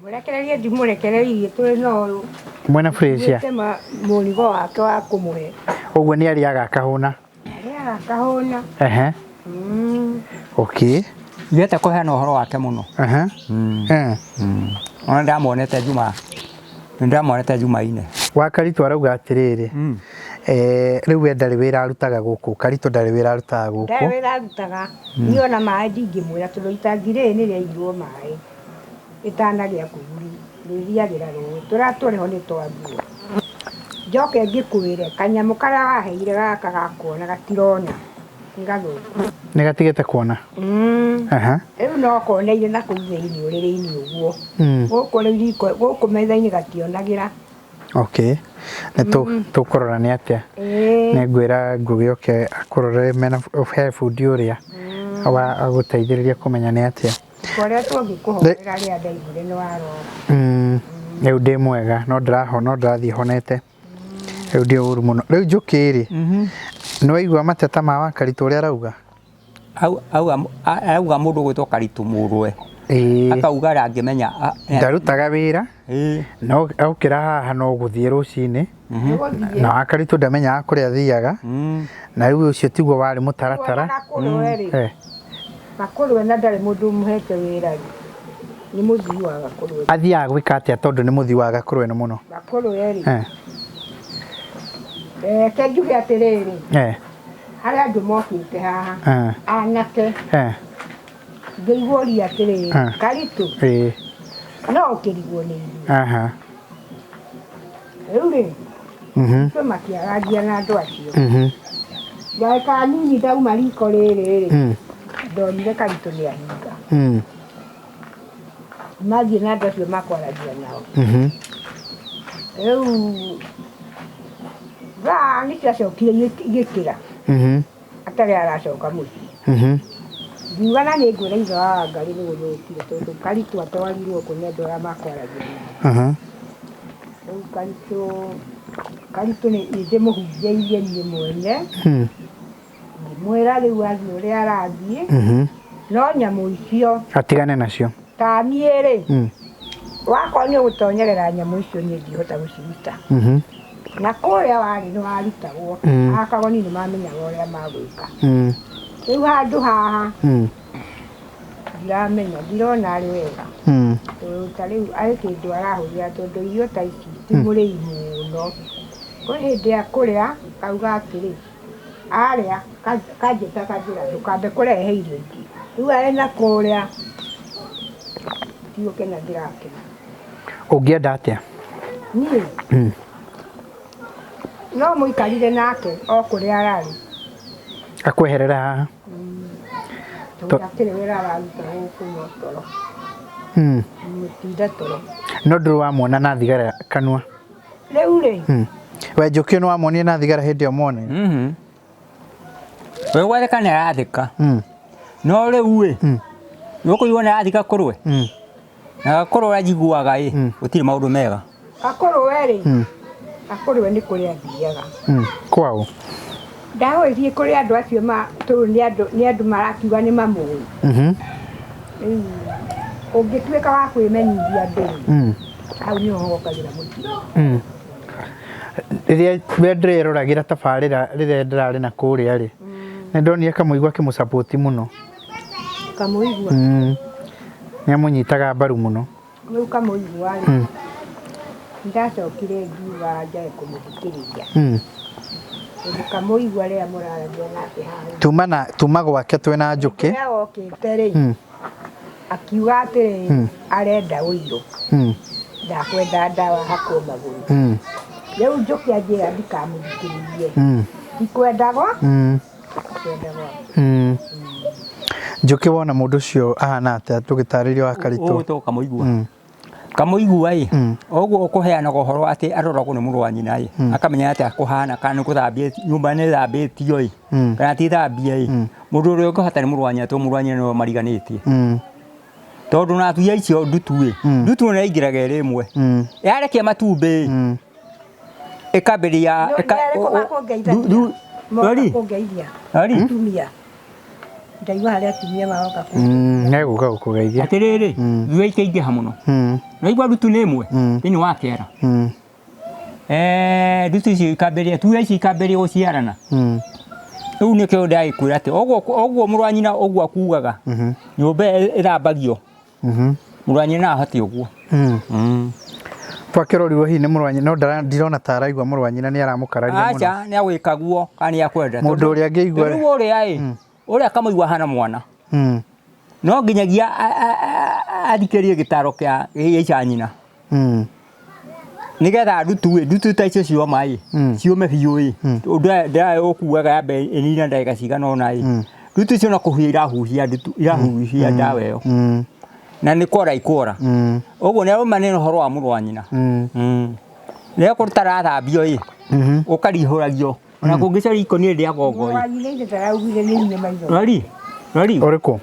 Mũrekererie ndimũrekereirie tũrĩ no Mwena fresh. Mũrigo wake wa kũmũhe. Ũguo nĩ arĩaga akahũna. Arĩaga akahũna. Ehe. Okay. Ndiendete kũheana ũhoro wake mũno. Ehe. Ona ndamuonete Juma. Nĩ ndamuonete Jumaine. Wa Karitũ arauga atĩrĩrĩ. Eh, rĩu we ndarĩ wĩra arutaga gũkũ Karitũ ndarĩ wĩra arutaga Ndarĩ gũkũ wĩra arutaga. Niĩ ona maĩ ndingĩmwĩra tondũ itangi rĩrĩ nĩ rĩaigirwo maĩ rĩtanagĩa kũguri rĩthiagĩra rũĩ tũrĩa tũrĩ ho nĩ twa mbura. Njoke ngĩkwĩre kanyamũ karĩa waheire gaka ga kuona gatirona nĩ gathũku. Nĩ gatigĩte kuona. Aha. Rĩu no koneire na kũu thĩinĩ ũrĩrĩ-inĩ ũguo. Gũkũ rĩu riko gũkũ metha-inĩ gationagĩra. Okay. Nĩ tũkũrora nĩ atĩa. Nĩ ngwĩra Ngugi oke akũrorere mena he bundi ũrĩa wa agũteithĩrĩria kũmenya nĩ atĩa. Ũrĩa tũngĩkũhoera rĩrĩa ndaiguire nĩ warwara. Rĩu ndĩ mwega no ndĩraho no ndĩrathiĩ honete. Rĩu ndi ũru mũno. Rĩu Njũkĩ rĩ, nĩ waigua mateta ma Wakaritũ ũrĩa arauga? Arauga mũndũ ũgwĩtwo Karitũ mũrũwe. Akauga ndangĩmenya. Ndarutaga wĩra no okĩra haha no gũthiĩ rũcinĩ na Wakaritũ ndamenyaga kũrĩa athiaga na rĩu ũcio tiguo warĩ mũtaratara. Gakũrwe na ndarĩ mũndũ ũmũhete wĩra rĩ, nĩ mũthii wa Gakũrwe. Athiaga gwĩka atĩa tondũ nĩ mũthii wa Gakũrwe mũno? Gakũrwe rĩ, reke njuge atĩrĩrĩ, harĩ andũ mokĩte haha anake, ngĩigua ũria atĩrĩrĩ, Karitũ no ũkĩrigwo nĩ ithuĩ. Rĩu rĩ, ithuĩ makĩarangia na andũ acio. Ndagĩka nini ndauma riko rĩrĩ rĩ, ndonire Karitũ nĩ ahinga. Mathiĩ na andũ acio makwaragia nao. Rĩu thaa nĩ ciacokire igĩkĩra atarĩ aracoka mũciĩ. Ngiuga na nĩ ngwĩra ithe wa Wangarĩ nĩ gũthũkire tondũ Karitũ atwarirwo kũ nĩ andũ arĩa makwaragia nao. Rĩu Karitũ nĩ ndĩmũhunjĩirie niĩ mwene, ngĩmwĩra rĩu athiĩ ũrĩa arathiĩ, no nyamũ icio atigane nacio. Ta niĩ rĩ, wakorwo nĩ ũgũtonyerera nyamũ icio niĩ ndihota gũciruta. Na kũrĩa warĩ nĩ warutagwo, akagoni nĩ mamenyaga ũrĩa magwĩka. Rĩu handũ haha ndiramenya, ndirona arĩ wega. Tondũ ta rĩu arĩ kĩndũ arahũthĩra tondũ irio ta ici ti mũrĩi mũno. Kwĩ hĩndĩ ya kũrĩa akauga atĩrĩ, arĩa kanjĩta kanjĩra ndũkambe kũrehe irio ingĩ. Rĩu arĩ na kũrĩa ndigũkena ndĩrakena. Ũngĩenda atĩa? Niĩ? No mũikarire nake o kũrĩa ararĩ. Akweherere haha? Tondũ akĩrĩ wĩra araruta gũkũ no toro. Mũtinda toro. No ndũrĩ wamuona na thigara kanua? Rĩu rĩ? We Njũkĩ nĩ wamuonire na thigara hĩndĩ ĩyo muone? We gwathĩka nĩ arathĩka. No rĩu rĩ, nĩ ũkũigua nĩ arathika kũrwe? Na gakũrwe ũrĩa njiguaga ĩ, gũtirĩ maũndũ mega. Gakũrwe rĩ, gakũrwe nĩ kũrĩa athiaga. Kwao? Ndagũgĩthiĩ kũrĩ andũ acio tondũ nĩ andũ marakiuga nĩ mamũĩ. Rĩu ũngĩtuĩka wa kwĩmenyithia andũ rĩ, hau nĩho hokagĩra mũtino. Rĩrĩa ndĩreroragĩra tabarĩra rĩrĩa ndĩrarĩ na kũrĩa rĩ, nĩ ndonire Kamũigua akĩmũsupport mũno. Kamũigua? Nĩ amũnyitaga mbaru mũno. Rĩu Kamũigua rĩ, ndacokire ngiuga njage kũmũthikĩrĩria. Tondũ Kamũigua rĩrĩa mũraragia nake haha. Tuma gwake twĩna Njũkĩ. Rĩrĩa okĩte rĩ, akiuga atĩrĩ, arenda ũirũ. Ndakwenda ndawa hakwo magũrũ. Rĩu Njũkĩ anjĩra ndikamũthikĩrĩrie. Ndikwendagwo? Ndikwendagwo. Njũkĩ wona mũndũ ũcio ahana atĩa tũgĩtarĩrio wa Karitũ? Ũgwĩtwo Kamũigua. Kamũigua ĩ, ũguo ũkũheanaga ũhoro atĩ aroragwo nĩ mũrũ wa nyina ĩ, akamenya atĩa kũhana kana nĩ gũthambia nyũmba nĩ ĩthambĩtio ĩ, kana ti thambie ĩ. Mũndũ ũrĩa ũngĩhota nĩ mũrũ wa nyina tondũ mũrũ wa nyina nĩwe mariganĩtie. Tondũ na atumia icio ndutu ĩ, ndutu nĩ ĩingĩraga ĩrĩ ĩmwe. Yarekia matumbĩ ĩ, ĩkambĩrĩria Nĩ arĩkũ makũngeithagia? Moka kũngeithia. Atumia. Ndaigua harĩa atumia maroka kũngeithia. Megũka gũkũgeithia. Atĩrĩrĩ, thuya ikĩingĩha mũno. Naigua ndutu nĩ ĩmwe thĩinĩ wa kĩara. Ndutu icio ikambĩrĩria, thuya icio ikambĩrĩria gũciarana. Rĩu nĩkĩo ndagĩkwĩra atĩ ũguo mũrũ wa nyina ũguo akugaga, nyũmba ĩthambagio. Mũrũ wa nyina no ahote ũguo. Twakĩrorirwo hihi nĩ mũrũ wa nyina, no ndirona ta araigua mũrũ wa nyina nĩ aramũkararia mũno. Aca nĩ agwĩka guo kana nĩ akwenda. Mũndũ ũrĩa angĩigua Rĩu ũrĩa ĩ, ũrĩa kamũigua ahana mwana. No nginyagia athikĩrie gĩtaro kĩa gĩa nyina. Nĩgetha ndutu ĩ, ndutu ta icio cioma ĩ, ciũme biũ ĩ, ũndũ ndĩraĩ ũkuaga yambe ĩnine ndagĩka cigana ũna ĩ, ndutu icio no kũhuhia irahuhia ndutu, irahuhia ndawa ĩyo. Na nĩ kwora ikwora. Ũguo nĩ arũma nĩ ũhoro wa mũrũ wa nyina. Rĩrĩa kũtarathambio ĩ, ũkarihũragio. Ona kũngĩcaria ikũnia rĩa gongo Mũrũ ĩ. wa nyina ithe ndaraugire nĩ inyuĩ maitho. Rori, rori. Ũrĩkũ?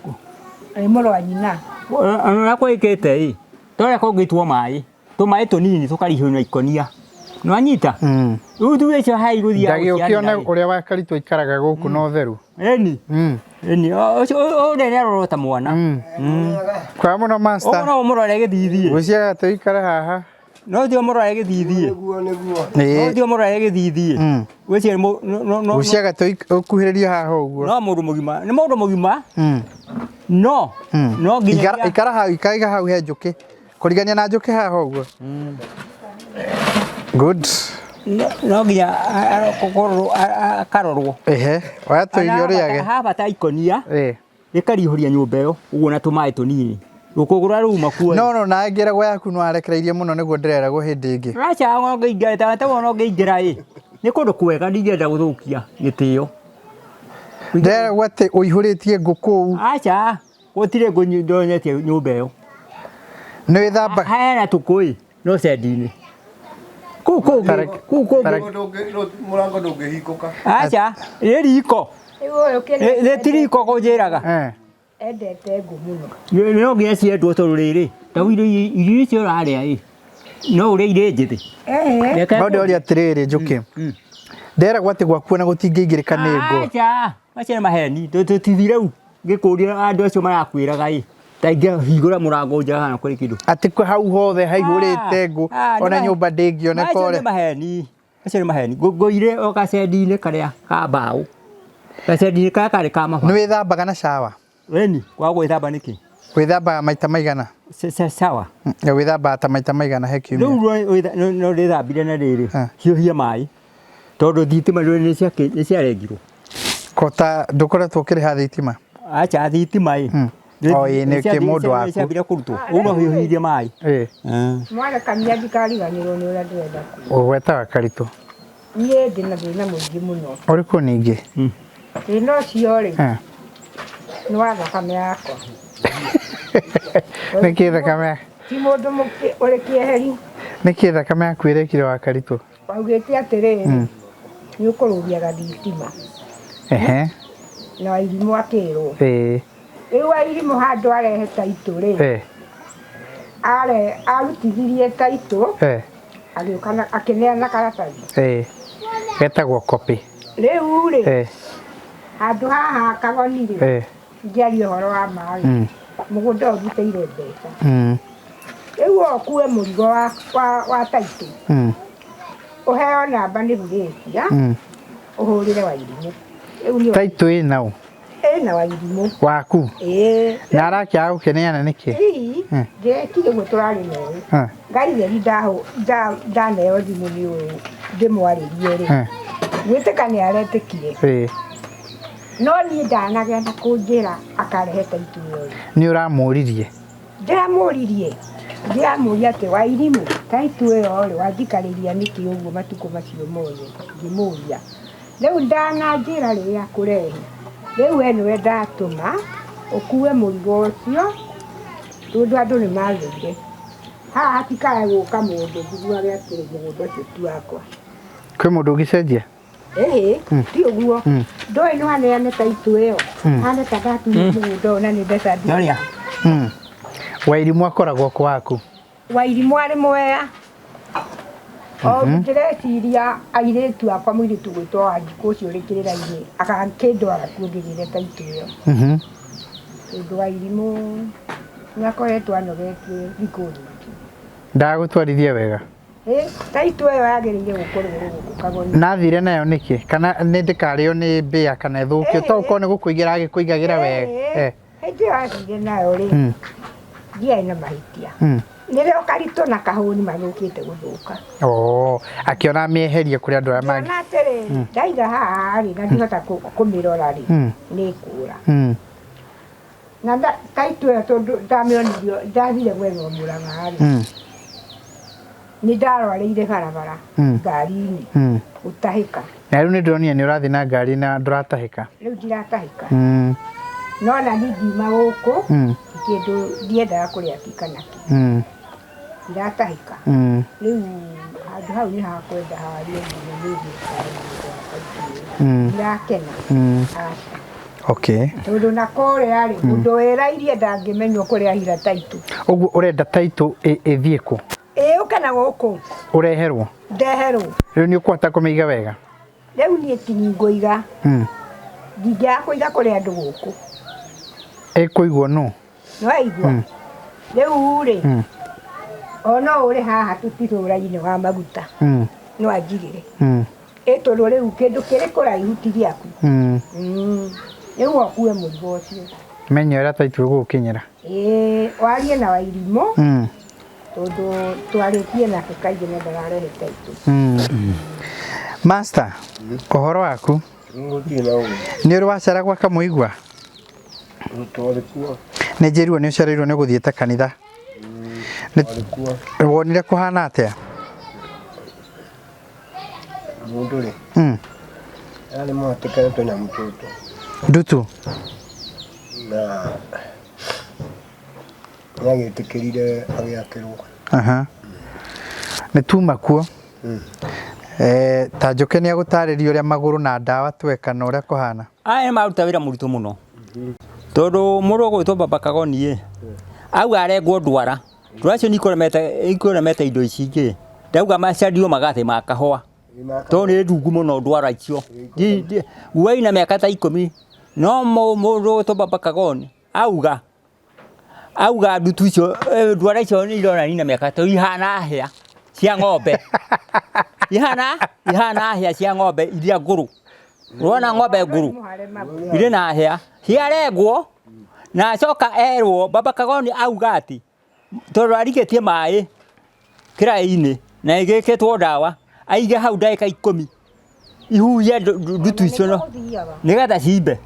Nĩ mũrũ wa nyina. Ona ũrĩa kwĩkĩte ĩ, ta ũrĩa kũngĩitwo maĩ, tũmaĩ tũnini tũkarihũrio na ikũnia. Nĩwanyita? Rĩu thuĩ icio hai gũthiaga Ndagĩũke one ũrĩa wa Karitũ aikaraga gũkũ na ũtheru. Ĩni. Ĩni, ũcio ũrĩa nĩ arorwo ta mwana. Kwa mũno master. Ũguo no ũmũrore gĩthithi. Gwĩciaga tũikare haha. No ũthiĩ ũmũrore gĩthithi. Nĩguo nĩguo. No ũthiĩ ũmũrore gĩthithi. Gwĩciria no no Gwĩciaga tũkuhĩrĩrie haha ũguo. No mũndũ mũgima, nĩ mũndũ mũgima. No no nginya Ikara hau, ikaiga hau he njũkĩ. Kũrigania na njũkĩ haha ũguo. Good. No nginya akarorwo. Ehe, oya tũirio ũrĩage. Habata ikonia. Gĩkarihũria nyũmba ĩyo ũguo na tũmaĩ tũnini. Rũkũngũ rũrĩa ruma kuo. No no na ngĩragwo yaku no arekereirie mũno nĩguo ndĩreragwo hĩndĩ ĩngĩ. Aca ngĩingĩra ta ta wona ngĩingĩra ĩ. Nĩ kũndũ kwega ndingĩenda gũthũkia gĩtĩo. Ndĩreragwo atĩ ũihũrĩtie ngũ kũu. Aca gũtirĩ ngũ ndonyetie nyũmba ĩyo. Nĩ wĩthamba. Hena tũkũĩ no cendi-inĩ. Kũu kũu kũu kũu Mũrango ndũngĩhingũka. Aca nĩ riko. Nĩ ti riko kũnjĩraga. Endete ngũ mũno. No nginya ciendwo tondũ rĩrĩ, ta irio irio icio ũrarĩa ĩ, no ũrĩe irĩ njĩthĩ. No ndĩroria atĩrĩrĩ Njũkĩ. Nderagwo atĩ gwaku ona gũtingĩingĩrĩka nĩ ngũ. Aca, macio nĩ maheni, tũtithire rĩu ngĩkũria andũ acio marakwĩraga ĩ, ta ingĩhingũra mũrango nja kana kũrĩ kĩndũ. Atĩ hau hothe haihũrĩte ngũ ona nyũmba ndĩngĩoneka Macio ũrĩa. nĩ maheni. Macio nĩ maheni. Ngũire o gacendi-inĩ karĩa ka mbaũ. Gacendi-inĩ karĩa karĩ ka mabati. Nĩ wĩthambaga na shower? Ĩni, kwaga gwĩthamba nĩkĩ? Wĩthambaga maita maigana? Shower. Wĩthambaga ta maita maigana he kiumia? Rĩu no ndĩthambire na rĩrĩ, hiũhia maĩ tondũ thitima nĩ ciarengirwo. Kota ndũkoretwo ũkĩrĩha thitima? Aca thitima ĩ. O ĩ nĩ kĩ mũndũ waku. Nĩciambire kũrutwo. Rĩu no hiũhirie maĩ. Mwarekania ndikariganĩrwo nĩ ũrĩa ndĩrenda kuuga. Ũgwetaga Karitũ. Niĩ ndĩna thĩna mũingĩ mũno. Ũrĩkũ ningĩ? Thĩna ũcio rĩ, nĩ wa thakame yakwa. Nĩkĩ thakame? Ti mũndũ ũrĩ kĩeheri. Nĩkĩ thakame yaku ĩrekire wa Karitũ? Waugĩte atĩrĩrĩ, nĩ ũkũrũgia gathitima. Ehe. Na Wairimũ akĩrwo. Ĩĩ. Rĩu Wairimũ handũ arehe taitũ rĩ, arutithirie taitũ, agĩũka akĩneana karatathi. Ĩĩ. Getagwo copy. Rĩu rĩ, handũ haha Kagoni rĩ, ngĩaria ũhoro wa ma rĩ, mũgũnda ũyũ ndutĩire mbeca. Rĩu ũkue mũrigo wa taitũ, ũheo namba nĩ Burĩcia, ũhũrĩre Wairimũ. Taitũ ĩna ũ? Ĩna Wairimũ. Waku? Ĩĩ. Na arakĩaga gũkĩneana nĩkĩ? Hihi, ndĩrekire ũguo tũrarĩ na ũyũ. Ngai theri ndaneo thimũ nĩ ũyũ ndĩmwarĩrie rĩ, gwĩtĩka nĩ aretĩkire. No niĩ ndanagĩa na kũnjĩra akarehe taitũ ĩyo. Nĩ ũramũririe? Ndĩramũririe. Ndĩramũria atĩ Wairimũ taitũ ĩyo rĩ wanjikarĩria nĩkĩ ũguo matukũ macio mothe ngĩmũria. Rĩu ndananjĩra rĩrĩa akũrehe. Rĩu we nĩwe ndatũma ũkue mũrigo ũcio tondũ andũ nĩ mathũire. Haha hatikae gũka mũndũ njiguage atĩrĩ mũgũnda ũcio ti wakwa. Kwĩ mũndũ ũngĩcenjia? Ĩhĩ, ti ũguo. Ndũĩ no aneane taitũ ĩyo. Hane ta ndatunywo mũgũnda ũyũ na nĩ mbeca ndĩrĩa. Wairimũ akoragwo kũ waku? Wairimũ arĩ Mwea. O ndĩreciria airĩtu akwa mũirĩtu ũgwĩtwo Wanjikũ ũcio ũrĩ kĩrĩra-inĩ agakĩndwara kuo ngĩgĩre taitũ ĩyo. Tondũ Wairimũ nĩ akoretwo anogetie thikũ nyingĩ. Ndagũtwarithia wega? Taitũ ĩyo yagĩrĩire gũkorwo ĩrĩ gũkũ Kagoni. Na athire nayo nĩkĩ? Kana nĩ ndĩkarĩo nĩ mbĩa kana ĩthũkio? To ũkorwo nĩ gũkũigĩra agĩkũigagĩra wega. Hĩndĩ ĩyo athire nayo rĩ, ndiarĩ na mahĩtia. Nĩrĩo karitũ na kahũni mathũkĩte gũthũka. Oh, akĩona amĩeherie kũrĩ andũ arĩa mangĩ. Ndona atĩrĩrĩ, ndaiga haha rĩ, na ndihota kũmĩrora rĩ, nĩ ĩkũra. Na taitũ ĩyo tondũ ndamĩonirio, ndathire gwetha Mũrang'a rĩ, nĩ ndarwarĩire barabara ngari-inĩ gũtahĩka. Na rĩu nĩ ndĩronire nĩ ũrathiĩ na ngari na ndũratahĩka. Rĩu ndiratahĩka. No na niĩ ngiuma gũkũ, kĩndũ ndiendaga kũrĩa kĩ kana kĩ. Ndiratahĩka. Rĩu handũ hau nĩ hakwenda harie nginya nĩ thiĩ Ndirakena. Aca. Okay. Tondũ na kũrĩa rĩ, mũndũ wĩrairie ndangĩmenywo kũrĩa hira taitũ. Ũguo ũrenda taitũ ĩthiĩ kũ? Ĩũke na gũkũ. Ũreherwo? Ndeherwo. Rĩu nĩ ũkũhota kũmĩiga wega? Rĩu niĩ ti ngũiga. Ndingĩaga kũiga kũrĩ andũ gũkũ. Ĩkũigwo nũ? Nĩwaigua? Rĩu rĩ, o no ũrĩ haha tũtitũra-inĩ wa maguta. No anjigĩre. Ĩ tondũ rĩu kĩndũ kĩrĩ kũraihu ti gĩaku. Rĩu ũkue mũrigo ũcio. Menya ũrĩa taitũ ĩgũgũkinyĩra. Ĩĩ, warie na Wairimũ. Tondũ twarĩtie nake kaingĩ na ndararehe taitũ. Master, ũhoro waku? Nĩ ũrĩ wacera gwa Kamũigua? Nĩ njĩrirwo nĩ ũcereirwo nĩ ũgũthiĩte kanitha. Wonire kũhana atĩa? Mũndũ rĩ, arĩ mũhatĩkane tũnyamũ tũtũ. Ndutu? Na nĩagĩtĩkĩrire agĩakĩrwo. Nĩ tuma kuo. Ta Njũkĩ nĩ agũtarĩria ũrĩa magũrũ na ndawa tweka na ũrĩa kũhana. Aya nĩ maruta wĩra mũritũ mũno. Tondũ mũndũ ũgwĩtwo Baba Kagoni ĩ, auga arengwo ndwara. Ndwara icio nĩ ikũremete indo ici ingĩ. Ndauga macario magathĩ ma kahũa. Tondũ nĩ ndungu mũno ndwara icio. Guai na mĩaka ta 10. No mũndũ ũgwĩtwo Baba Kagoni auga ndutu icio, ndwara icio nĩ ironania na mĩaka tondũ ihana hĩa cia ng'ombe. Ihana hĩa cia ng'ombe iria ngũrũ. Ũrona ng'ombe ngũrũ irĩ na hĩa ciarengwo na acoka erwo Baba Kagoni auga atĩ tondũ arikĩtie maĩ kĩraĩ-inĩ na ĩgĩkĩtwo ndawa aige hau ndagĩka 10 ihuhie ndutu icio no nĩgetha cimbe.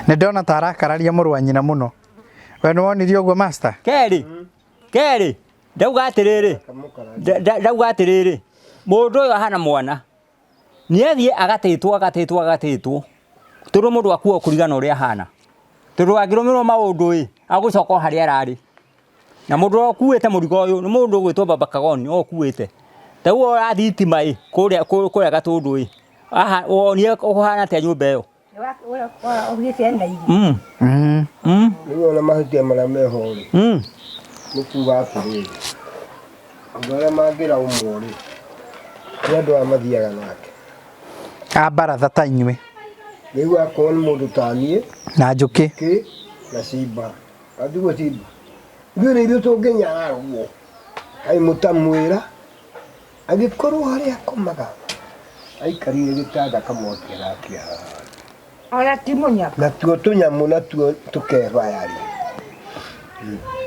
Nĩ ndona ta arakararia mũrũ wa nyina mũno. We nĩ wonirie ũguo master? Kerĩ ndauga atĩrĩrĩ, ndauga atĩrĩrĩ, mũndũ ũyũ ahana mwana nĩ athiĩ agatĩtwo tondũ mũndũ akua kũringana ũrĩa ahana. Tondũ angĩrũmĩrĩrwo maũndũ ĩ, agũcoka o harĩa ararĩ. Na mũndũ ũrĩa ũkuĩte mũrigo ũyũ nĩ mũndũ ũgwĩtwo Baba Kagoni nĩwe ũkuĩte. Ta rĩu ũrĩa thitima ĩ, kũrĩa Gatũndũ ĩ, haha wonire kũhana atĩa nyũmba ĩyo? Rĩu ona mahĩtia marĩa meho rĩ, nĩ kuga atĩrĩrĩ, andũ arĩa mangĩraumwo rĩ, nĩ andũ aya mathiaga nake. A baratha ta inyuĩ. Rĩu akorwo nĩ mũndũ ta niĩ, Na Njũkĩ. Njũkĩ na Simba. Atiguo Simba. Ithuĩ nĩ ithuĩ tũngĩnyararwo. Kaĩ mũtamwĩra, angĩkorwo harĩa akomaga, aikarire gĩtanda kamwaki arakia haha. Ona ti mũnyaka. Natuo tũnyamũ natuo tũkebaya rĩ.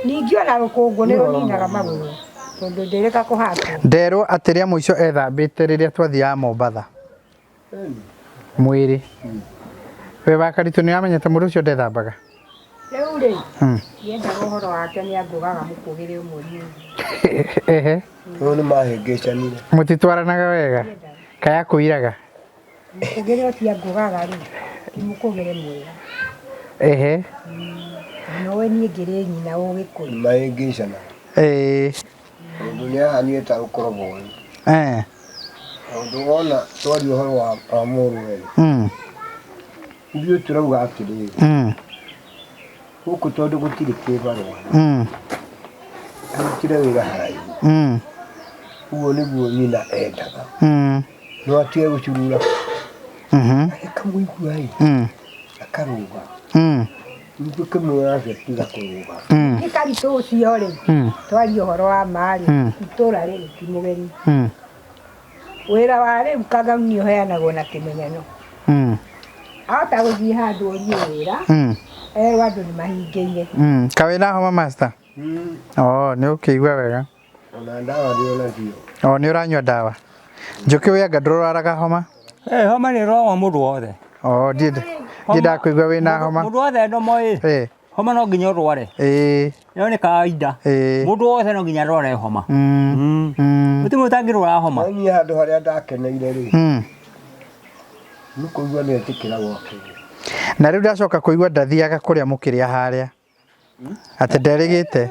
Ningĩ ona rũkũngũ nĩ rũninaga magũrũ. Tondũ ndĩrĩka kũhatwo. Nderwo atĩ rĩa mũico ethambĩte rĩrĩa twathiaga Mombatha. Mwĩrĩ. We wa Karitũ nĩ wamenyete mũndũ ũcio ndethambaga? Rĩu rĩ, ndiendaga ũhoro wake nĩ angũgaga mũkũgĩre ũmwe niĩ. Ehe. Rĩu nĩ mahĩngĩcanire. Mũtitwaranaga wega? Kaĩ akũiraga? Mũkũgĩre ũcio angũgaga rĩ, ti mũkũgĩre mwega. Ehe. Nowe niĩ ngĩrĩ nyina Ũgĩkũyũ. Mahĩngĩcanaga. Ĩĩ. Tondũ nĩ ahanire ta rũkoroboi. Tondũ wona twaria ũhoro wa mũrũwe rĩ, ithuĩ tũrauga atĩrĩrĩ, gũkũ tondũ gũtirĩ kĩbarũa, arutire wĩra haraihu. Ũguo nĩguo nyina endaga. No atige gũcurura. Agĩkamũigua ĩ, akarũga. Ningĩ ũkĩmwĩra atĩa tiga kũrũga. Nĩ Karitũ ũcio rĩ, twaria ũhoro wa ma rĩ, itũra rĩrĩ ti mũgeni. Wĩra wa rĩu Kagauni ũheanagwo na kĩmenyano. Ahota gũthiĩ handũ orie wĩra, erwo andũ nĩ mahingĩire. Kaĩ wĩna homa master? Oh, nĩ ũkĩigua wega. Ona ndawa ndĩ onacio. Oh, nĩ ũranyua ndawa. Njũkĩ wĩ anga ndũrwaraga homa? Eh, homa nĩ ĩrwaragwo mũndũ wothe. Oh, ndiĩ ndakwĩigua wĩna homa. Mũndũ wothe no ĩ. Eh. Homa no nginya ũrware. Ĩĩ. Ĩyo nĩ kawaida. Ĩĩ. Mũndũ wothe no nginya arware homa. Gũtirĩ mũndũ ũtangĩrwara homa. No niĩ handũ harĩa ndakeneire rĩ. Nĩ kũigua nĩ etĩkĩra gwake. Na rĩu ndacoka kũigua ndathiaga kũrĩa mũkĩrĩa harĩa. Atĩ nderĩgĩte.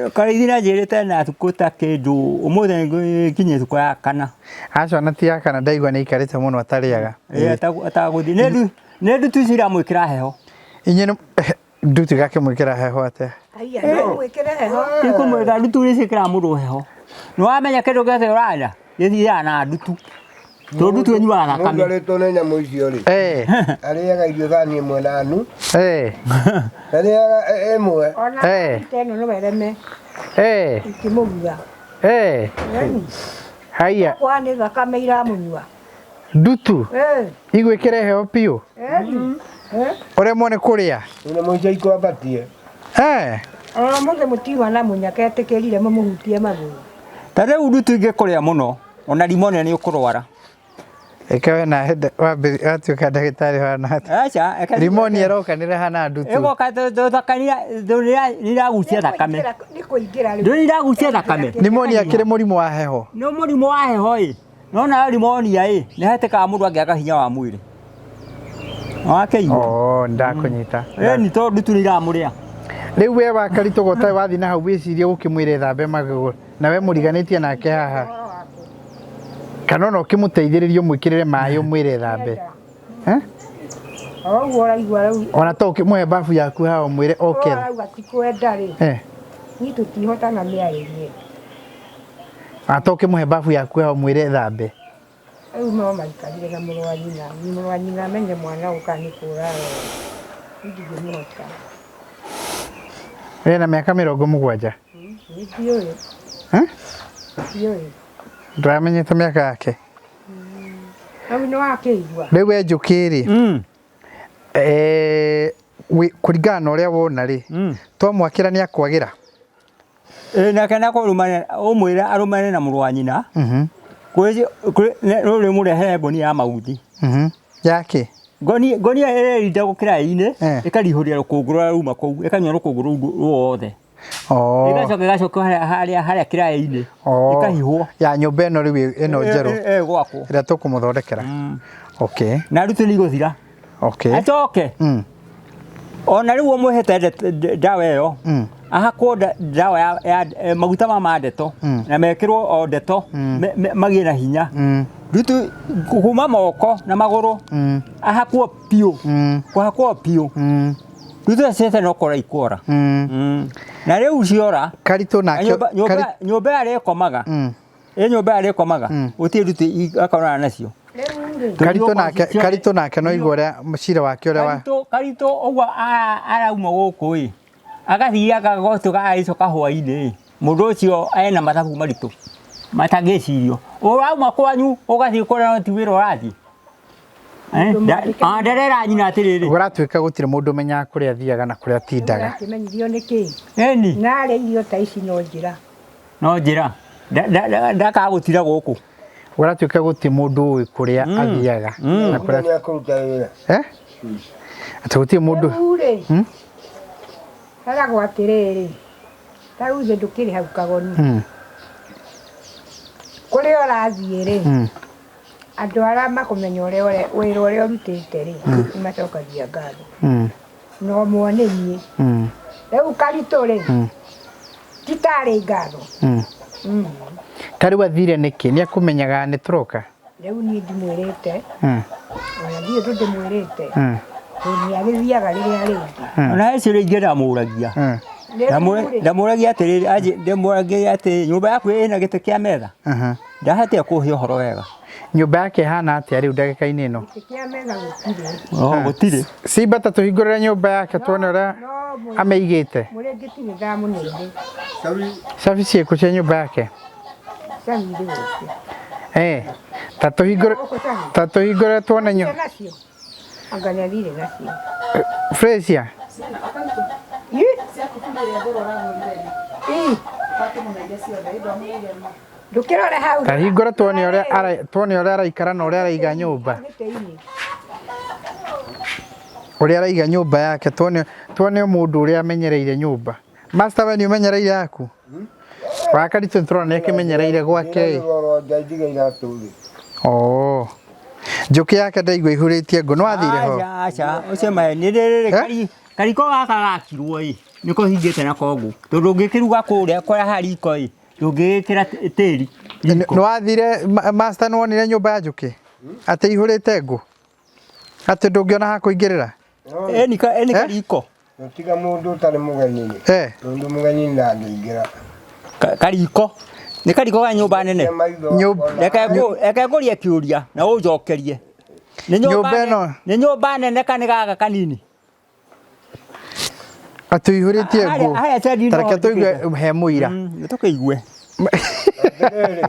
Karĩithi nĩ anjĩrĩte na thukũ ta kĩndũ ũmũthĩ nginyie thukũ ya kana. Aca ona ti ya kana ndaigua nĩ aikarĩte mũno atarĩaga. Ĩĩ atagũthiĩ. Nĩ ndutu ici iramwĩkĩra heho. Inyuĩ ndutu igakĩmwĩkĩra heho atĩa? Haiya, no mwĩkĩre heho. Ikũmwĩkĩra ndutu nĩ ciĩkĩraga mũndũ heho. Nĩ wamenya kĩndũ gĩothe ũrarĩa gĩthiaga na ndutu. Tondũ ndutu ĩnyuaga thakame. Mũndũ arĩtwo nĩ nyamũ icio rĩ. Eh. Arĩaga irio thani ĩmwe na nu. Eh. Arĩaga ĩmwe. Ona Eh. ĩno no ĩreme. Eh. Ikĩmũgia. Eh. Haiya. Kwa nĩ thakame iramũnyua. Ndutu. Eh. Igwĩkĩre heho biũ. Eh. Ũremwo nĩ kũrĩa. Nyamũ icio ikwambatie. Eh. Ona mũthĩ mũtiuma na mũnyaka etĩkĩrire mũmũhutie magũrũ. Ta rĩu ndutu ingĩkũrĩa mũno ona rimonia nĩ ũkũrwara. Ĩka we na watuĩka ndagĩtarĩ hana atĩa? Aca, Rimonia ĩroka nĩ hana ndutu. Ĩgoka nĩ iragucia thakame. Nĩ kũingĩra rĩu. Ndũ iragucia thakame. Rimonia kĩrĩ mũrimũ wa heho. Nĩ mũrimũ wa heho ĩ. No nayo rimonia ĩ nĩ hetĩkaga mũndũ angĩaga hinya wa mwĩrĩ. Wakĩigua? Oh, ndakũnyita. Ĩni tondũ ndutu nĩ iramũrĩa. Rĩu we wa Karitũ gota wathiĩ na hau wĩcirie ũkĩmwĩra ethambe magũrũ na we mũriganĩtie nake haha. Kana ona ũkĩmũteithĩrĩrie ũmwĩkĩrĩre maĩ ũmwĩre ethambe. Eh? O ũguo ũraigua rĩu. Ona to ũkĩmũhe babu yaku haha ũmwĩre oke. Ũrauga ti kwenda rĩ. Eh. Niĩ tũtihotana mĩarĩrie. Ona to ũkĩmũhe babu yaku haha ũmwĩre ethambe. Rĩu no maikarire na mũrũ wa nyina. Mũrũ wa nyina amenye mwana ũyũ kana nĩ kũra arora. Niĩ ndingĩmũhota. Ena mĩaka 70. Niĩ ndiũĩ. Eh? Ndiũĩ. Ndũramenyete mĩaka yake. Rĩu nĩ wakĩigua. Rĩu we Njũkĩ rĩ. Kũringana na ũrĩa wona rĩ, twamwakĩra nĩ akwagĩra. Ĩ nake na kũrũmane ũmwĩre arũmane na mũrũ wa nyina. Rũrĩ mũrehere ngonia ya mauthi. Yake? Ngonia ĩrerinda gũkĩra inĩ, ĩkarihũria rũkũngũ rũrĩa ruma kũu, ĩkanyua rũkũngũ rũu ruothe. Ĩgacoka ĩgacoka harĩa kĩraĩ-inĩ. Ĩkahihwo. Ya nyũmba ĩno rĩu ĩno njerũ. Gwakwo. Ĩrĩa tũkũmũthondekera. Okay. Na ndutu nĩ igũthira. Okay. Acoke. Ona rĩu ũmũhete ndawa ĩyo. Ahakwo ndawa ya maguta ma ndeto na mekĩrwo o ndeto magĩe na hinya. Ndutu kuma moko na magũrũ ahakwo biũ. Kũhakwo biũ. Ndutu ciothe no kũra ikũra. Na rĩu ciora. Karitũ nake nyũmba ĩrĩa ĩkomaga. Ĩ nyũmba ĩrĩa ĩkomaga gũtirĩ ndutu akonana nacio. Karitũ nake no igua ũrĩa cira wake ũrĩa wa Karitũ ũguo arauma gũkũ ĩ agathiaga gũtuga agĩcoka hwaĩ-inĩ ĩ mũndũ ũcio ena mathabu maritũ matangĩcirio. Ũrauma kwanyu ũgathiĩ kũrĩa no ti wĩra ũrathiĩ. Nderera nyina atĩrĩrĩ. Kũratuĩka gũtirĩ mũndũ ũmenyaga kũrĩa athiaga na kũrĩa atindaga. Ũrakĩmenyithio nĩ kĩĩ? Ĩni. Na arĩa irio ta ici no njĩra. No njĩra. Ndakaga gũtira gũkũ. Kũratuĩka gũtirĩ mũndũ ũĩ kũrĩa athiaga. Na kũrĩa Nĩ akũruta wĩra. Eh? Atĩ gũtirĩ mũndũ. Rĩu rĩ. Heragwo atĩrĩrĩ. Ta rĩu ithuĩ ndũkĩrĩ hau kagoni. Kũrĩa ũrathiĩ rĩ. Andũ arĩa makũmenya ũrĩa wĩra ũrĩa ũrutĩte rĩ, nĩ macokagia ngatho. No mone niĩ. Rĩu Karitũ rĩ, ti tarĩ ngatho. Ta rĩu athire nĩkĩ? Nĩ akũmenyaga nĩ tũroka? Rĩu niĩ ndimwĩrĩte. Ona ndiũĩ ũndũ ndĩmwĩrĩte. Tondũ nĩ agĩthiaga rĩrĩa rĩngĩ. Ona he ciũria ingĩ ndamũragia. Ndamũragia atĩrĩrĩ, ndamũragia atĩ nyũmba yaku ĩna gĩtĩ kĩa metha. Ndahatĩa kũhe ũhoro wega. Nyũmba yake ĩhana atĩa rĩu ndagĩka-inĩ ĩno? Gĩtĩ kĩa metha gũtirĩ. Gũtirĩ. Simba ta tũhingũrĩre nyũmba yake tuone ũrĩa amĩigĩte. Mũrĩngĩ tirĩ ndamũneire. Cabi ciĩkũ cia nyũmba yake? Cabi irĩ gũkũ. Ta tũhingũrĩre tuone nyũmba. Anga nĩ athire nacio. Fresia. Ndũkĩrore hau. Ta hingũra tuone ũrĩa tuone ũrĩa araikara na ũrĩa araiga nyũmba. Ũrĩa araiga nyũmba yake tuone tuone mũndũ ũrĩa amenyereire nyũmba. Master we nĩ ũmenyereire yaku? Wa Karitũ nĩtũrona nĩ akĩmenyereire gwake ĩ. Oh. Njũkĩ yake ndaigua ihurĩtie ngũ nĩ wathire ho? Aca aca ũcio maheni rĩrĩ Eh? kari kariko gaka gakirwo ĩ nĩko hingĩte na koguo tondũ ũngĩkĩruga kũrĩa kũrĩa ha riko ĩ ndũngĩgĩkĩra tĩri Nĩ wathire master nĩ wonire nyũmba ya njũkĩ? Atĩ ihũrĩte ngũ? Atĩ ndũngĩona ha kũingĩrĩra? Ĩni kariko. Tiga mũndũ ũtarĩ mũgeni rĩ. Eh. Mũndũ mũgeni ndangĩingĩra. Kariko. Nĩ kariko ga nyũmba nene. Reke ngũrie kĩũria na ũnjokerie. Nĩ nyũmba ĩno. Nĩ nyũmba nene kana nĩ gaka kanini? Atĩ ũihũrĩtie ngũ. Harĩa cendi Ta reke tũigue he mũira. Nĩ tũkĩigue. Atĩrĩrĩ.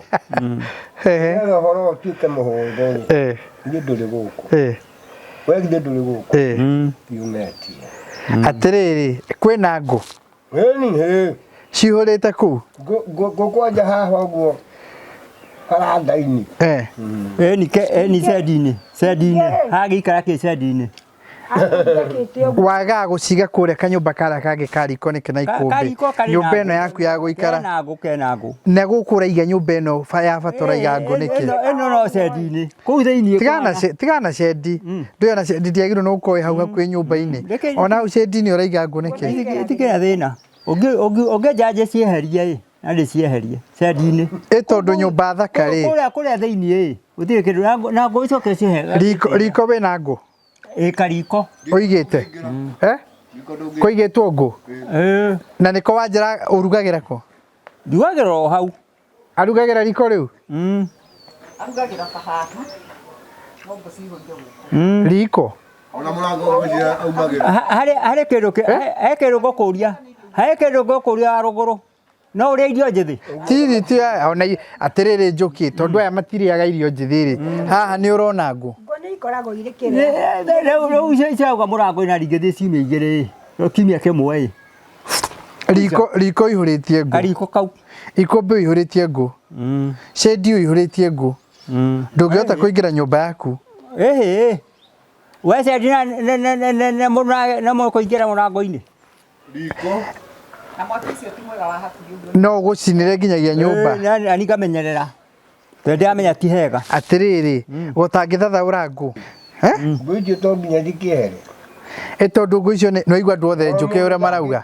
Nĩgetha ũhoro ũtuĩke mũhũthũ rĩ. Niĩ ndũrĩ gũkũ. We githĩ ndũrĩ gũkũ. Yumĩtie. Atĩrĩrĩ, kwĩna ngũ. Ĩni hĩ. Cihũrĩte kũu. Ngũkwanja haha ũguo baranda-inĩ. Ĩni ĩni cendi-inĩ. Cendi-inĩ. Hagĩikara kĩ cendi-inĩ. Wagaga gũciga kũrĩa kanyũmba karĩa kangĩ ka riko nĩkĩ na ikũmbĩ nyũmba ĩno yaku ya gũikara Kena ngũ kena ngũ. na gũkũ ũraiga nyũmba ĩno ya bata ũraiga ngũ nĩkĩ? Ĩno no cendi-inĩ. Kũu thĩinĩ. Tigana na cendi. Ndũĩ ona cendi ndĩagĩrĩirwo nĩ gũkorwo ĩ hau hakuhĩ nyũmba-inĩ. Ona hau cendi-inĩ ũraiga ngũ nĩkĩ? Itikĩrĩ thĩna. Ũngĩnja njĩcieherie ĩ na ndĩcieherie cendi-inĩ. Ĩ tondũ nyũmba thaka rĩ. Kũrĩa kũrĩa thĩinĩ ĩ gũtirĩ kĩndũ na ngũ icoke cihe. Riko wĩna ngũ? Ĩ kariko. Ũigĩte? Eh? Kũigĩtwo ngũ? Na nĩko wanjĩra ũrugagĩra kũ? Ndugagĩra o hau. Arugagĩra riko rĩu? Arugagĩra ta haha. No ngũ cihũire gũkũ. Riko? Ona mũrango ũgwĩciria aumagĩra. Harĩ kĩndũ he kĩndũ ngũkũria. Harĩ kĩndũ ngũkũria wa rũgũrũ. No ũrĩe irio njĩthĩ? Tiri ti ona atĩrĩrĩ Njũkĩ tondũ aya matirĩaga irio njĩthĩ rĩ haha nĩ ũrona ngũ. Ngũ nĩ ikoragwo irĩ kĩrĩa. Rĩu icio cirauga mũrango-inĩ na ringĩthiĩ ciumia igĩrĩ ĩ kiumia kĩmwe ĩ. Riko riko ihũrĩtie ngũ. Kariko kau. Ikũmbĩ ũihũrĩtie ngũ. Shade ũihũrĩtie ngũ. Ndũngĩhota kũingĩra nyũmba yaku. Ĩhĩ. We cendi na mũkũingĩra mũrango-inĩ. Riko. Na mwaki ũcio ti mwega wa hakuhĩ ũguo. No ũgũcinĩre nginyagia nyũmba. Na ningamenyerera. Tondũ ndĩramenya ti hega. Atĩrĩrĩ, ũtangĩthathaũra ngũ. Ngũ icio to nginya njikĩehere. Ĩ tondũ ngũ icio nĩ waigua andũ othe njũkĩ ũrĩa marauga.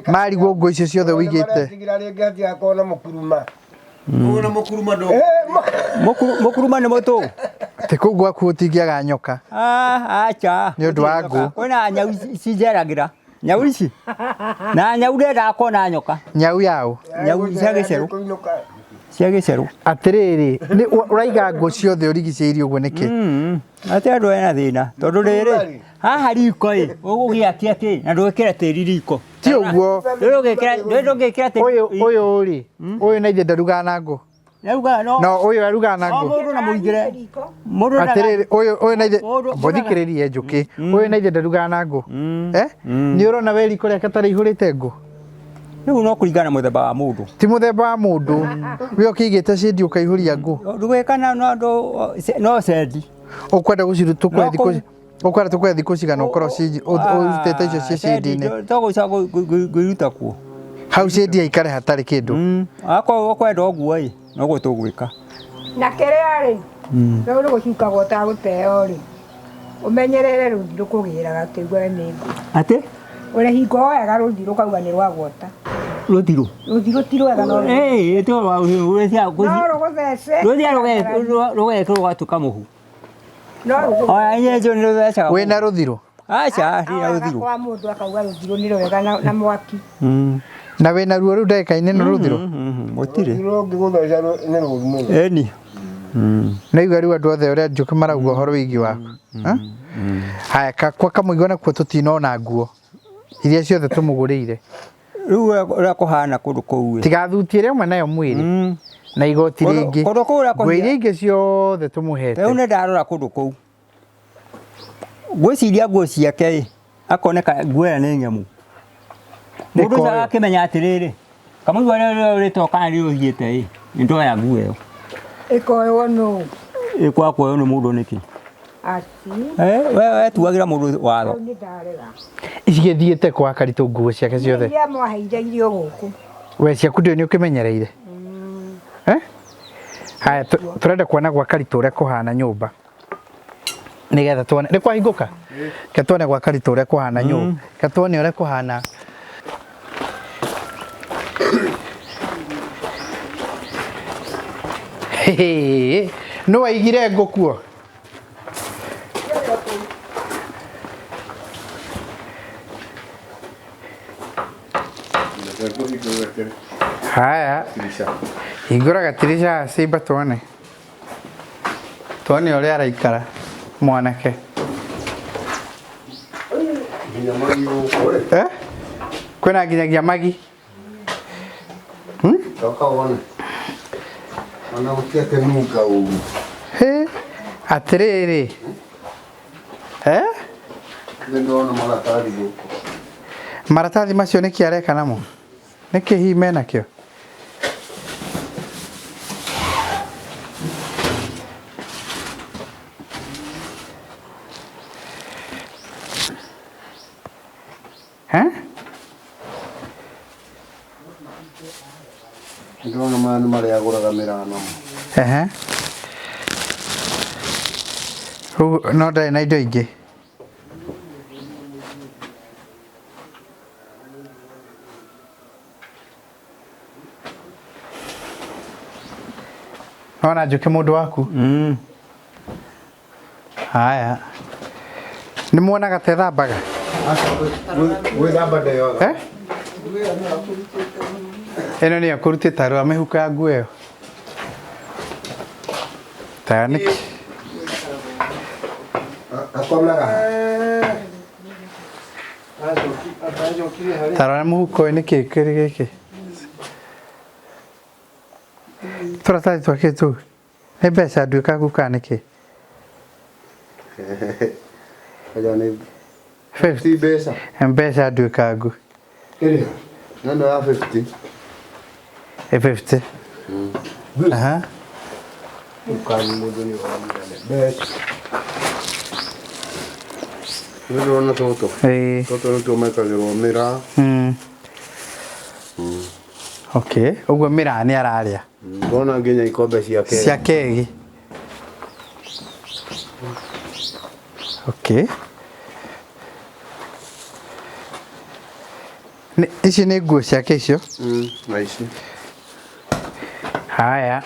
Marigwo ngũ icio ciothe ũigĩte. Maretigĩra rĩngĩ hatigakorwo na mũkuruma. Ũyũ na mũkuruma ndũ. Mũkuruma nĩ mũtũ. Atĩ kũu gwaku gũtingĩaga nyoka. Aca. Nĩ ũndũ wa ngũ. Kwĩna nyau cinjeragĩra. Nyau ici. Na nyau ndendaga kuona nyoka. Nyau yaũ? Nyau cia gĩcerũ. Cia gĩcerũ. Atĩrĩrĩ, nĩ ũraiga ngũ ciothe ũrigicĩirie ũguo nĩkĩ? Atĩ andũ ena thĩna. Tondũ rĩrĩ, haha riko ĩ, ũgũgĩakia kĩ na ndũgĩkĩre tĩri riko. Ti ũguo. Ndũgĩkĩra tĩri. Ũyũ ũyũ rĩ, ũyũ na ithe ndarugaga na ngũ. No ũyũ arugaga na ngũ. Mũndũ na mũingĩre. Atĩrĩrĩ, ũyũ ũyũ na ithe mũthikĩrĩrie Njũkĩ. Ũyũ na ithe ndarugaga na ngũ. Eh? Nĩ ũrona we riko rĩake ta rĩihũrĩte ngũ? Rĩu no kũringana na mũthemba wa mũndũ. Ti mũthemba wa mũndũ. We ũkĩigĩte cendi ũkaihũria ngũ. Ndũgwĩka na no cendi. Ũkwenda gũciruta tũkũhe thikũ ũkwenda tũkũhe thikũ cigana ũkorwo ũrutĩte icio cia cendi-inĩ. Togũcoka ngũiruta kuo. Hau cendi haikare hatarĩ kĩndũ. Akorwo ũkwenda ũguo ĩ, noguo tũgwĩka. Na kĩrĩa rĩ, rĩu nĩ gũcukagwo ũtagũteo rĩ, ũmenyerere rũthi rũkũgĩraga tũigue nĩ ngũ. Atĩ? Ũrĩ hingo woyaga rũthi rũkauga nĩ rwagwota. Rũthirũ? Rũthi rũti rwega no no rũgũthece. Rũthia rũgekĩrwo rũgatuĩka mũhu. No rũgũthece. Oya inyuĩ nĩ rũthecaga. Wĩna rũthirũ? Aca, ndirĩ na rũthirũ. Kwa mũndũ akauga rũthirũ nĩ rwega na mwaki. Na wĩna ruo rĩu ndagĩka-inĩ ĩno rũthirũ? Gũtirĩ. Rũthirũ ũngĩgũtheca nĩ rũru mũno. Ĩni. Nĩwaigua rĩu andũ othe ũrĩa Njũkĩ marauga ũhoro wĩgiĩ waku. Haya, kwa kamũigua nakuo tũtinona nguo iria ciothe tũmũgũrĩire. Rĩu ũrĩa kũhana kũndũ kũu ĩ. Tiga thuti ĩrĩa auma nayo mwĩrĩ na igoti rĩngĩ. Kũndũ kũu ũrĩa Nguo iria ingĩ ciothe tũmũhete. Rĩu nĩ ndarora kũndũ kũu. Ngwĩciria nguo ciake ĩ, akoneka nguo ĩyo nĩ ng'emu. Mũndũ ũcio agakĩmenya atĩrĩrĩ, Kamũigua rĩrĩa ũrĩtwo kana rĩrĩa ũthiĩte ĩ, nĩ ndoya nguo ĩyo. Ĩkoywo nũ? Ĩkwaga kuoywo nĩ mũndũ nĩkĩ? Aci. Eh, we wetuagĩra mũndũ watho. Hau nĩ ndarega. Cigĩthiĩte kwa Karitũ nguo ciake ciothe. Iria mwaheire irio gũkũ. We ciaku ndũĩ nĩ ũkĩmenyereire? Eh? Haya, tũrenda kuona gwa Karitũ ũrĩa kũhana nyũmba. Nĩgetha tuone. Nĩ kwahingũka? Reke tuone gwa Karitũ ũrĩa kũhana nyũmba. Reke tuone ũrĩa kũhana. Nũ waigire ngũ kuo? Haya, hingũra gatirica cimba tuone. Tuone ũrĩa araikara mwanake. Nginya magi gũkũ rĩ. Eh? Kwĩna nginyagia magi. Coka wone. Ona gũtiakĩnunga ũru. Hĩ, atĩrĩrĩ. Eh? Nĩ ndona maratathi gũkũ. Maratathi macio nĩkĩ areka namo? Nĩkĩ hihi menakĩo? Eh? Ndona maya nĩ marĩa agũraga mĩraa namo. Ehe. Rĩu no ndarĩ na indo ingĩ. Nona njũke mũndũ waku? Haya. Nĩ muonaga ta ĩthambaga? Gwĩthamba ndeyoga. Eh? Ĩno nĩyo kũrutĩte rwa mĩhuko ya nguo ĩyo. Ta nĩkĩ? Akomaga. Ta rora mũhuko ũyũ nĩkĩ kĩrĩ gĩkĩ? Tũratathi twakĩ tũu? Nĩ mbeca nduĩkangu kana nĩkĩ? Aja nĩ ti mbeca. Mbeca nduĩkangu. Ĩrĩa. Neno ya 50. Ĩ 50. Aha. Ukani mũndũ nĩ wonire mbeca. Nĩ ndĩrona tũtũ. Ĩĩ. Tũtũ nĩtuo mekagĩrwo mĩraa. Okay, ũguo mĩraa nĩ ararĩa. Ndona nginya ikombe cia keki. Cia kegi. Okay. Ici nĩ nguo ciake icio? Na ici. Haya.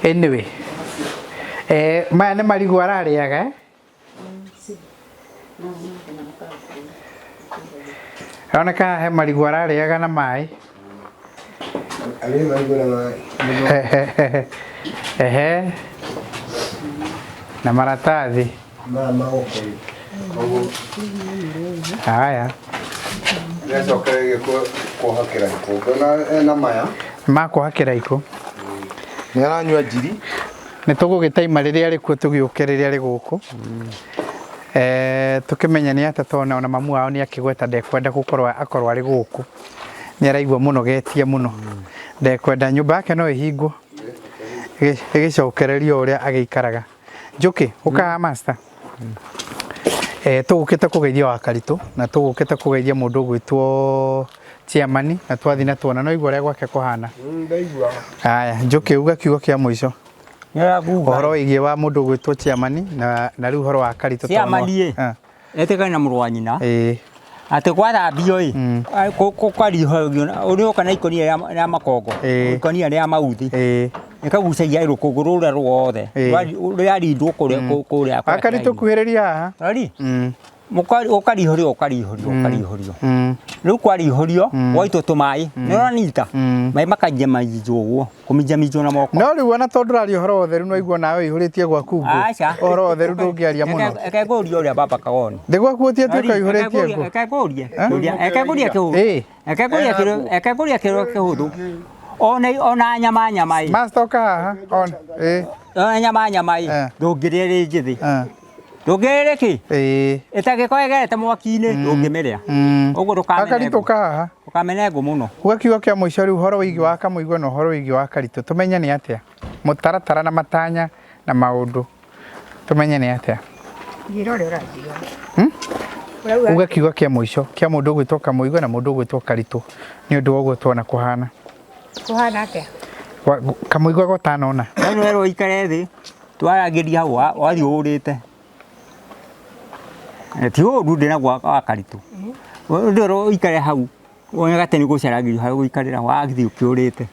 Anyway. Maya nĩ marigũ ararĩaga eh? Aroneka he marigũ ararĩaga na maĩ. Arĩ marigũ na maĩ. Ehe. Na maratathi. Maya magũkũyũ. Haya. Nĩacokereirie kuoha kĩraikũ. Ngona ena maya. Ma kuoha kĩraikũ. Nĩ aranyua njiri. Nĩ tũgũgĩtaima rĩrĩa arĩ kuo tũgĩũke rĩrĩa arĩ gũkũ. Tũkĩmenye nĩ atĩa tondũ ona mamu wao nĩ akĩgweta ndekwenda gũkorwo akorwo arĩ gũkũ. Nĩ araigua mũnogetie mũno. Ndekwenda nyũmba yake no ĩhingwo. Ĩgĩcokererio ũrĩa agĩikaraga. Njũkĩ, ũka haha master. Tũgũkĩte kũgeithia wa Karitũ na tũgũkĩte kũgeithia mũndũ ũgwĩtwo chairman na twathiĩ na tuona no igua ũrĩa gwake kũhana. Ndaigua. Haya, Njũkĩ uga kiugo kĩa mũico. Ũhoro wĩgiĩ wa mũndũ ũgwĩtwo chairman na rĩu ũhoro wa Karitũ. Chairman ĩ. Etĩkane na mũrũ wa nyina. Atĩ gwathambio ĩ, kũkarihagio ũrĩoka na ikũnia rĩa makongo, ikũnia rĩa mauthi. Ĩkagucagia rũkũngũ rũrĩa ruothe rũrarindwo kũrĩa kũrĩa. Akaritũ kuhĩrĩria haha. Rori? Ũkarihũrio ũkarihũrio ũkarihũrio. Rĩu kwarihũrio gwaitwo tũmaĩ nĩ ũranyita maĩ makanjia mainjwo ũguo kũminjaminjwo na moko. No rĩu ona tondũ ndũraria ũhoro wa ũtheru no igua nawe ũihũrĩtie gwaku ngũ. Aca. Ũhoro wa ũtheru ndũngĩaria mũno. Reke ngũrie ũrĩa baba Kagoni. Thĩ gwaku ũtiatuĩka ũihũrĩtie ngũ. Reke ngũrie. Reke ngũrie kĩhũthũ. Reke ngũrie kĩrĩa reke ngũrie kĩrĩa kĩhũthũ. Ona nyama nyama ĩ. Master ũka haha. Ona. Ona nyama nyama ĩ. Ndũngĩrĩa ĩrĩ njĩthĩ. Ndũngĩrĩrĩ kĩ? Ĩĩ. Ĩtangĩkorwo ĩgerete mwaki-inĩ ndũngĩmĩrĩa. Ũguo ndũkamene Akaritũ ngũ. kahaha. Ndũkamene ngũ mũno. Uga kiugo kĩa mũico rĩu ũhoro wĩgiĩ wa Kamũigua na ũhoro wĩgiĩ wa Karitũ tũmenye nĩ atĩa mũtaratara na matanya na maũndũ tũmenye nĩ atĩa. Njĩra ũrĩa ũranjĩra. Ũrauga Uga kiugo kĩa mũico kĩa mũndũ ũgwĩtwo Kamũigua na mũndũ ũgwĩtwo Karitũ nĩ ũndũ wa ũguo tuona kũhana. Kũhana atĩa? Kamũigua gotanona. We nĩwerwo ũikare thĩ twarangĩria hau wathiĩ ũrĩte. Ti ũru ndĩnaguo wa Karitũ. Ndĩrwo ũikare hau wone atĩ nĩ gũcaragĩrio harĩa ũgũikarĩra wathiĩ ũkĩũrĩte.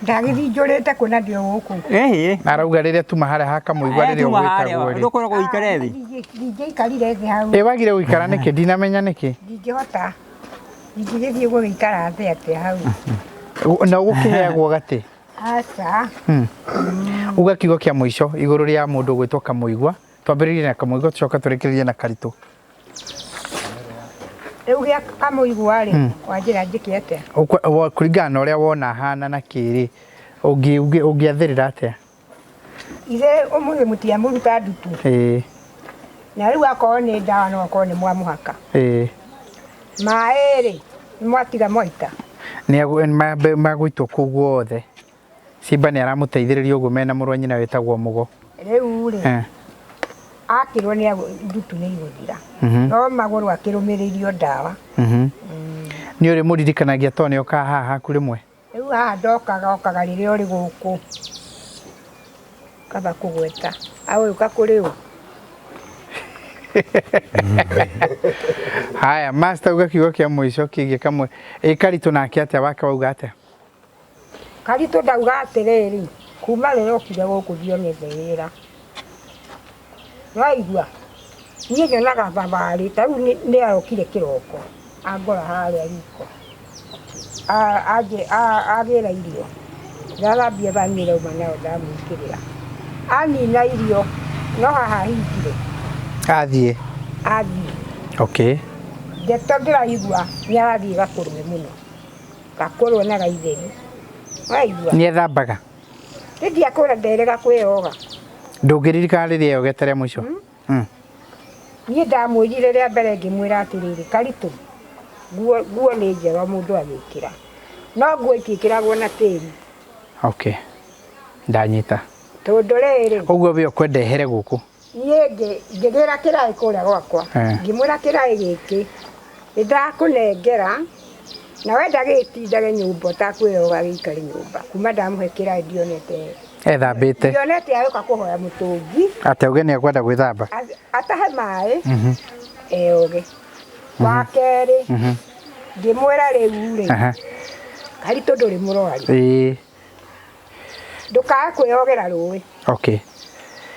Ndagĩthiĩ njũrĩte kũ na ndĩ o gũkũ. Ĩhĩ. Arauga rĩrĩa tuma harĩa ha Kamũigua rĩrĩa Tuma harĩa ũgwĩtagwo rĩ. ndũkoragwo ũikare thĩ. Ndingĩikarire thĩ hau. Ĩ wagire gũikara nĩkĩ? Ndinamenya nĩkĩ. Ndingĩhota. Ndingĩgĩthiĩ gũgĩikara thĩ atĩa hau. Na ũgũkĩheagwo gatĩ. Aca. Uga kiugo kĩa mũico igũrũ rĩa mũndũ ũgwĩtwo Kamũigua. Twambĩrĩrie na Kamũigua tũcoke tũrĩkĩrĩrie na Karitũ. Rĩu gĩa Kamũigua rĩ, wanjĩra njĩke atĩa? Kũringana na ũrĩa wona ahana na kĩrĩ, ũngĩathĩrĩra atĩa? Ithe ũmũthĩ mũtiamũruta ndutu. Ĩĩ. Na rĩu akorwo nĩ ndawa no akorwo nĩ mwamũhaka. Ĩĩ. Maĩ rĩ, nĩ mwatiga mwaita? Nĩ magũitwo kũu guothe. Simba nĩ aramũteithĩrĩria ũguo mena mũrũ wa nyina wĩtagwo Mũgo. Rĩu rĩ, akĩrwo nĩ ndutu nĩ igũthira. No magũrũ akĩrũmĩrĩirio ndawa. Nĩ ũrĩ mũririkanagia tondũ nĩ okaga haha haku rĩmwe? Rĩu haha ndokaga okaga rĩrĩa ũrĩ gũkũ. Kaba kũgweta. Agũgĩũka kũrĩ ũ? Haya, master uga kiugo kĩa mũico kĩgiĩ Kamwe. Ĩ Karitũ nake atĩa wake wauga atĩa? Karitũ ndauga atĩrĩrĩ, kuma rĩrĩa okire gũkũ ndionete wĩra. Nĩwaigua? Niĩ nyonaga thabarĩ, ta rĩu nĩ arokire kĩroko, angora harĩa riko. Agĩra irio. Ndathambia thani ĩrĩa auma nayo ndamwĩkĩrĩra. Anina irio, no haha hingire. Athiĩ. Athiĩ. Okay. Ndeto ndĩraigua nĩ arathiĩ gakũrwe mũno. Gakũrwe na gaitheri. Waigua? Nĩ ethambaga? Ndiakwĩra nderega kwĩyoga. Ndũngĩririkana rĩrĩa eyogete rĩa mũico? Niĩ ndamwĩrire rĩa mbere ngĩmwĩra atĩrĩrĩ, Karitũ, nguo nĩ njega mũndũ agĩkĩra. No nguo itiĩkĩragwo na tĩri. Okay. Ndanyita. Tondũ rĩrĩ. Ũguo we ũkwenda ehere gũkũ? Niĩ ngĩgĩra kĩraĩ kũrĩa gwakwa. Ngĩmwĩra kĩraĩ gĩkĩ nĩndakũnengera na wenda gĩtindage nyũmba ũtakwĩyoga gĩikare nyũmba. Kuma ndamũhe kĩraĩ ndionete. Ethambĩte. Ndionete agĩũka kũhoya mũtũngi. Atĩ auge nĩ ekwenda gwĩthamba. Atahe maĩ. Eyoge. Wa kerĩ, ngĩmwĩra rĩu rĩ, Karitũ ndũrĩ mũrwaru. Ĩĩ. Ndũkae kwĩyogera rũĩ. Okay.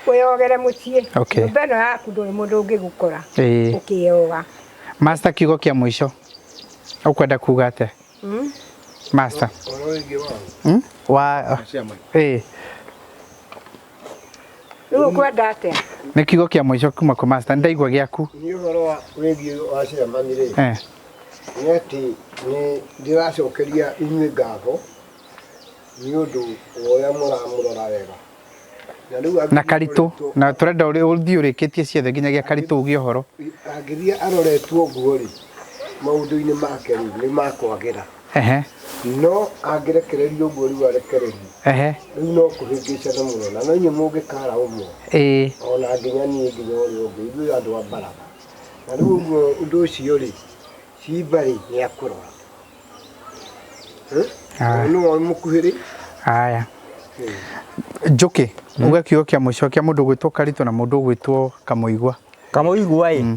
Wĩyogere mũciĩ. Okay. Nyũmba ĩno yaku ndũrĩ mũndũ ũngĩgũkora. Ĩĩ. Ũkĩyoga. Master kiugo kĩa mũico. Ũkwenda kuga atĩa? Master. Ũhoro wĩgiĩ wa? Wa ĩĩ. Rĩu ũkwenda atĩa? Nĩ kiugo kĩa mũico kuma kwĩ master, nĩndaigua gĩaku. Nĩ ũhoro wa wĩgiĩ wa chairman rĩ. Nĩ atĩ nĩ ndĩracokeria inyuĩ ngatho nĩ ũndũ wa ũrĩa mũramũrora wega. Na Karitũ, na tũrenda ũthiĩ ũrĩkĩtie ciothe nginyagia Karitũ uge ũhoro. Angĩthiĩ aroretwo ũguo rĩ, maũndũ-inĩ make rĩ, nĩ makwagĩra. No angĩrekererio ũguo rĩu arekererio. Rĩu no kũhĩngĩcana mũno, na no inyuĩ mũngĩkara ũmwe. Ona nginya niĩ nginya ũrĩa ũngĩ, ithuĩ andũ a baratha. Na rĩu ũguo ũndũ ũcio rĩ, Simba rĩ, nĩ akũrora. Nĩwe mũkuhĩrĩ. Haya. Njũkĩ, uga kiugo kĩa mũico kĩa mũndũ ũgwĩtwo Karitũ na mũndũ ũgwĩtwo Kamũigua. Kamũigua ĩ.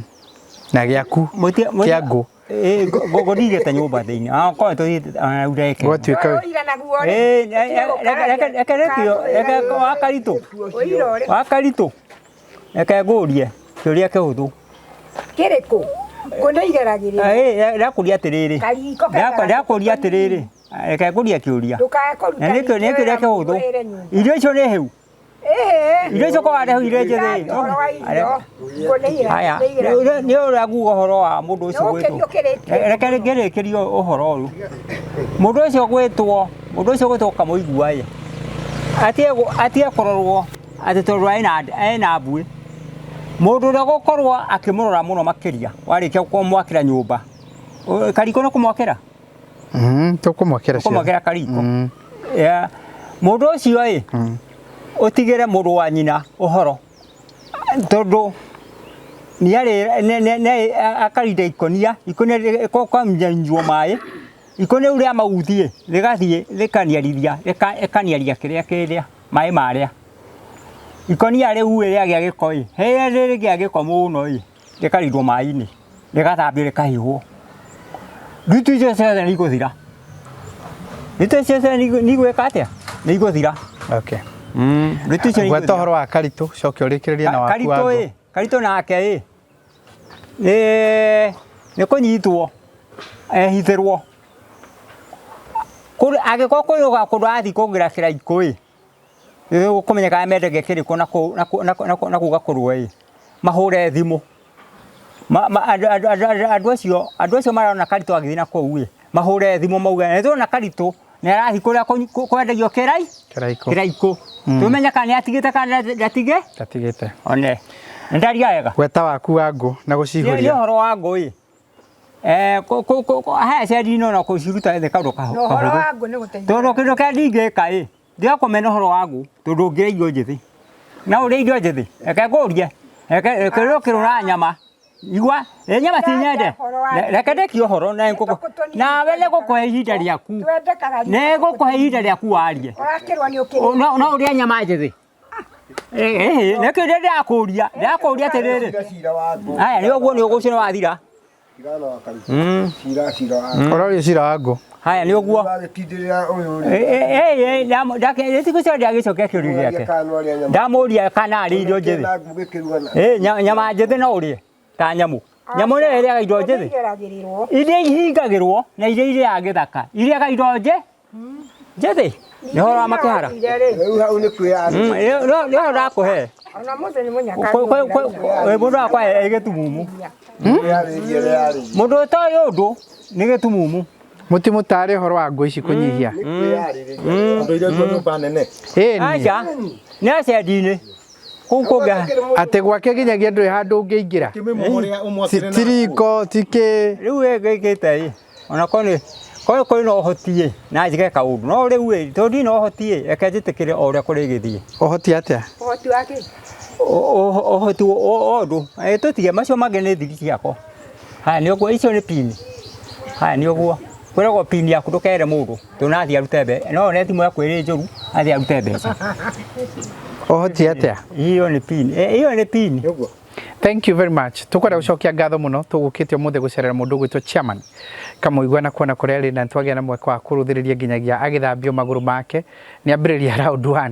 Na gĩaku kĩa ngũ. Ĩ ngũ ndigĩte nyũmba thĩinĩ. Akorwo tũthiĩte ureke. Gwatuĩka. Ĩ reke reke wa Karitũ. Wa Karitũ. Reke ngũrie kĩũria kĩhũthũ. Kĩrĩkũ? Ngũ nĩ igeragĩrĩrio. Ĩ ndakũria atĩrĩrĩ. Ndakũria atĩrĩrĩ. Reke ngũrie kĩũria. Ndũkae kũruta nĩ kĩũria kĩhũthũ. Irio icio nĩ hĩu? Irio icio kwa warehe irio njĩthĩ. Haya, nĩ ũrĩa nguga ũhoro wa mũndũ ũcio gwĩtwo. Reke ngĩrĩkĩrie ũhoro ũyũ. Mũndũ ũcio gwĩtwo, mũndũ ũcio gwĩtwo Kamũigua ĩ. Atige kũrorwo atĩ tondũ ena mbuĩ. Mũndũ ũrĩa ũgũkorwo akĩmũrora mũno makĩria warĩkia kũmwakĩra nyũmba, kariko nĩ kũmwakĩra? Tũkũmwakĩra ciothe. Kũmwakĩra kariko. Yeah. Mũndũ ũcio ĩ, ũtigĩre mũrũ wa nyina ũhoro, tondũ nĩ akarinda ikonia, ikonia rĩkanyuo maĩ, ikonia rĩu rĩa mauthi rĩgathiĩ rĩkaniarithia, rĩkaniaria kĩrĩa kĩrĩa maĩ marĩa. Ikonia rĩu rĩagĩa gĩko ĩ, rĩrĩa rĩgĩa gĩko mũno ĩ, rĩkarindwo maĩ-inĩ, rĩgathambio rĩkahihwo. Ndutu icio ciothe nĩ igũthira. Ndutu icio ciothe nĩ igwĩka atĩa? Nĩ igũthira. Okay. Ndutu icio nĩ Gweta igũthira. ũhoro wa Karitũ, coke ũrĩkĩrĩrie na waku wa Karitũ ngũ. ĩ, Karitũ nake ĩ, nĩ kũnyitwo ehithĩrwo. Angĩkorwo kwĩ kũndũ arathiĩ kũgĩra kĩraikũ ĩ, kũmenya kana mendagia kĩrĩkũ na kũu gakũrwe ĩ, mahũre thimũ. Andũ acio marona Karitũ agĩthiĩ na kũu ĩ, mahũre thimũ mauge nĩ tũrona Karitũ nĩ arathiĩ kũrĩa kwendagio Kĩraikũ. Kĩraikũ. Tũmenye kana nĩ atigĩte kana ndatige? Ndatigĩte. One. Nĩ ndaria wega? Gweta waku wa ngũ na gũcihũria. Nĩ ũhoro wa ngũ ĩ. Haya cendi-inĩ ona kũciruta nĩ kaũndũ Na ũhoro kahũthũ. wa ngũ nĩ gũteithia. Tondũ kĩndũ kĩrĩa ndingĩka ĩ, ndiga kũmena ũhoro wa ngũ tondũ ũngĩrĩa irio njĩthĩ. Na ũrĩe irio njĩthĩ, reke ngũrie, reke kĩrĩa ũkĩrũra nyama. Igua, ĩ nyama ti nyende. Reke ndĩkie ũhoro na nawe nĩ ngũkũhe ihinda rĩaku. Twendekaga Nĩ ngũkũhe ihinda rĩaku warie. Ũrakĩrwo nĩ ũkĩrĩte. No ũrĩe nyama njĩthĩ. Nĩkĩo ndĩrakũria, ndĩrakũria atĩrĩrĩ. Haya, nĩ ũguo nĩ ũguo ũcio nĩ wathira. Ũroria cira wa ngũ. Haya, nĩ ũguo. Ĩĩ, ndagĩcokia kĩũria gĩake. Ndamũria kana arĩ irio njĩthĩ. Ĩĩ, nyama njĩthĩ no ũrĩe ta nyamũ. Nyamũ nĩyo ĩrĩaga indo njĩthĩ. Iria ihingagĩrwo na iria irĩaga gĩthaka. Irĩaga indo njĩthĩ. Nĩ ũhoro wa makĩhara. Rĩu hau nĩ kwĩyarĩria. Nĩ ũhoro ndakũhe. Ona mũthĩ nĩ mũnyaka. Mũndũ wakwa e gĩtumumu. Mũndũ ũtoĩ ũndũ nĩ gĩtumumu. Mũtimũtare ũhoro wa ngũ ici kũnyihia. Andũ iria nyũmba nene. Aca, nĩ acendi-inĩ. Kũu kũngĩ. Atĩ gwake nginyagia ndũrĩ handũ ũngĩingĩra. Ti riko, ti kĩ. Rĩu ĩkĩte ĩ, ona korwo kwĩ na ũhoti ĩ, na njĩke kaũndũ. No rĩu ĩ, tondũ ndirĩ na ũhoti ĩ, reke njĩtĩkĩre o ũrĩa kũrĩgĩthiĩ. Ũhoti atĩa? Ũhoti wa kĩ? Ũhoti wa ũndũ. Tũtige macio mangĩ nĩ thiri ciakwa. Haya nĩ ũguo, icio nĩ pini. Haya nĩ ũguo. Kwĩragwo pini yaku ndũkere mũndũ, tondũ no athiĩ arute mbeca. No one thimũ yaku ĩrĩ njũru, athiĩ arute mbeca. Ũhoti atĩa? Iyo nĩ pini. Iyo nĩ pini. Thank you very much. Tukwenda gucokia ngatho muno tugukite umuthi gucerera mundu ugwitwo chairman Kamuigua na kuona kuria ari na twagia na mweke wa kuruthiriria nginyagia agithambio maguru make ni ambiriria round 1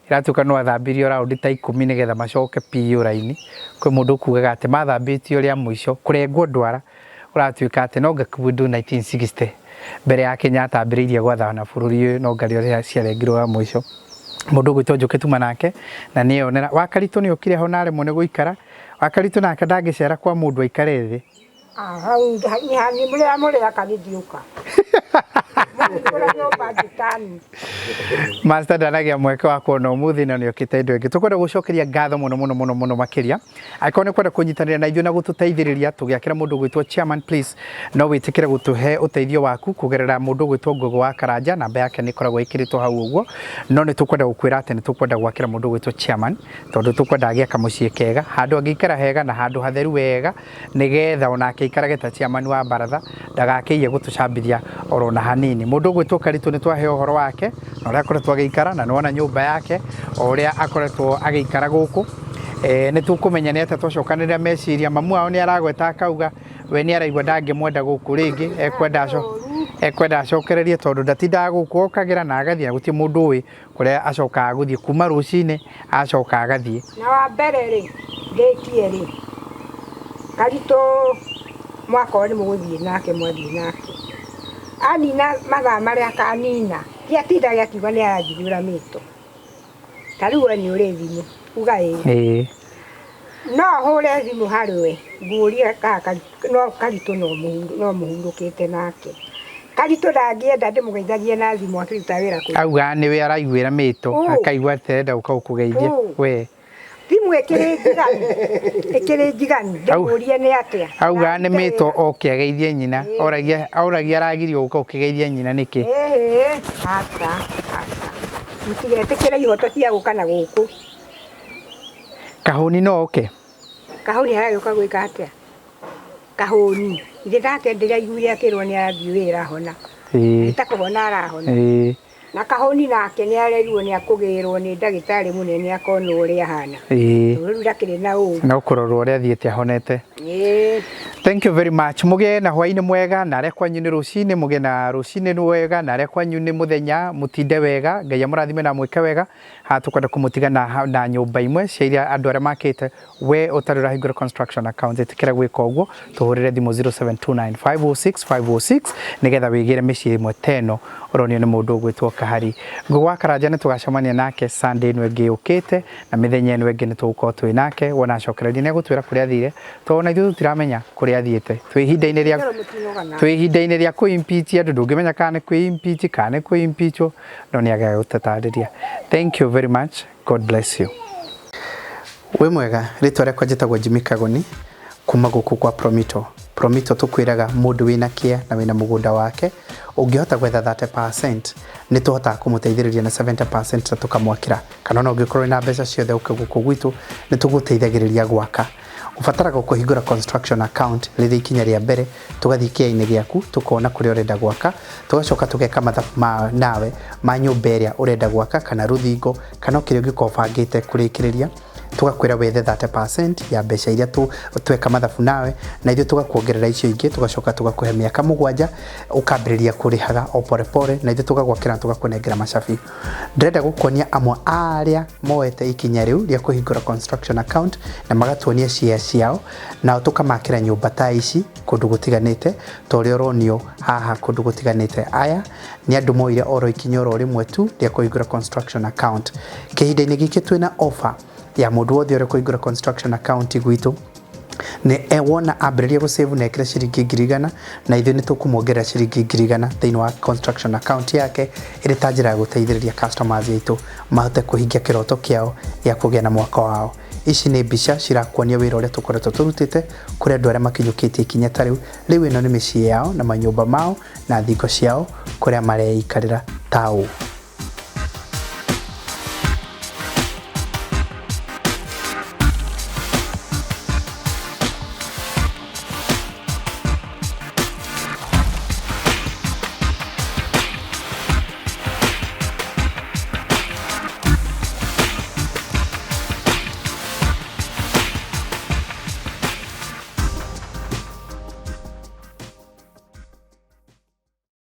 iratuka no athambirio round ta 10 nigetha macoke piũ raini. Kwi mundu kugaga ati mathambitio ria muico kurengwo ndwara uratuika ati no ngakundu 1960 mbere ya Kenyatta ambiririe gwathana bururi uyu no ngario ria ciarengirwo wa muico. Mundu ugwitwo Njuki tuma nake na niyonera Wakaritũ ni okire ho na aremwo ni guikara. Wakaritũ nake ndangĩcera kwa mũndũ aikare thĩ. Hau nĩ mũrĩa mũrĩa kanithiũka. Mũhingũra nyũmba njitani. Master ndanagĩa mweke wa kuona ũmũthĩ na nĩokĩte indo ingĩ. Tũkwenda gũcokeria ngatho mũno mũno mũno mũno makĩria. Angĩkorwo nĩ kwenda kũnyitanĩra na ithuĩ na gũtũteithĩrĩria tũgĩakĩra mũndũ ũgwĩtwo chairman, please no wĩtĩkĩre gũtũhe ũteithio waku kũgerera mũndũ ũgwĩtwo Ngũgũ wa Karanja. Namba yake nĩ ĩkoragwo ĩkĩrĩtwo hau ũguo. No nĩ tũkwenda gũkwĩra atĩ nĩ tũkwenda gwakĩra mũndũ ũgwĩtwo chairman tondũ tũkwenda agĩe kamũciĩ kega, handũ angĩikara hega na handũ hatheru wega nĩgetha onake aikarage ta chairman wa baratha ndagakĩiye gũtũcambithia oro na hanini. Mũndũ ũgwĩtwo Karitũ nĩ twaheo ũhoro wake na ũrĩa akoretwo agĩikara na nĩwona nyũmba yake o ũrĩa akoretwo agĩikara gũkũ. Nĩ tũkũmenya nĩ atĩa twacokanĩrĩra meciria. Mamu wao nĩ aragweta akauga we nĩ araigua ndangĩmwenda gũkũ rĩngĩ, ekwenda acokererie tondũ ndatindaga gũkũ okagĩra na agathiĩ na gũtirĩ mũndũ ũĩ kũrĩa acokaga gũthiĩ kuma rũcinĩ acoka agathiĩ. Na wa mbere rĩ, ndĩkie rĩ, Karitũ mwaka ũyũ nĩ mũgũthiĩ nake, mwathiĩ nake. Anina mathaa marĩa akanina, ti atindage akiuga nĩ aranjiguĩra mĩto. Ta rĩu we nĩ ũrĩ thimũ, uga ĩĩ. Ĩĩ. No hũre thimũ harĩ we, ngũrie kana no Karitũ no mũhurũkĩte nake. Karitũ ndangĩenda ndĩmũgeithagie na thimũ akĩruta wĩra kũu. Auga nĩwe araiguĩra mĩto, akaigua atĩ arenda gũka gũkũgeithia we. Thimũ ĩkĩrĩ njiganu, ĩkĩrĩ njiganu, ndĩmũrie nĩ atĩa. Auga nĩ mĩto oke ageithie nyina, oragia oragia aragirio gũka ũkĩgeithia nyina nĩkĩ. Ĩhĩ, aca, aca. Mũtigetĩkĩre ihoto cia gũka na gũkũ. Kahũni no oke? Kahũni aragĩũka gwĩka atĩa? Kahũni. Ithe nake ndĩraiguire akĩrwo nĩ arathiĩ wĩra ahona. Ĩĩ. Ta kũhona arahona. Ĩĩ. Na kahũni nake nĩ arerirwo nĩ akũgĩrwo nĩ ndagĩtarĩ mũnene akonwo ũrĩa ahana. Ĩĩ. Rĩu ndakĩrĩ na ũru. No kũrorwo ũrĩa athiĩte ahonete. Ĩĩ. Thank you very much. Mũgĩe na hwaĩ-inĩ mwega na arĩa kwanyu nĩ rũcinĩ, mũgĩe na rũcinĩ rwega na arĩa kwanyu nĩ mũthenya, mũtinde wega, Ngai amũrathime na amwĩke wega. Haha tũkwenda kũmũtiga na, na nyũmba imwe cia iria andũ arĩa makĩte. We ũtarĩ ũrahingũra construction account ĩtĩkĩra gwĩka ũguo, tũhũrĩre thimũ 0729506506 nĩgetha wĩgĩre mĩciĩ ĩmwe ta ĩno ũronio nĩ mũndũ ũgwĩtwo Kahari. Ngũgũ wa Karanja nĩ tũgacemania nake Sunday ĩno ĩngĩ yũkĩte na mĩthenya ĩno ĩngĩ nĩ tũgũkorwo twĩ nake. Wona acokereria nĩ egũtwĩra kũrĩa athire, tondũ ona ithuĩ tũtiramenya kũrĩa athiĩte. Twĩ ihinda-inĩ rĩa twĩ ihinda-inĩ rĩa kũ impeach andũ, ndũngĩmenya kana nĩ kwĩ impeach kana nĩ kwĩ impeachwo, no nĩ agaga gũtũtarĩria. Thank you very much. God bless you. Wĩ mwega, rĩtwa rĩakwa njĩtagwo Jimmy Kagoni kuma gũkũ kwa Promito. Promito tũkwĩraga mũndũ wĩna kĩa na wĩna mũgũnda wake ũngĩhota gwetha 30% nĩ tũhotaga kũmũteithĩrĩria na 70% na tũkamwakĩra, kana ona ũngĩkorwo wĩna mbeca ciothe ũke gũkũ gwitũ nĩ tũgũteithagĩrĩria gwaka. Ũbataraga kũhingũra construction account rĩrĩ ikinya rĩa mbere, tũgathiĩ kĩainĩ gĩaku tũkona kũrĩa ũrenda gwaka, tũgacoka tũgeka mathabu ma nawe ma nyũmba ĩrĩa ũrenda gwaka kana rũthingo kana o kĩrĩa ũngĩkorwo ũbangĩte kũrĩkĩrĩria, tũgakwĩra wethe 30% ya mbeca iria tweka mathabu nawe, na ithuĩ tũgakuongerera icio ingĩ, tũgacoka tũgakũhe mĩaka mũgwanja ũkambĩrĩria kũrĩhaga o pore pore, na ithuĩ tũgagwakĩra na tũgakũnengera macabi. Ndĩrenda gũkuonia amwe a arĩa moete ikinya rĩu rĩa kũhingũra construction account na magatuonia share ciao, nao tũkamakĩra nyũmba ta ici kũndũ gũtiganĩte ta ũrĩa ũronio haha kũndũ gũtiganĩte. Aya nĩ andũ moire oro ikinya oro rĩmwe tu rĩa kũhingũra construction account. Kĩhinda-inĩ gĩkĩ twĩna offer ya mũndũ wothe ũrĩa kũhingũra construction account gwitũ nĩ wona ambĩrĩria gũ save na ekĩre ciringi 100,000, na ithuĩ nĩ tũkũmuongerera ciringi 100,000 thĩinĩ wa construction account yake ĩrĩ ta njĩra ya gũteithĩrĩria customers aitũ mahote kũhingia kĩroto kĩao gĩa kũgĩa na mwaka wao. Ici nĩ mbica cirakuonia wĩra ũrĩa tũkoretwo tũrutĩte kũrĩ andũ arĩa makinyũkĩtie ikinya ta rĩu. Rĩu ĩno nĩ mĩciĩ yao na manyũmba mao na thingo ciao kũrĩa mareikarĩra ta ũũ.